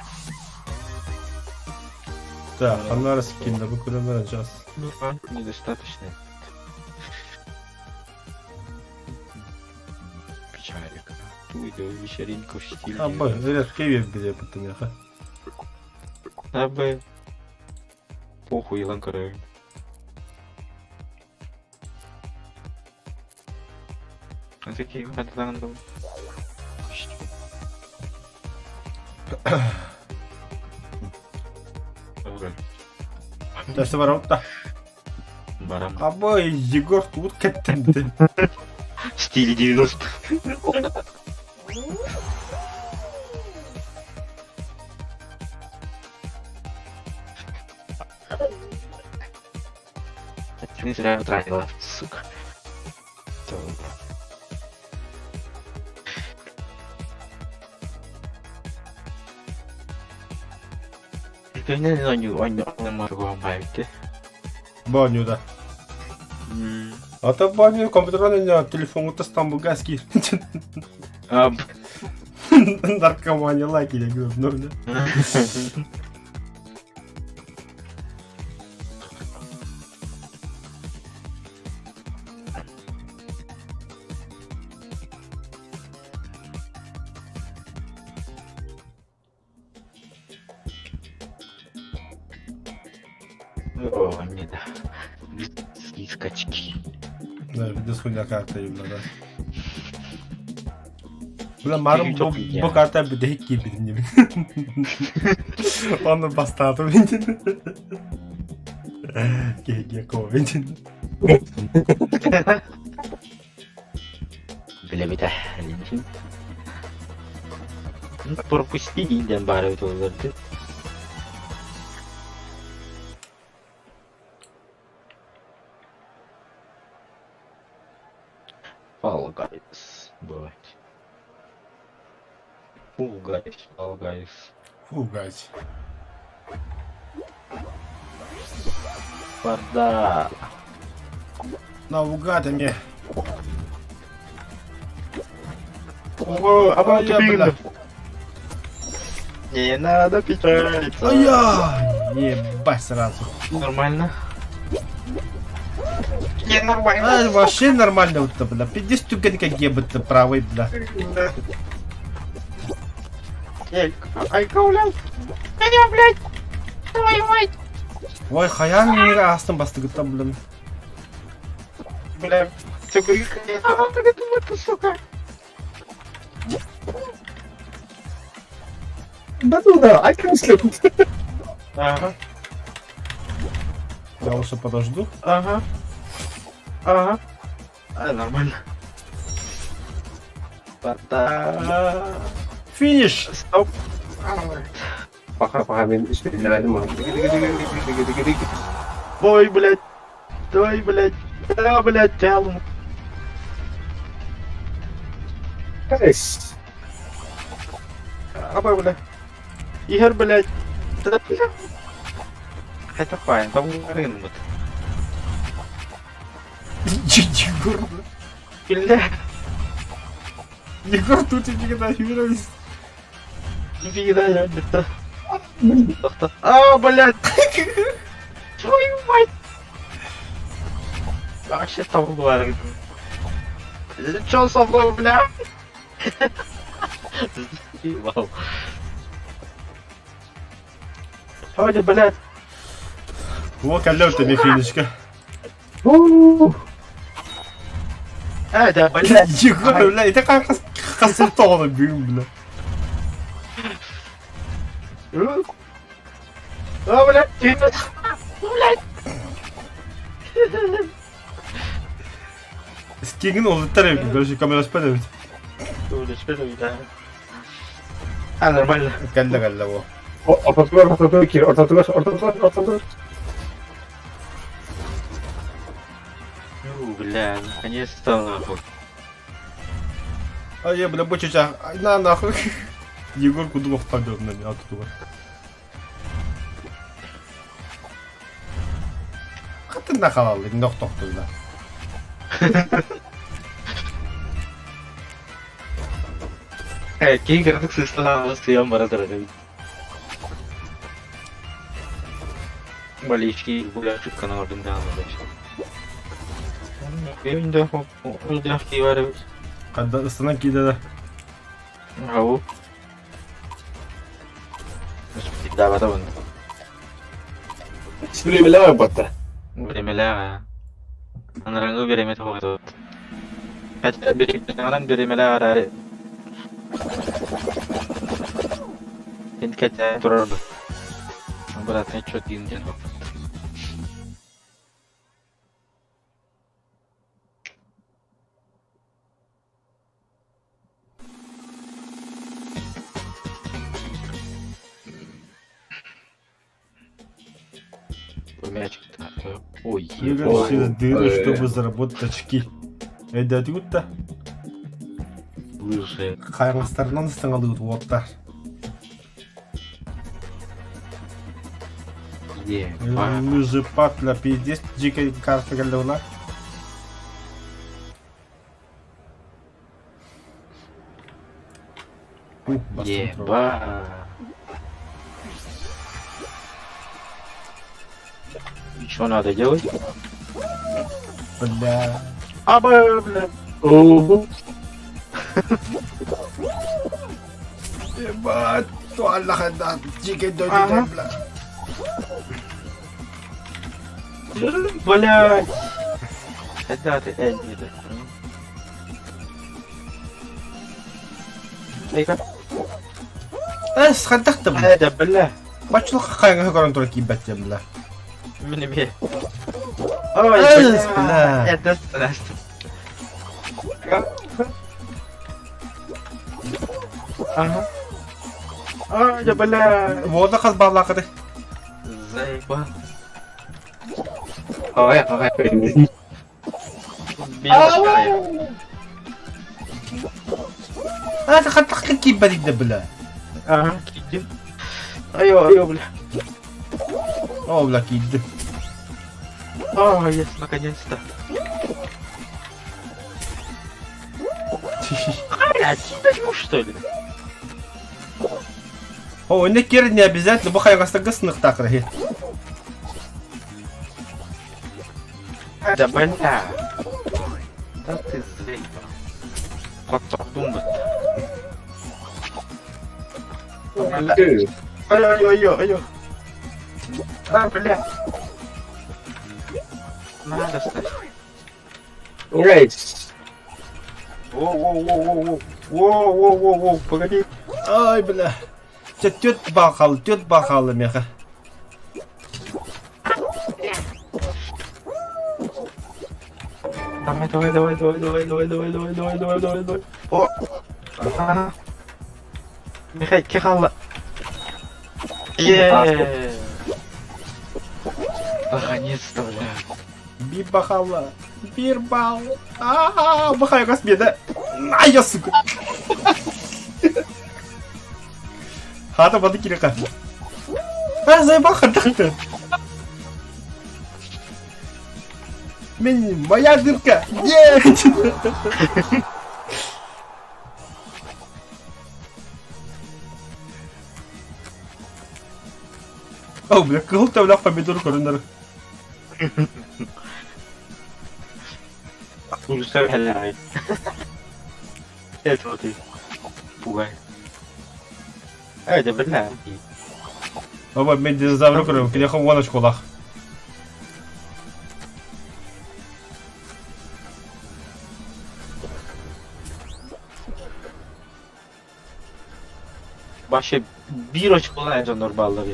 Speaker 1: Так, анар скинді бұл көрімдер жас.
Speaker 2: Ну, недостаточно. Печалик. Туйда вечеринка в стиле.
Speaker 1: Абы, редко берді деп бұттың
Speaker 2: Абы. Похуй, Илан Каравин. Ну такие рандом.
Speaker 1: Тәсі бар отта.
Speaker 2: Барам.
Speaker 1: Абы, Егор тут кеттінді.
Speaker 2: В стиле 90-х. Не зря утратила, сука.
Speaker 1: Баню да. Ата баню компьютерын телефон Стамбулга скир. Наркомания лайки я говорю, ну да.
Speaker 2: О, не да. Скачки.
Speaker 1: Да, видос хуйня карта именно, да. Бля, Марым бу, бу карта бүтэһик киирбитим диэбин. Оны бастаатым дин. Киһиге ковид.
Speaker 2: Билэбитэ. Пропусти диэн баара эбит олорду. Fall Guys. Бывает. Fall Guys, Fall Guys.
Speaker 1: Fall Guys.
Speaker 2: Барда.
Speaker 1: Наугад эмиэ.
Speaker 2: О,
Speaker 1: а бля.
Speaker 2: Не надо печалиться.
Speaker 1: Ай, ебать сразу.
Speaker 2: Нормально. Не нормально.
Speaker 1: А, вообще нормально вот это, бля. Пиздец түгэн кэгиэбит правый, бля.
Speaker 2: Айка, блядь. Меня, блядь. Твою мать.
Speaker 1: Ой, хайаан миигин аастын бастыгыттан, блин.
Speaker 2: Бля, сука.
Speaker 3: Да-да-да, I can sleep.
Speaker 2: Ага.
Speaker 1: Я лучше подожду.
Speaker 2: Ага. Ага. А, нормально. Пота.
Speaker 1: Финиш!
Speaker 2: Стоп.
Speaker 3: Пока, пока, мен үстелерdim onu.
Speaker 2: Ой, блядь. Ой, блядь. Да, блядь, тялым.
Speaker 3: Guys.
Speaker 2: Аба, бля. Игорь, блядь. Да, бля. Хотя файн, там рынок.
Speaker 1: Егор,
Speaker 2: бля.
Speaker 1: Егор тут никогда не вернулись.
Speaker 2: Нифига я это. А, блядь. Твою мать. Вообще там говорит. Чё со мной, бля? Заебал. Ой, блядь.
Speaker 1: Во, калёр тебе финишка.
Speaker 2: А, да, блядь.
Speaker 1: Егор, бля, это как хасыртоҕуна бүгүн, бля.
Speaker 2: А, блядь, блядь.
Speaker 1: Скигин улыттар эбит, короче, камераспан эбит.
Speaker 2: А, нормально.
Speaker 1: Кэллэ кэллэ бу.
Speaker 3: Ортотугар, ортотугар киир, ортотугар, ортотугар, ортотугар.
Speaker 2: Ну, бля, наконец-то нахуй.
Speaker 1: А я, бля, бочеча, на нахуй. Егор Кудумов побед на меня оттуда. Хатын нахалал, нохтохту, да.
Speaker 2: Киһи кыратык сыыстаах сыйан бара турар эбит. Болельщики гуляшек на
Speaker 1: Когда ыстанан киирдэ да?
Speaker 2: Ау. Даабата
Speaker 3: Бириэмэлээх батта.
Speaker 2: Бириэмэлээх. Анарааҥҥы бириэмэ тоҕо Хотя бириэмэлээҕинэн бириэмэлээх эрээри Син кэтээн турарбыт. Быраатын чё диэн Мячик. Ой,
Speaker 1: Прыгать через дыры, чтобы заработать очки. Өйдөөтүгүт да?
Speaker 2: Лыжи.
Speaker 1: Хайаҥастарынан ыстаҥалыыр уоттар. Лыжи патля пиздец дьиэ карта кэллэ
Speaker 2: Еба. И что надо делать?
Speaker 1: Бля.
Speaker 2: Аба, бля.
Speaker 3: Угу.
Speaker 1: Ебать, туаллаха дьиэ дойду бля.
Speaker 2: Блядь. Это ты, это. Айка.
Speaker 1: Эс, хайдах да бу?
Speaker 2: Да бля.
Speaker 1: Баччылык хайаҥаһы көрөн туран киирбэт диэн бля.
Speaker 2: Мин эмиэ. Ой,
Speaker 1: Эс, бля.
Speaker 2: Это страшно. Ага. А, да бля.
Speaker 1: Уода хас баалаахыты?
Speaker 2: Заебал. Ой, ой. Биир
Speaker 1: А, хайдах киирбэт да бля.
Speaker 2: Ага, киирдим. Айо, айо, бля.
Speaker 1: О, бля, киирдим.
Speaker 2: О, yes, наконец-то. Блядь, возьму, что ли?
Speaker 1: О, не кир не обязательно, бу хайҕастарга сыныктаах рахи.
Speaker 2: Да бля. Да ты заебал. Хоттордум быт. Ай, ай, ай, ай, ай. А, бля. Надо стать.
Speaker 3: Рейс.
Speaker 2: Воу-воу-воу-воу-воу. Воу-воу-воу-воу, погоди.
Speaker 1: Ай, бля. Чэ, түөрт баал хаалла, түөрт баал хаалла миэхэ.
Speaker 2: Давай, давай, давай, давай, давай, давай, давай, давай, давай, давай, давай, давай. О! Ага. Михай, кехалла. Е! Наконец-то, бля.
Speaker 1: Биир бахалла. Биир баал. Аа, бахайгас беда. Ай, я, сука. Хата бады кирика. А, заебал хардахты. Мен, моя дырка. Нет! О, бля, кыһыл төбөлөөх помидор көрүнэр.
Speaker 2: Курса бля. Это вот и пугай. Это бля.
Speaker 1: Оба, мен динозавры көрөм, киниэхэ уон очколаах.
Speaker 2: Вообще биир очколаах дьон нормаллар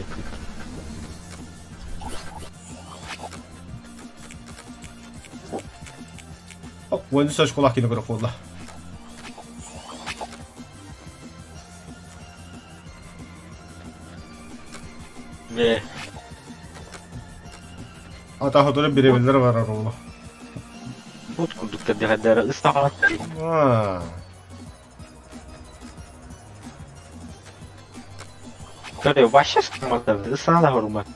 Speaker 1: Уон үс очколаах кини көрө буолла.
Speaker 2: Бе.
Speaker 1: Ата хотуру бирэбиллэр барар оҕолор.
Speaker 2: Бут курдуктар диэхэддэрэ ыстаҕалат.
Speaker 1: Аа.
Speaker 2: Көрө вообще ыстамматтар, ыстана да хорумат.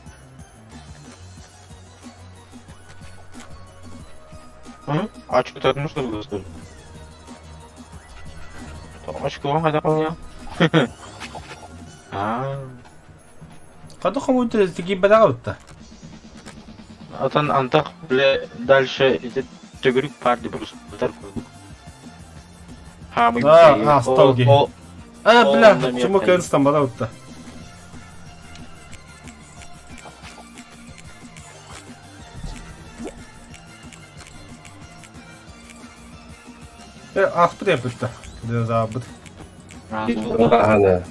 Speaker 2: Очко так нужно было, что ли? Очко вам хотя бы Аа.
Speaker 1: Хата хомуйта тикийбэтэҕэ бытта.
Speaker 2: Отон антах бля дальше ити төгүрүк паар ди просто курдук. Хаамый
Speaker 1: Аа, астал киһи. Аа, бля,
Speaker 2: Ол
Speaker 1: чума кыан ыстаммата бытта. Э, ааспыт эппитта. Динозаврбыт.
Speaker 3: Аһана.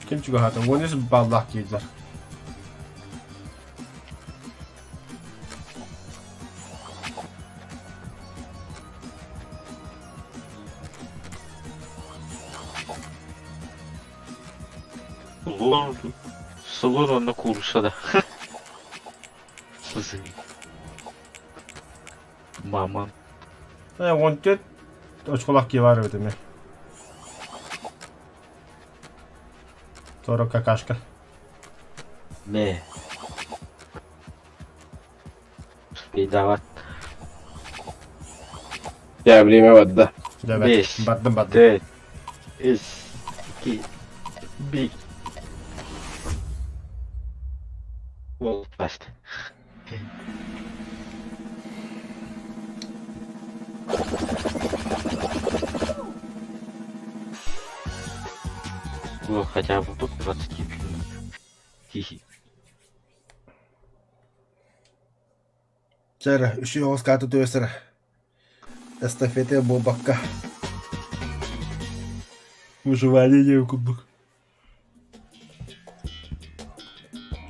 Speaker 1: Ким чугаһаата? 13 баллаах киирдэр.
Speaker 2: Слон, слон онно куурусса да. Сызый. Мамам.
Speaker 1: Э, 14 очколаах киһи баар эбит эмиэ. 40 какашка.
Speaker 2: Мэ. Успейдават.
Speaker 3: Я время барда.
Speaker 1: Дьэ,
Speaker 2: Бес.
Speaker 1: бардым бардым.
Speaker 2: Төрт. Үс. Икки. Биир. Уол басты. Было хотя бы тут 20 минут. Хи-хи.
Speaker 1: Чэ эрэ, үчүгэй оҕус хаата түбэс эрэ. Эстафета буолбакка. Выживание диэн курдук.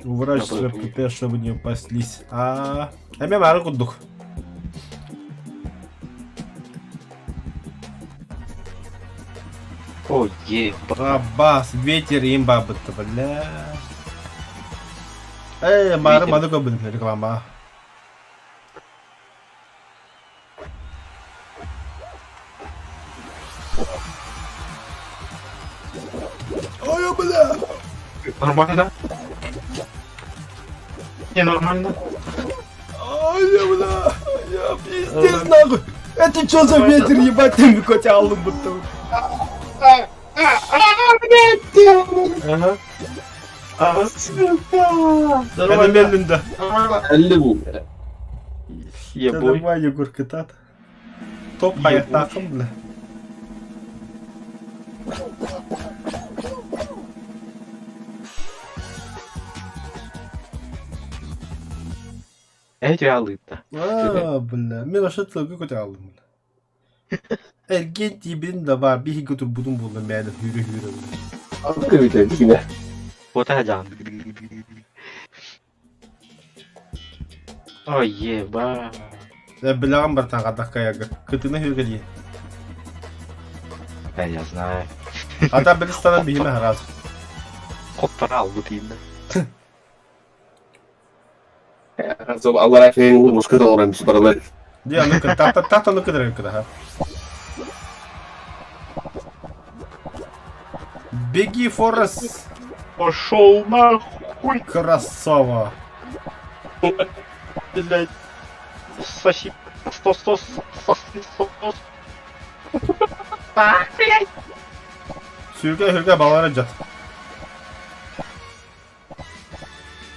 Speaker 1: Уворачивай ПП, чтобы не упасть. А, эмэ баары курдук.
Speaker 2: О, еба.
Speaker 1: Аббас, ветер имба бытты, бля. Эй, мары маны көбүн реклама. Ой, бля!
Speaker 2: Нормально? Не нормально?
Speaker 1: Ой, бля! Я пиздец нахуй! Это что за ветер, ебать, ты хоть алым будто.
Speaker 2: Ага. Ага.
Speaker 1: Это медленно.
Speaker 3: Әллі
Speaker 2: Ебой.
Speaker 1: Давай, Егор, кытат. Топ хайаттаахым, бля.
Speaker 2: Эти алыта.
Speaker 1: А, бля, мен вообще тылгы көтө алдым, бля. Эрген тибин да бар, биһиги турбутум буолла мээнэ хүрэ-хүрэ.
Speaker 3: Алты көбүтэ дигинэ.
Speaker 2: Вот ажан. Ой, еба.
Speaker 1: Бляҕым бартан хатах каяга. Кытына хүргэ дии.
Speaker 2: Да, я знаю.
Speaker 1: Ата билистанан биһиме хараас.
Speaker 2: Хоттара албыт ииннэ.
Speaker 3: Аллара фейн мускы долларын баралар.
Speaker 1: Ди аны тата тата аны кыдыры кыда. Беги, Форест!
Speaker 2: Пошел нахуй,
Speaker 1: Красава!
Speaker 2: блядь. Соси. Сто, сто, соси, сто, сто. А, блядь.
Speaker 1: Сүргэ хүргэ балара жат.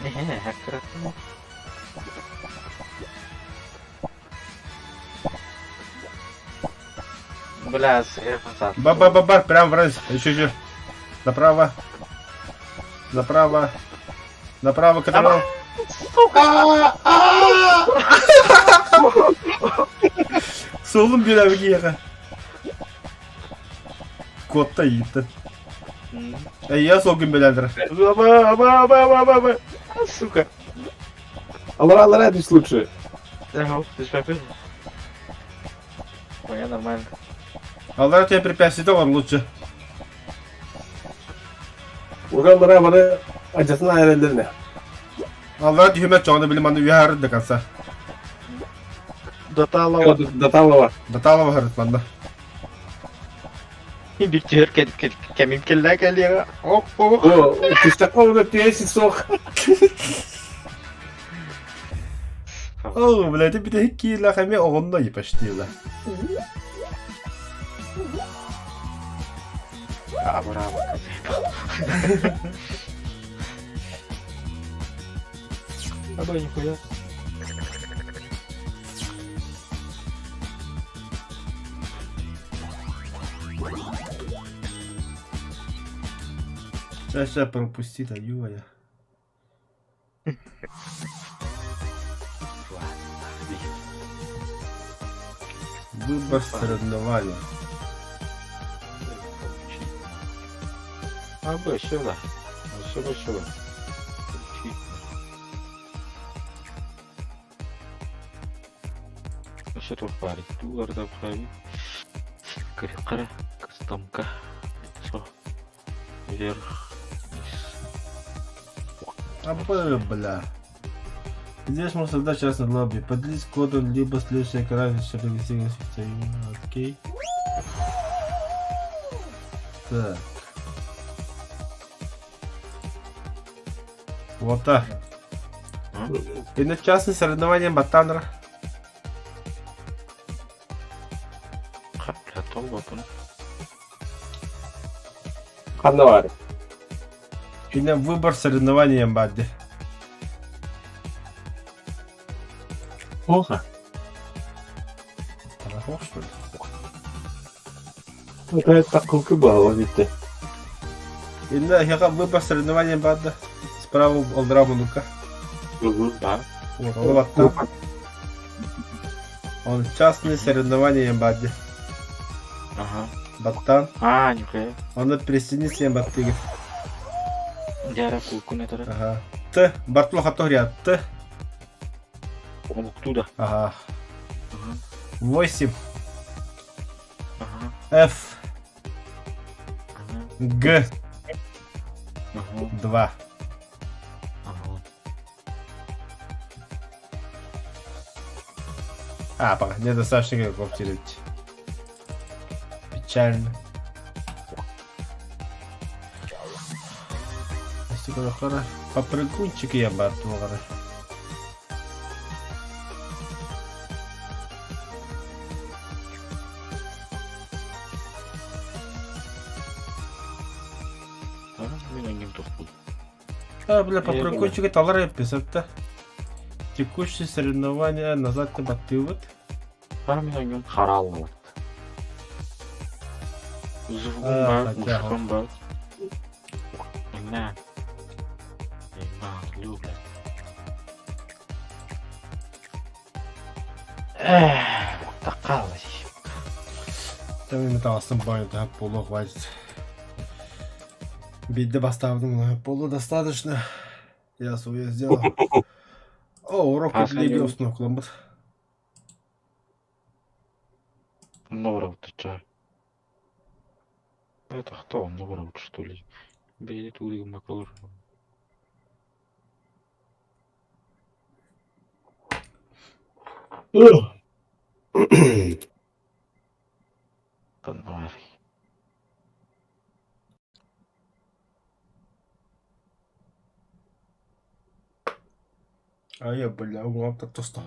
Speaker 2: Не, красава. Бля, сверху
Speaker 1: Ба-ба-ба-ба, прям врозь. Еще, еще. Направо. Направо. Направо, которого. Солун биләвге Котта иитте. Я солгун биләдер.
Speaker 2: Сука.
Speaker 3: Аллара аллара дис лучше.
Speaker 2: Ага, ты же Я нормально.
Speaker 1: Аллар тебе препятствие он лучше.
Speaker 3: Уга аллара бары ажасын айрелерine.
Speaker 1: Аллар түһүмэ чоҕуна билим аны үһэ до конца.
Speaker 2: Доталова.
Speaker 3: Даталова.
Speaker 1: Даталова харытманна.
Speaker 2: Bir tühür кемим келлә кәлига. Оп, оп.
Speaker 3: О, тустакка тиесин сох.
Speaker 1: О, блядь, бите киила хами оҕонно епаштила.
Speaker 2: А, браво. А да, нихуя.
Speaker 1: Сейчас, сейчас пропусти, да, ё Выбор соревнования.
Speaker 2: А, б, сюда. Сюда, сюда. Что тут парить? Туарда править. Крикара, кастомка. Лицо. Вверх. Вниз.
Speaker 1: А, б, бля. Здесь можно создать частный лобби. Поделись кодом, либо следующий экран, чтобы вести Окей. Так. Вот так. И на частное соревнование Батанра.
Speaker 2: Бля, толба,
Speaker 3: Ханна бар.
Speaker 1: И на выбор соревнования Бадди.
Speaker 3: Оха.
Speaker 1: Хорошо, что ли?
Speaker 3: Это такой было, видите.
Speaker 1: И на я выбор соревнования Бадда. Справа Олдрама ну-ка.
Speaker 3: Угу.
Speaker 2: Да.
Speaker 1: Вот, он вот там. Он частное соревнование Бадди.
Speaker 2: Ага.
Speaker 1: Баттаан.
Speaker 2: А, нихуя.
Speaker 1: Аны присоединись диэн баттыыгын.
Speaker 2: Дьара куукун этэрэ.
Speaker 1: Аха. Т. Бартулу хатто Т.
Speaker 2: Омуктуу да.
Speaker 1: Ага.
Speaker 2: Ага.
Speaker 1: 8.
Speaker 2: Ага.
Speaker 1: F.
Speaker 2: Ага.
Speaker 1: Г.
Speaker 2: Ага.
Speaker 1: 2.
Speaker 2: Ага.
Speaker 1: А, пока недостаточно игроков терять. Печально. Попрыгунчик я батура.
Speaker 2: Мин ангим тохпут.
Speaker 1: А, бля, попрыгунчик талар эпизодта. Текущее соревнование назад ты вот.
Speaker 2: Мин ангим хараллыбыт. Звугум
Speaker 1: А,
Speaker 2: бар,
Speaker 1: хотя
Speaker 2: мушкам бар. На. На, люблю. Эх, такалый.
Speaker 1: Там именно там бай, да, полу хватит. Бидде поставлю, полу достаточно. Я свое сделал. О, урок
Speaker 2: А,
Speaker 1: лиги
Speaker 2: саню.
Speaker 1: установкаламмыт.
Speaker 2: Норов ты Это кто? Норов, что ли? Бери тулик макалыр. Танар.
Speaker 1: А я, бля, углам так тоста.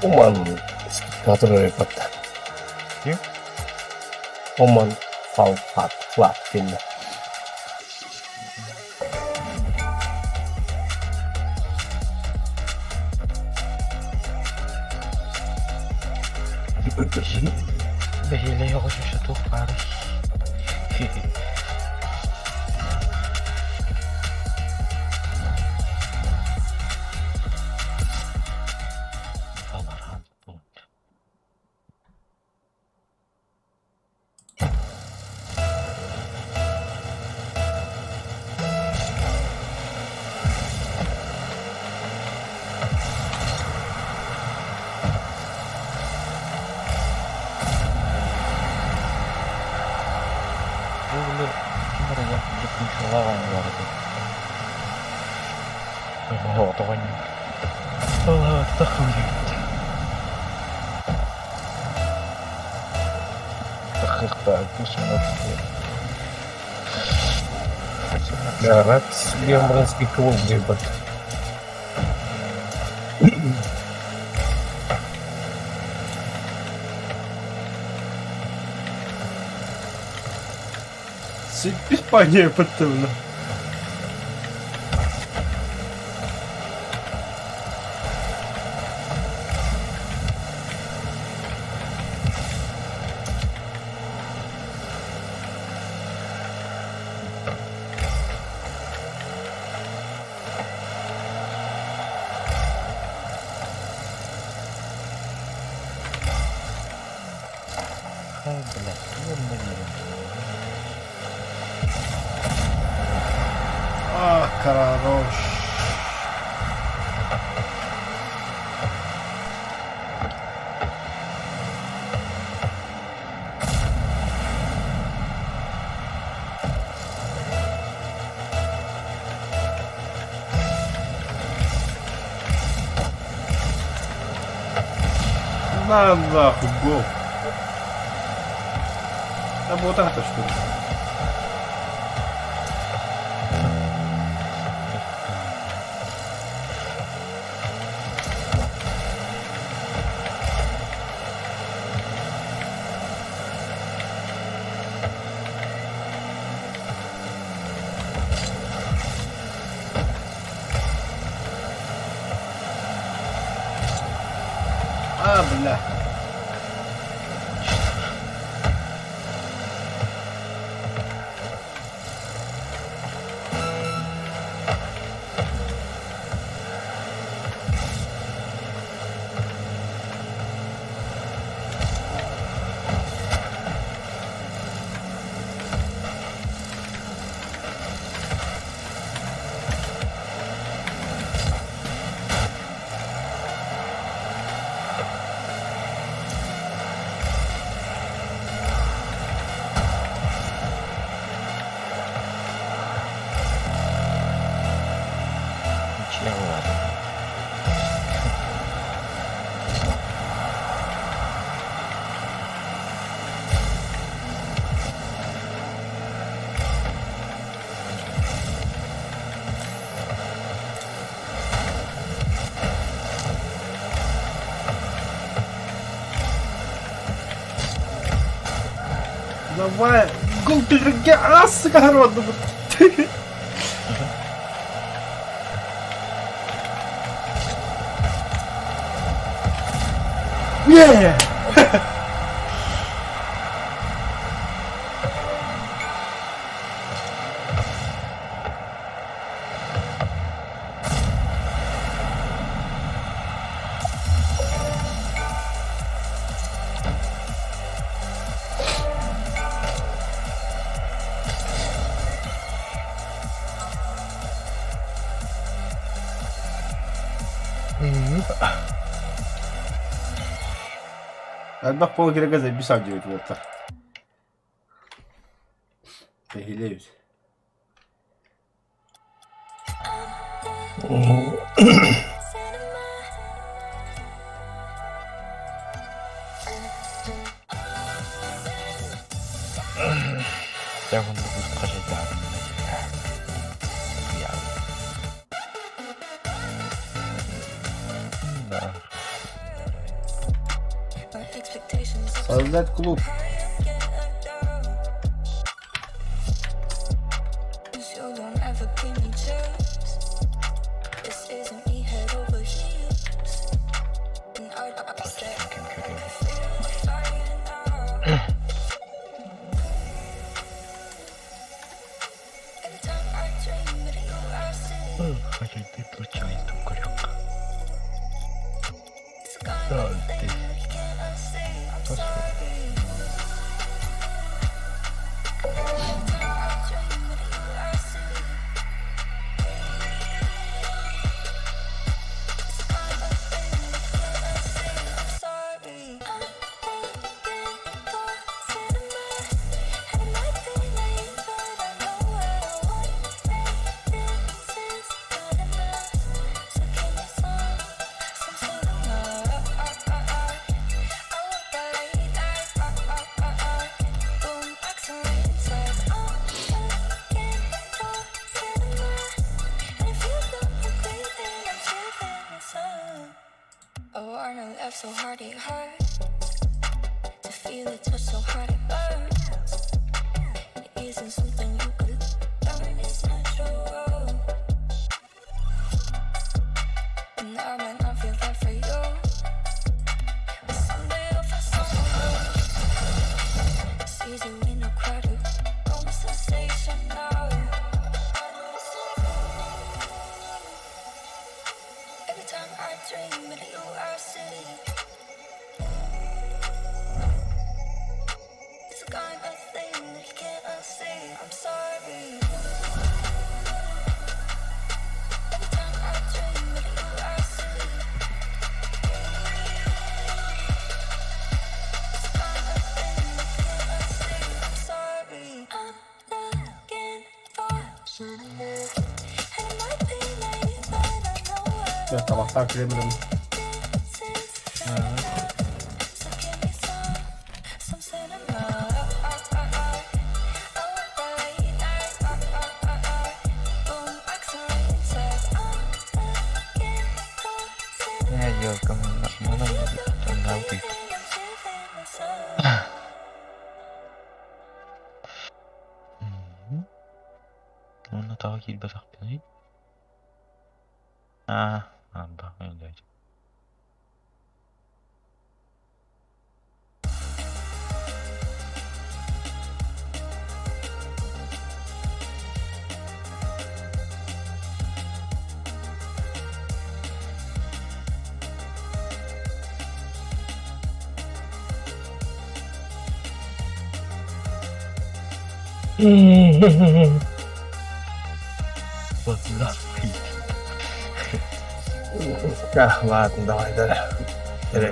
Speaker 3: Oman скидкатор репатта.
Speaker 2: Ким?
Speaker 3: Oman Falfat Flattin.
Speaker 2: Бэһиэлэй оҕо туох баарый? Valorant punkt. Бу били ким эрэ дьокуускайга оонньуулар этэ. Тоҕонньор.
Speaker 3: Да, Гембран скидка был репат.
Speaker 1: Испания подтывна.
Speaker 2: Блядь,
Speaker 1: А, хорош. На нахуй, гол. А вот это что ли? А, бля.
Speaker 2: Ничего.
Speaker 1: Давай! Гол А, сука, народу! Yeah! Элбэх буола кирэгэ зайбис аудио буолта. Тэһилиэбит. Создать клуб. Табахтаах кремлин.
Speaker 2: Ээ, елка манна утуйбут. Уонна тоҕо киирбэтэхпиний? Аа, арба, өйдөөтүм.
Speaker 3: Ладно, давай, да.
Speaker 2: Да.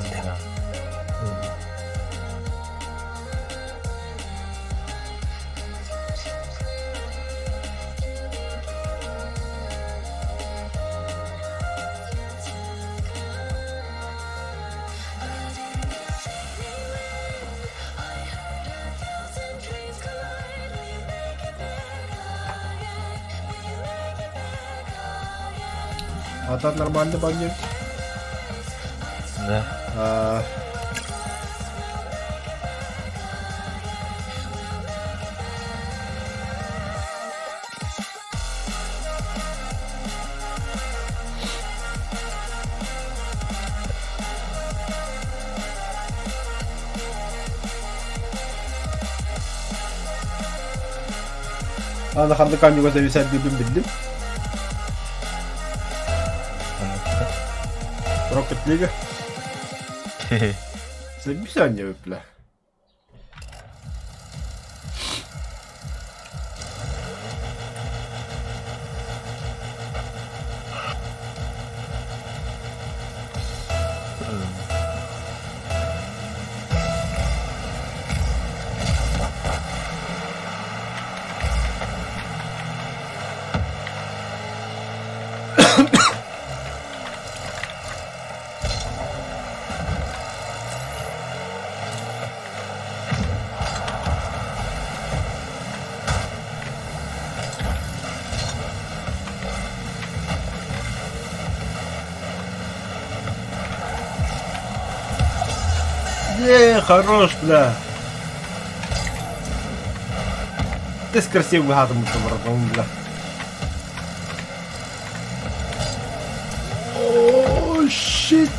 Speaker 1: А так нормально баня?
Speaker 2: Да.
Speaker 1: А... Аны ханнык аанньуга сэбисэрдиирбин биллим. Rocket League. Сэбис аанньа бля. Е, хорош, бля. Ты с красивым гадом братом, бля. О, щит.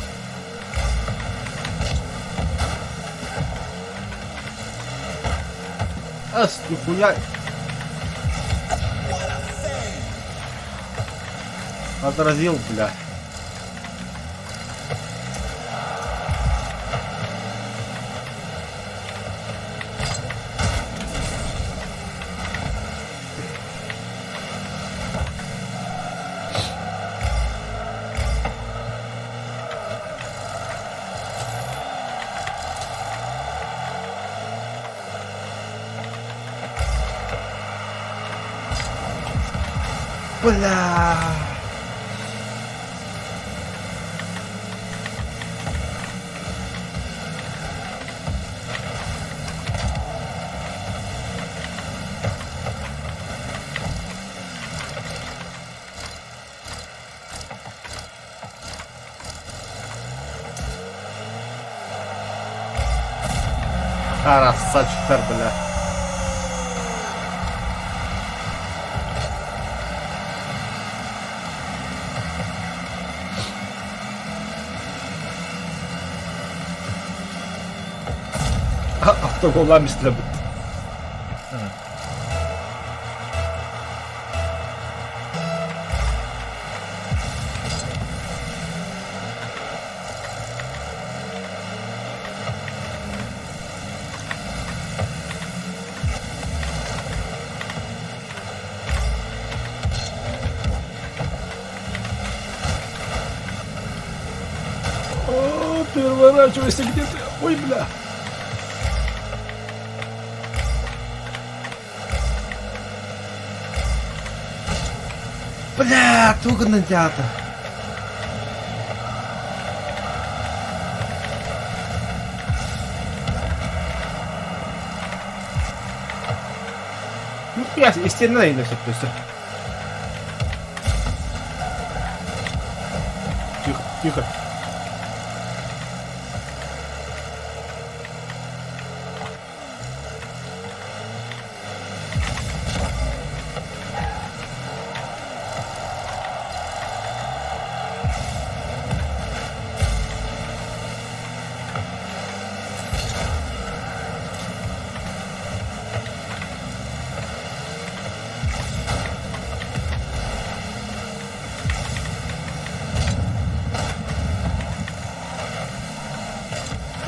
Speaker 1: Ас, нихуя. Отразил, бля. Бля. Красавчиктар, бля. Автогола мислебит. О, переворачивайся где ты. Ой, бля. Бля, туган театр. Нихуя, истиэнэ айына сөптөсө. Тихо, тихо.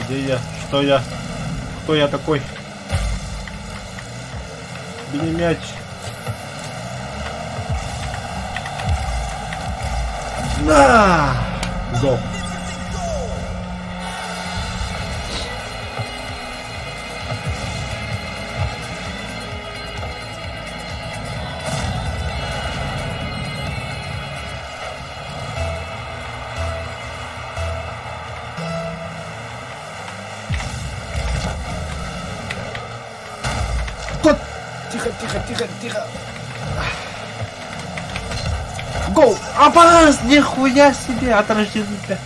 Speaker 1: Где я? Что я? Кто я такой? Бери мяч. На! Гол. Кот! Тихо, тихо, тихо, тихо. Гол! Абаз! Нихуя себе! Отражение, бля.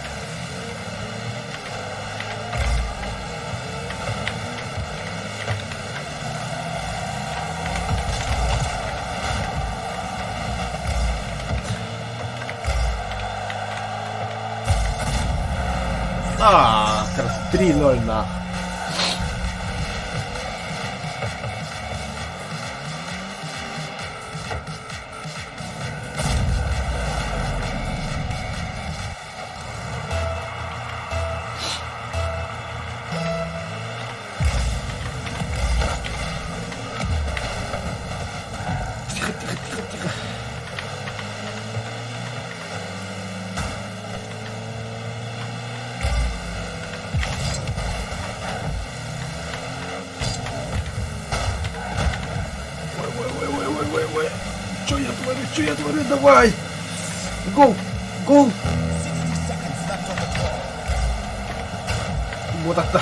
Speaker 1: А, 3-0 нах. Тихо, тихо, тихо, тихо. Ой, ой, ой, ой, ой, ой, ой. Что я творю, что я творю, давай! Гол! Гол! Вот так-то.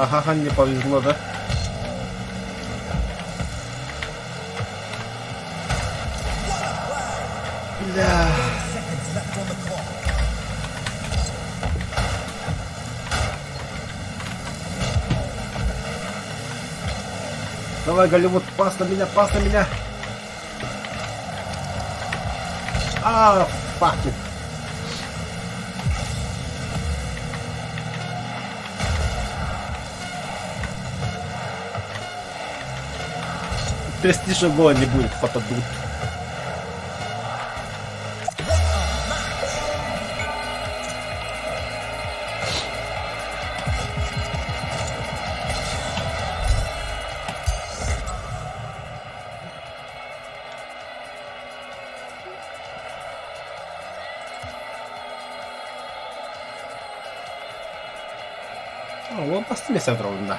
Speaker 1: Ага, не повезло, да? Бля. Давай, Голливуд, пас на меня, пас на меня. А, fuck it. Престижа гола не будет, фотодут. О, бастым ровно.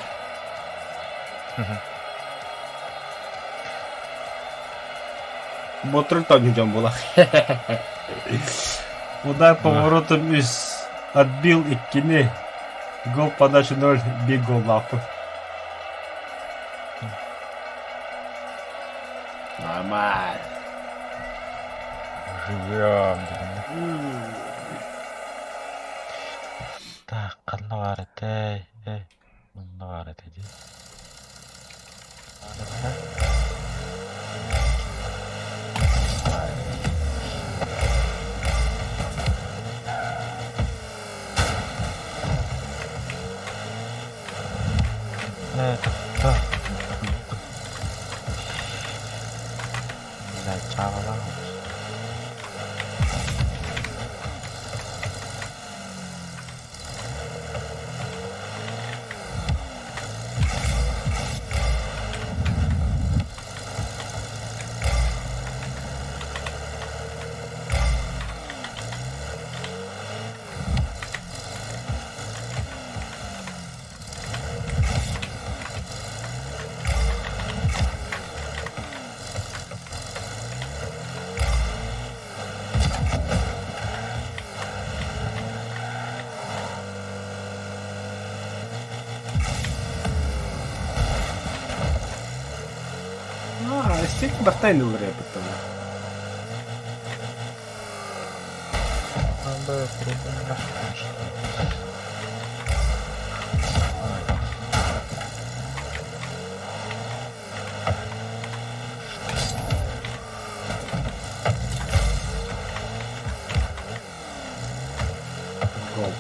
Speaker 1: Ботур там була. Удар по воротам из отбил и кини. Гол подачи 0, биг гол лапы. Нормально.
Speaker 2: Живем. Так, ханна баар этэй? Эй, манна баар этэ дии. Э, да. Блядь, чаҕалаах
Speaker 1: А, стик бартай ылларыа быттана.
Speaker 2: Надо
Speaker 1: Гол.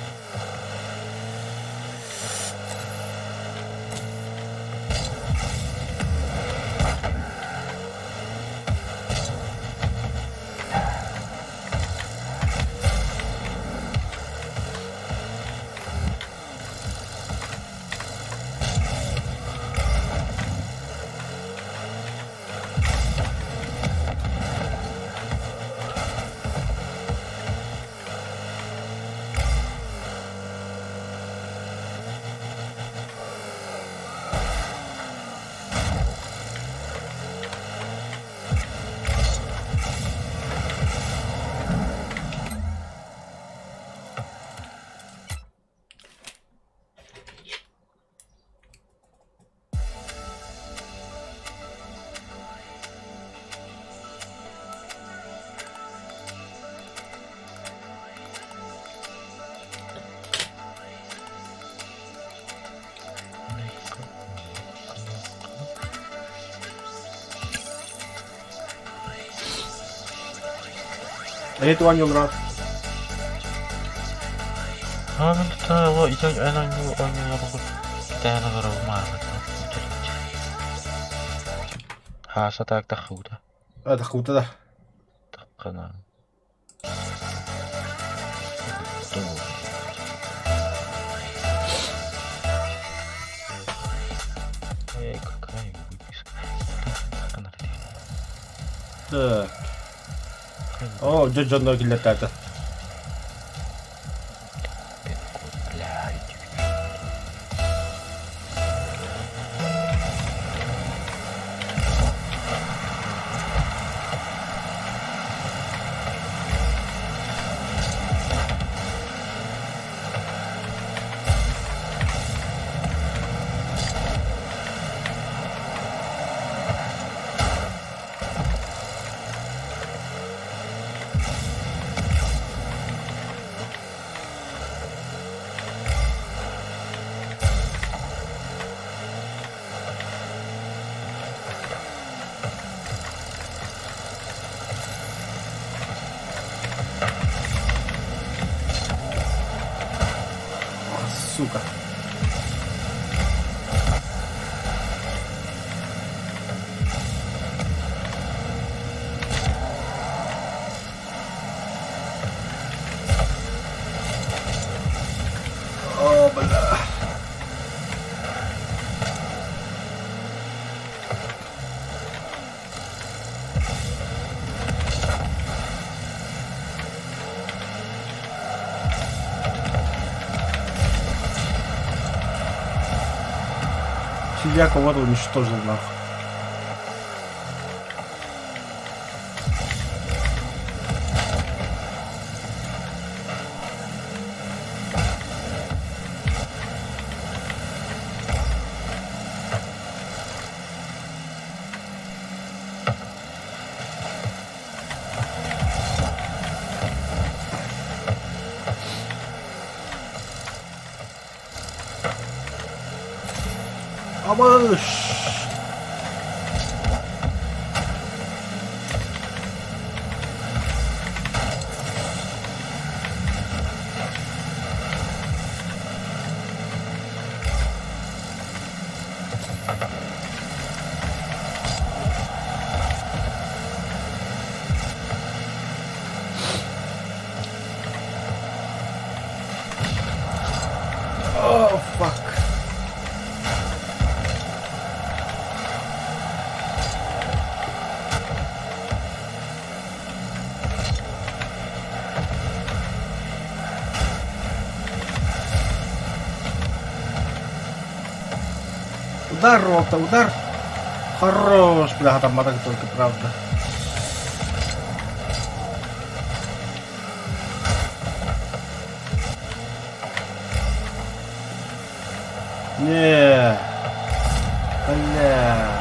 Speaker 1: Это оонньуулар.
Speaker 2: Хааса так таххыта.
Speaker 1: А, таххыта да.
Speaker 2: Таххана. Эй, какая выписка.
Speaker 1: Так. О, дьэ дьонно киллэртээтэ. Сука. О, бля. Я кого-то уничтожил нахуй. Амаш! Oh, fuck. Удар, рота, удар. Хорош, бля, там матак только, правда. Не. Бля.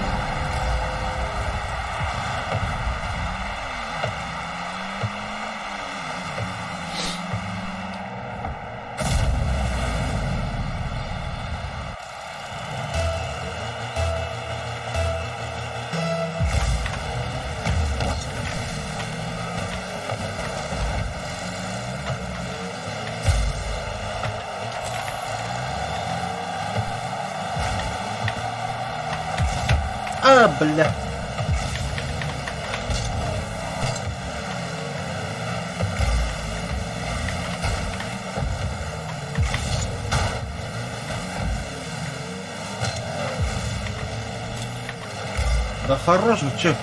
Speaker 1: А, бля. Да хорош, че?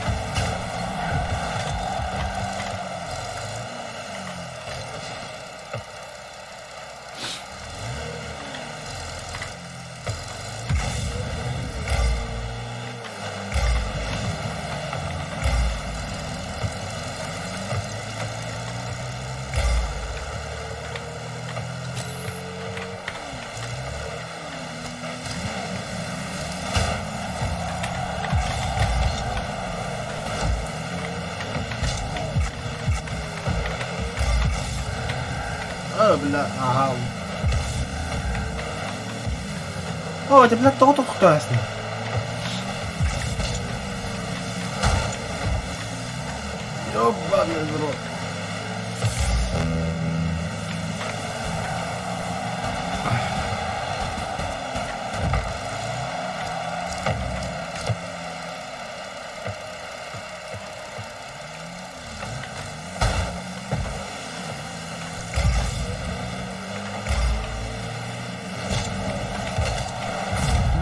Speaker 1: А, бля, ага. О, это, блядь, тоҕо тохтоосун? Ёбаный в рот.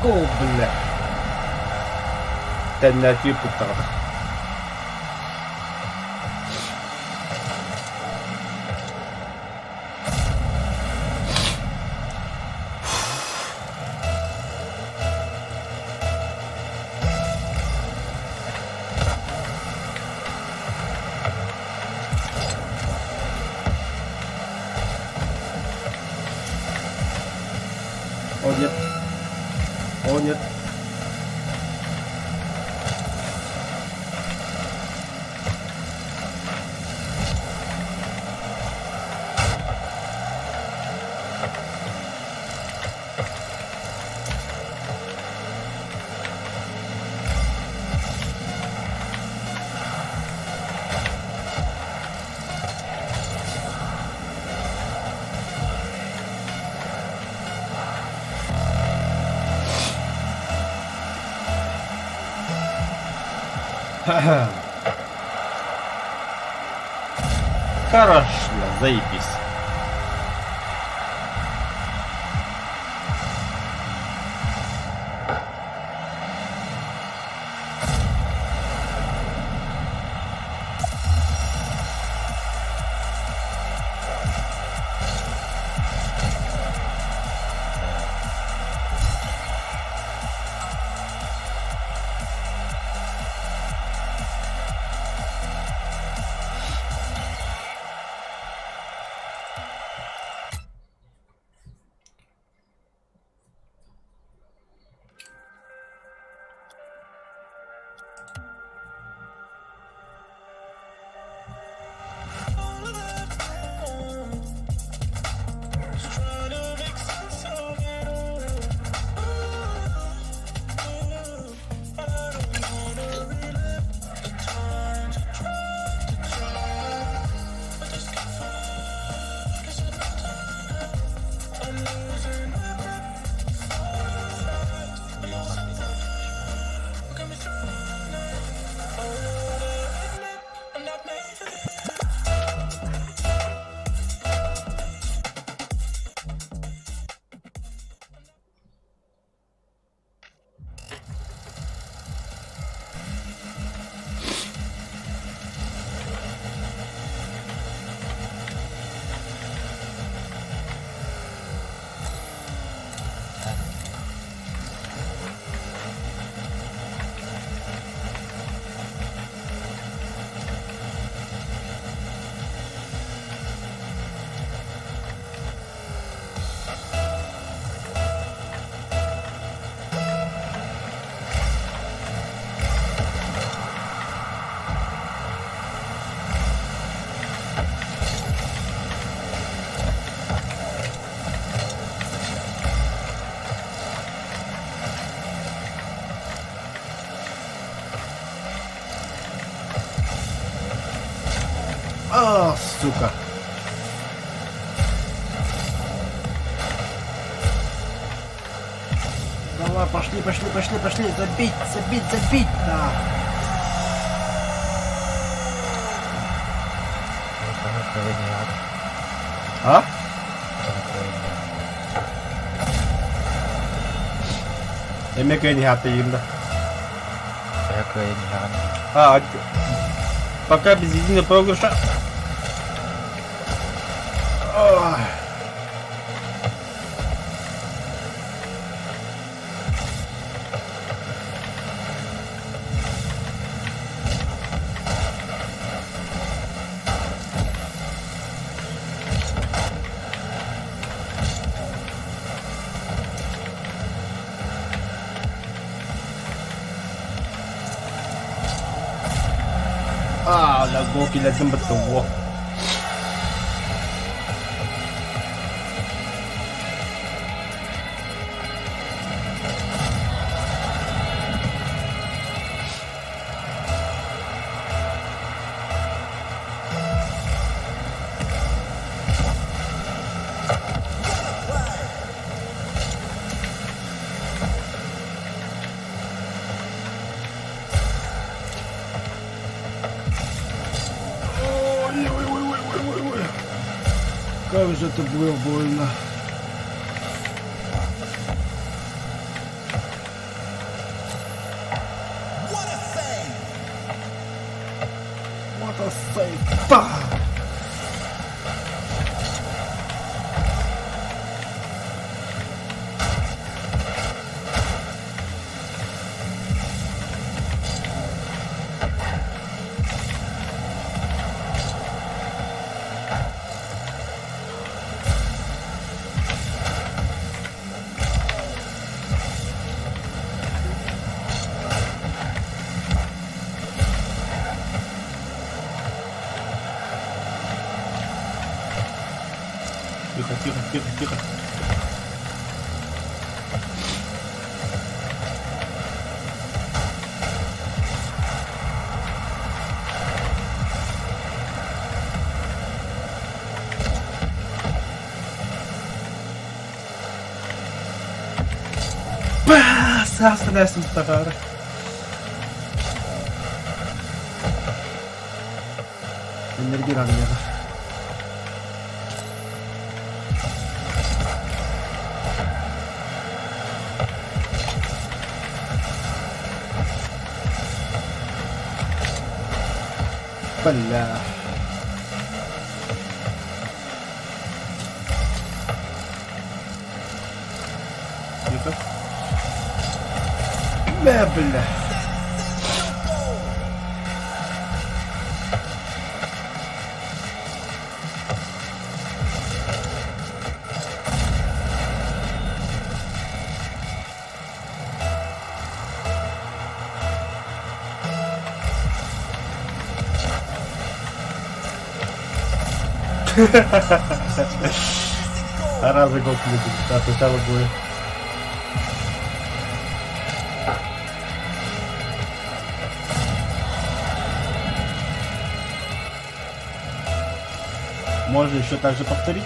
Speaker 1: Го, бля. Тэннээтии путтаҕына. О, нет. О, нет. Хорош, бля, заебись. Сука. Давай, пошли, пошли, пошли, пошли. Забить, забить, забить. Да. А? Эмиэ кыайан иһааттыйым да. А, пока без единого проигрыша. Ой. А, да, гол киллэрдим быттым, во. Ой-ой-ой-ой-ой-ой. Как же это было больно. What a save! Bah! Тихо, тихо, тихо, тихо. Саас тахара. Энергия надо. Бля. Тихо. Бля, бля. Разы гол отвечала будет. Можно еще также повторить.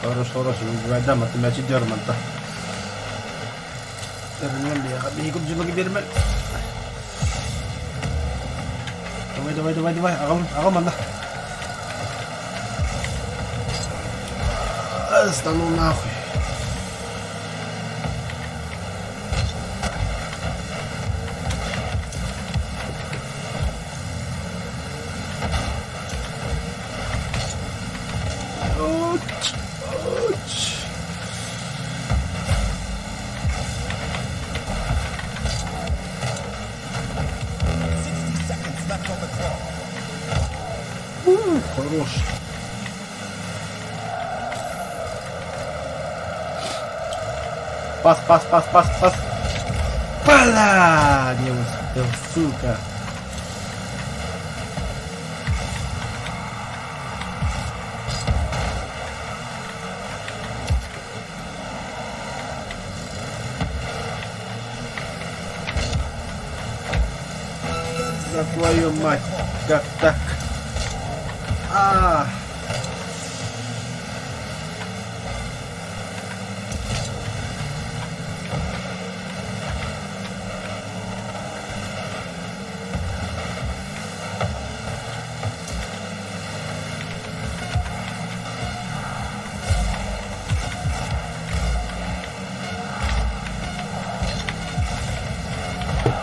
Speaker 1: Хорош, хорош, выбивай, ты мяч дерманта. Давай, давай, давай, давай, аҕам, аҕам манна. Стану нахуй. Ouch, ouch. Хорош. Пас, пас, пас, пас, пас. Бля, не успел, сука. За твою мать, как так? А!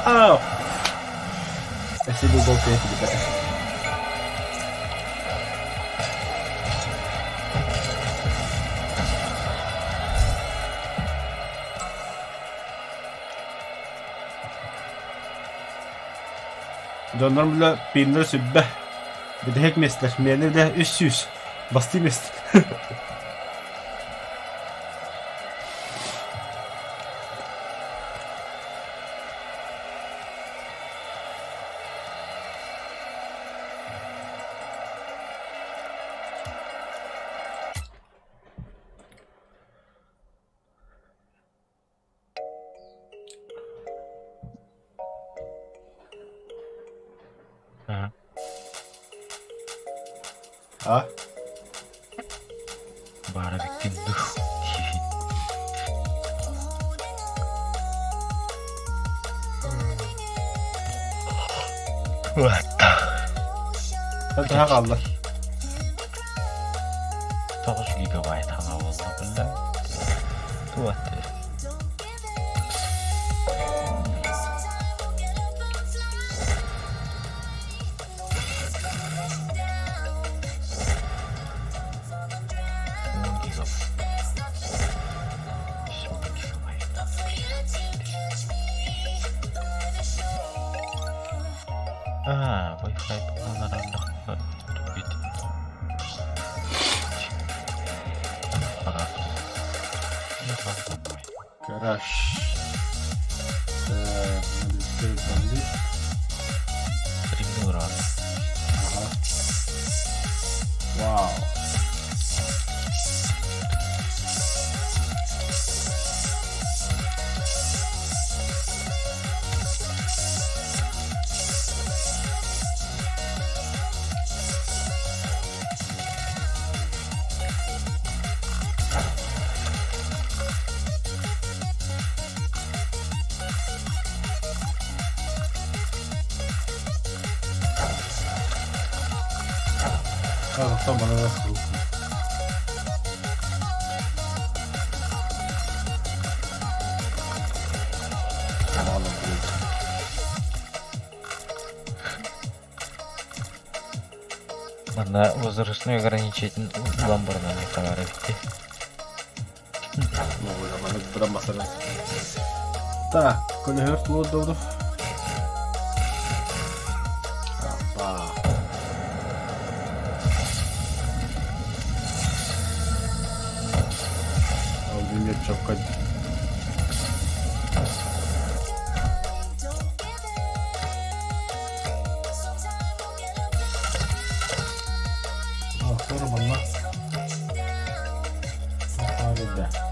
Speaker 1: Ау! Спасибо, болты, ребята. Дьоннорум бile пииннэр сүббэ. Бүтэһик миэстэлэр. Миэнэ бile 300. Бастыы миэстэ.
Speaker 2: А,
Speaker 1: А?
Speaker 2: баара эбиккин дуу Уатта.
Speaker 1: Төһө хаалла?
Speaker 2: 9 гигабайт хаҥа буолла биллэ. Туат. 10 гигабайт. 10 гигабайт. А, Wi-Fi буолан
Speaker 1: Гараж. Так, надо
Speaker 2: Ремнул раз.
Speaker 1: Ага. Вау. А, там она Мало, блядь.
Speaker 2: Манна возрастной ограничитель ламбарынан товары битти.
Speaker 1: Ну, маннык быдан басарым. Так, көлөһөр туолдубут. Апа. Ол дүние чокко. А, манна. Апа,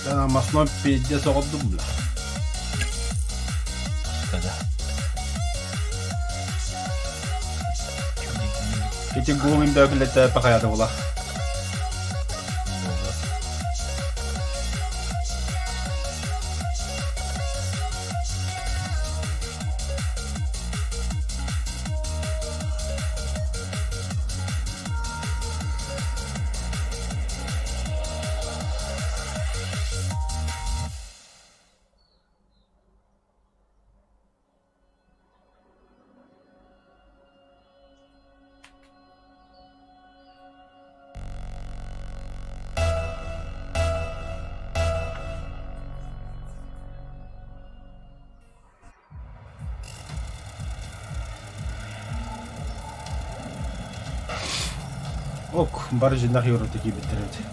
Speaker 1: Да, маслом пиздец оҕордум бля.
Speaker 2: Да.
Speaker 1: Ити гулин да билете пахаяда була. Ок, бары дьиҥнээх Европа киирбиттэр эбит.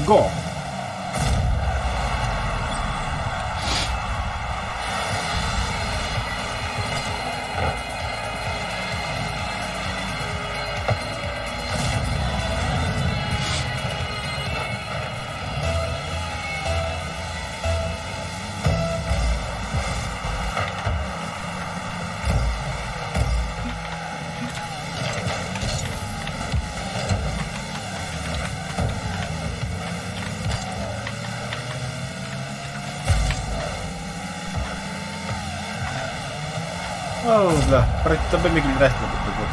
Speaker 1: Go! О, да, против тебя миграция будет.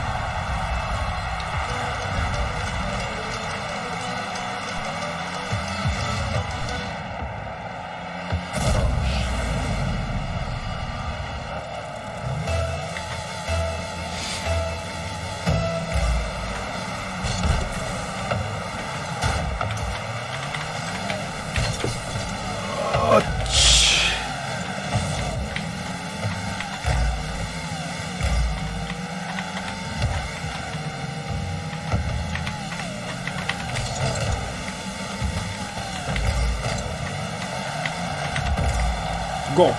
Speaker 1: Хорош. Go!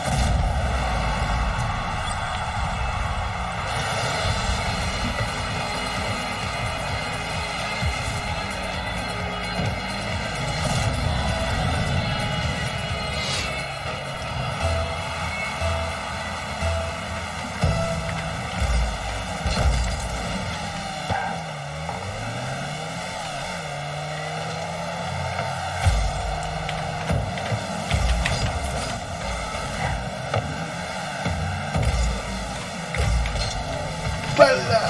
Speaker 1: Бля!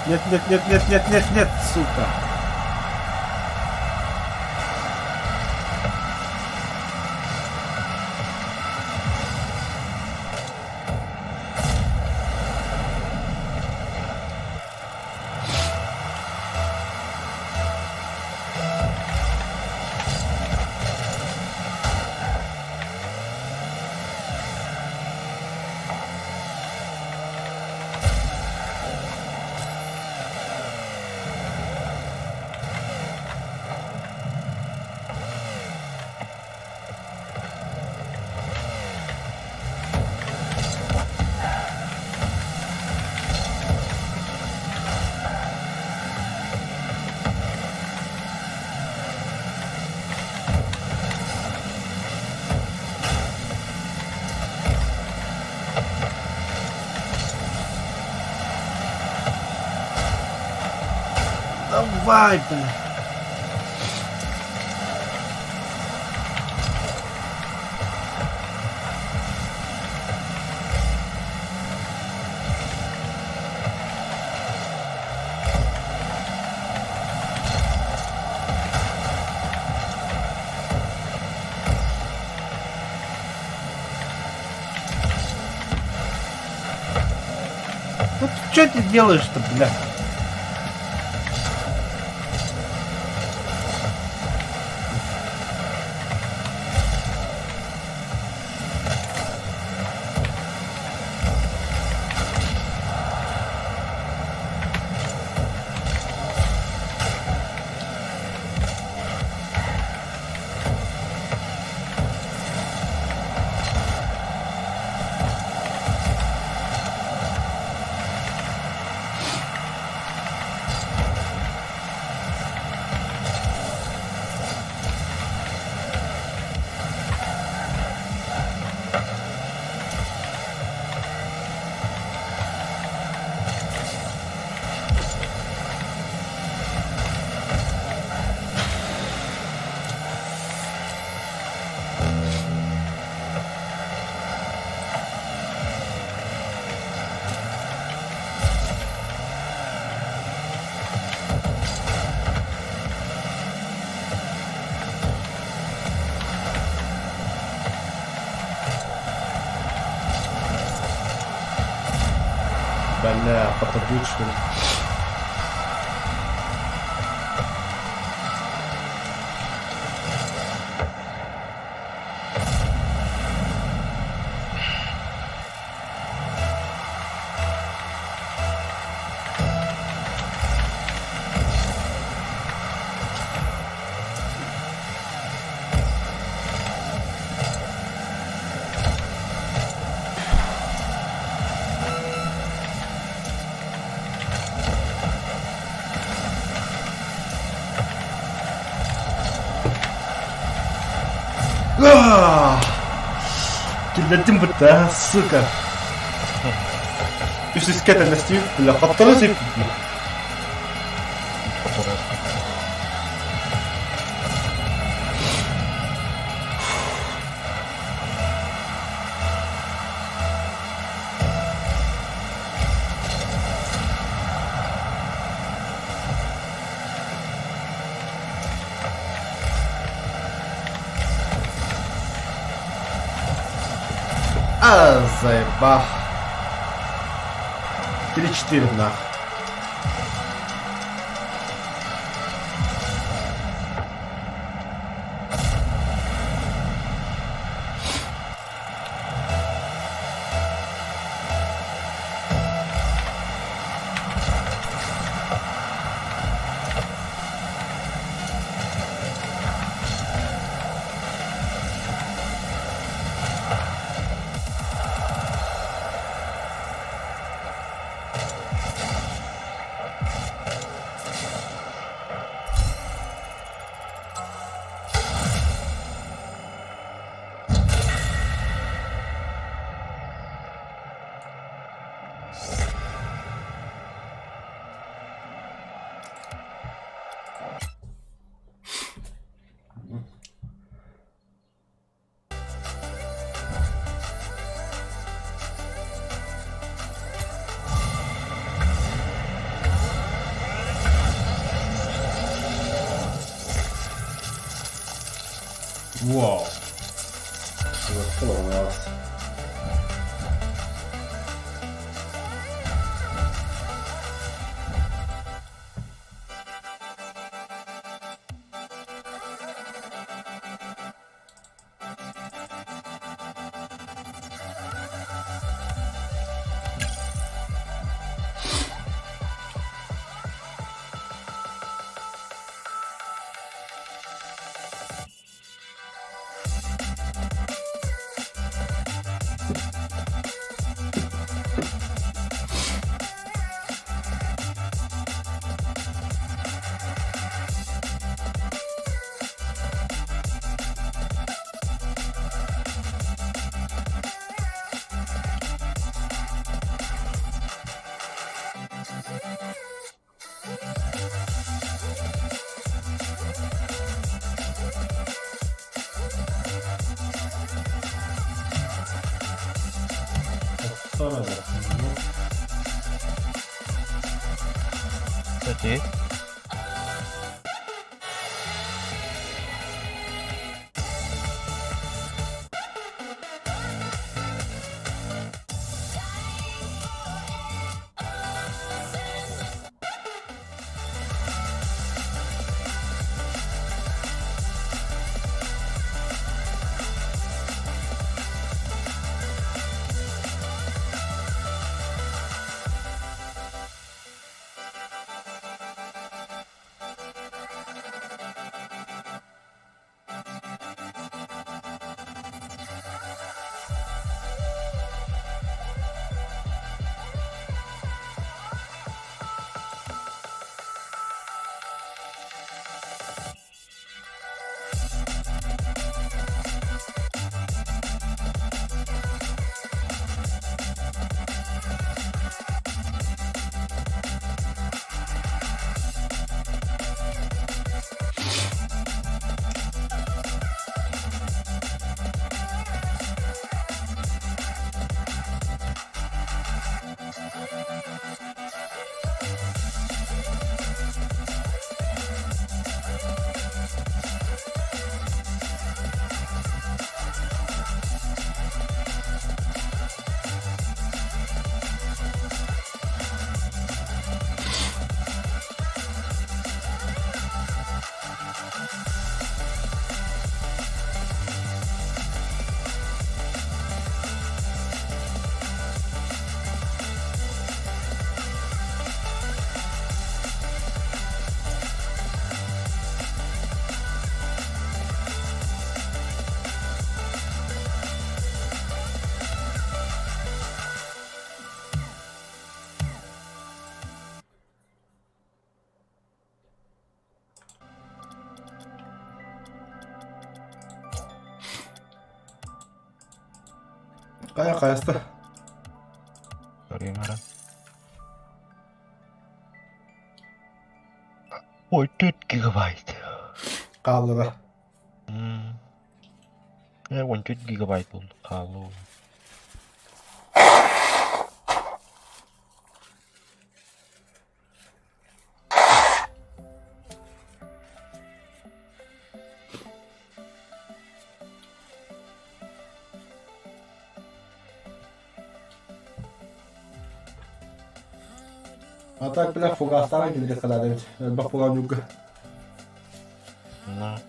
Speaker 1: Нет, нет, нет, нет, нет, нет, нет, сука. Давай, блин. Вот что ты делаешь-то, бля? Бля, попадут что ли? Киллэрдим бытта, сука. Үсүскэ тэнэстиир, бля, хотторо сип. А, заеба. 3-4 нах. Вау. Класс.
Speaker 2: Кстати,
Speaker 1: Хайа хайаста?
Speaker 5: Көрүөм эрэ. Ой, 4 гигабайт.
Speaker 1: Хааллара.
Speaker 5: М. 14 гигабайт буолду хаалла.
Speaker 1: А так, бля, фугастара килири кылаада эбит. Элбэх буолан
Speaker 5: На.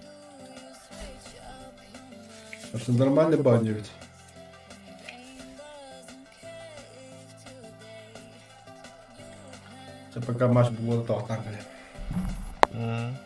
Speaker 1: Это нормальный баня ведь. Це пока матч було до того, так, бля.
Speaker 5: М.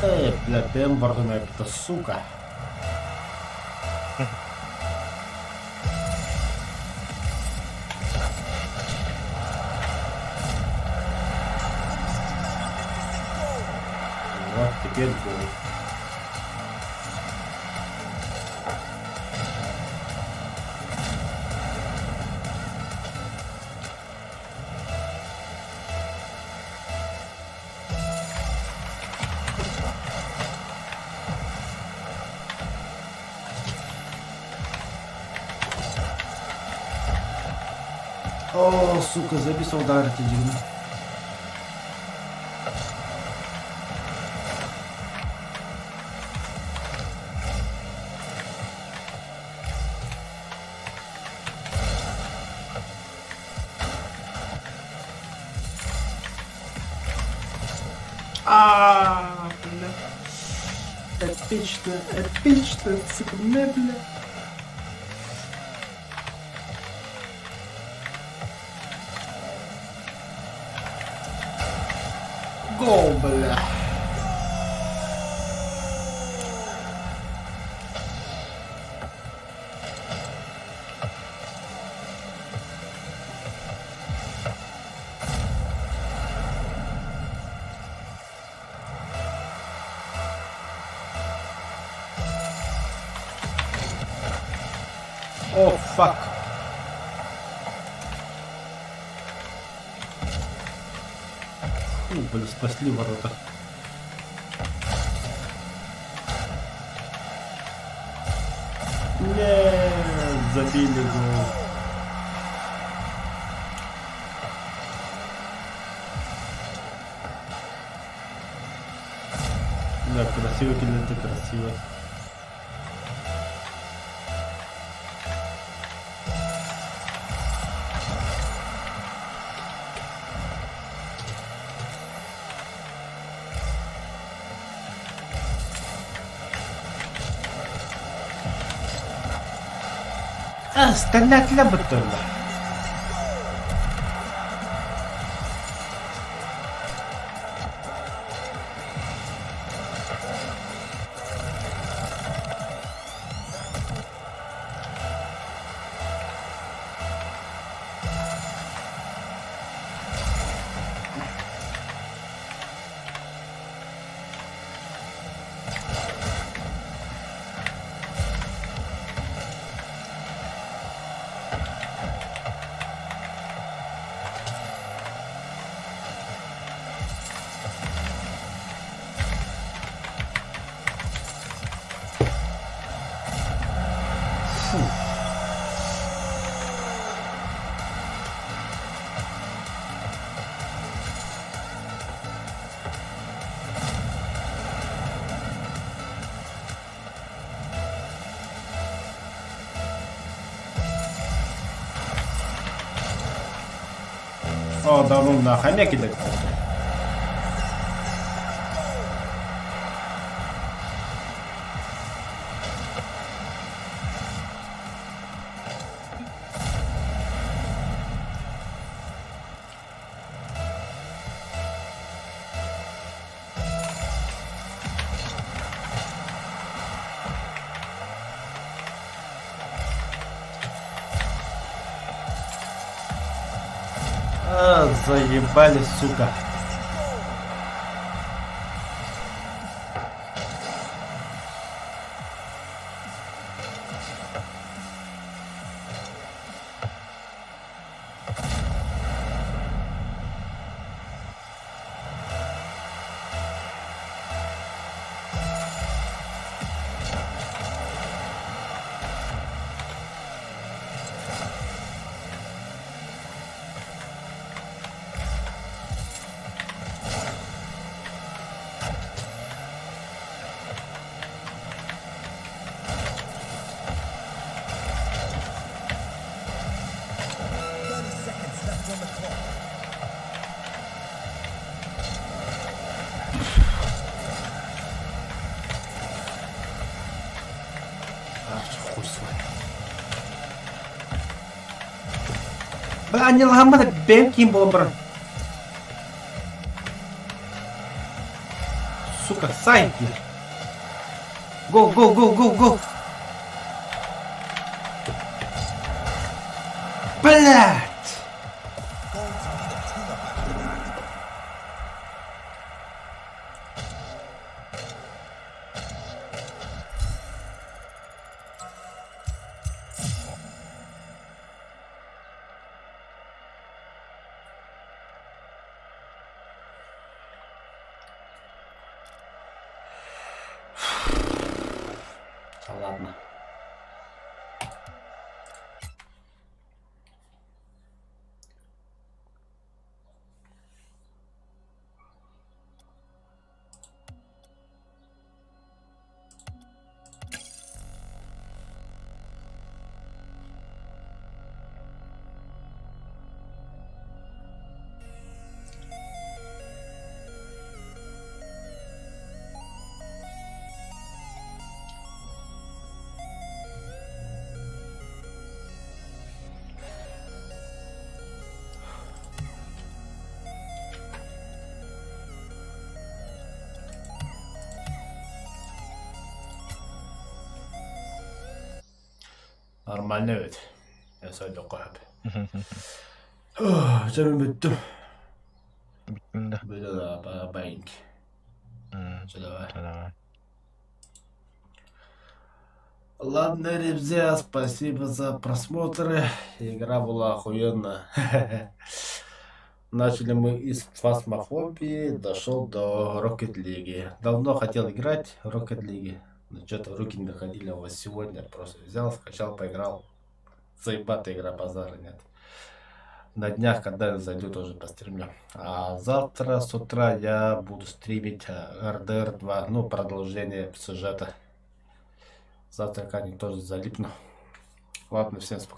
Speaker 1: Эй, бля, БМ это сука. Вот теперь гол. О, сука, записал ударить один. А, бля. Эпично, эпично, сука, не, бля. Гол, бля. О, fuck. Фу, блин, спасли ворота. Не. Забили гол. Да, красиво килинти, красиво. Стэннээтилэр быттыллар. Фу. О, да ну нахуй, эмиэ киллэрбиттэр. А, заебали, сука. Хуй с вами. Бля, анньылаһаммыт бэйэм киин буолан баран. Сука, сай, блядь. Го, го, го, го, го. Блядь! Ладно. Нормально эбит. Өсөйдөххө сөп. Дьэ мин бүттүм.
Speaker 2: Бүттүм да.
Speaker 1: Бүттүм да, баинг. Чэ давай.
Speaker 2: Давай.
Speaker 1: Ладно, ребзя, спасибо за просмотр. Игра была охуенная. Начали мы из Фасмофобии, дошел до Rocket League. Давно хотел играть в Rocket League, но что-то руки не доходили. А вот сегодня просто взял, скачал, поиграл. Заебатая игра, базара нет. На днях, когда я зайду, тоже постримлю. А завтра с утра я буду стримить RDR 2, ну, продолжение сюжета. Завтра как-нибудь тоже залипну. Ладно, всем спокойно.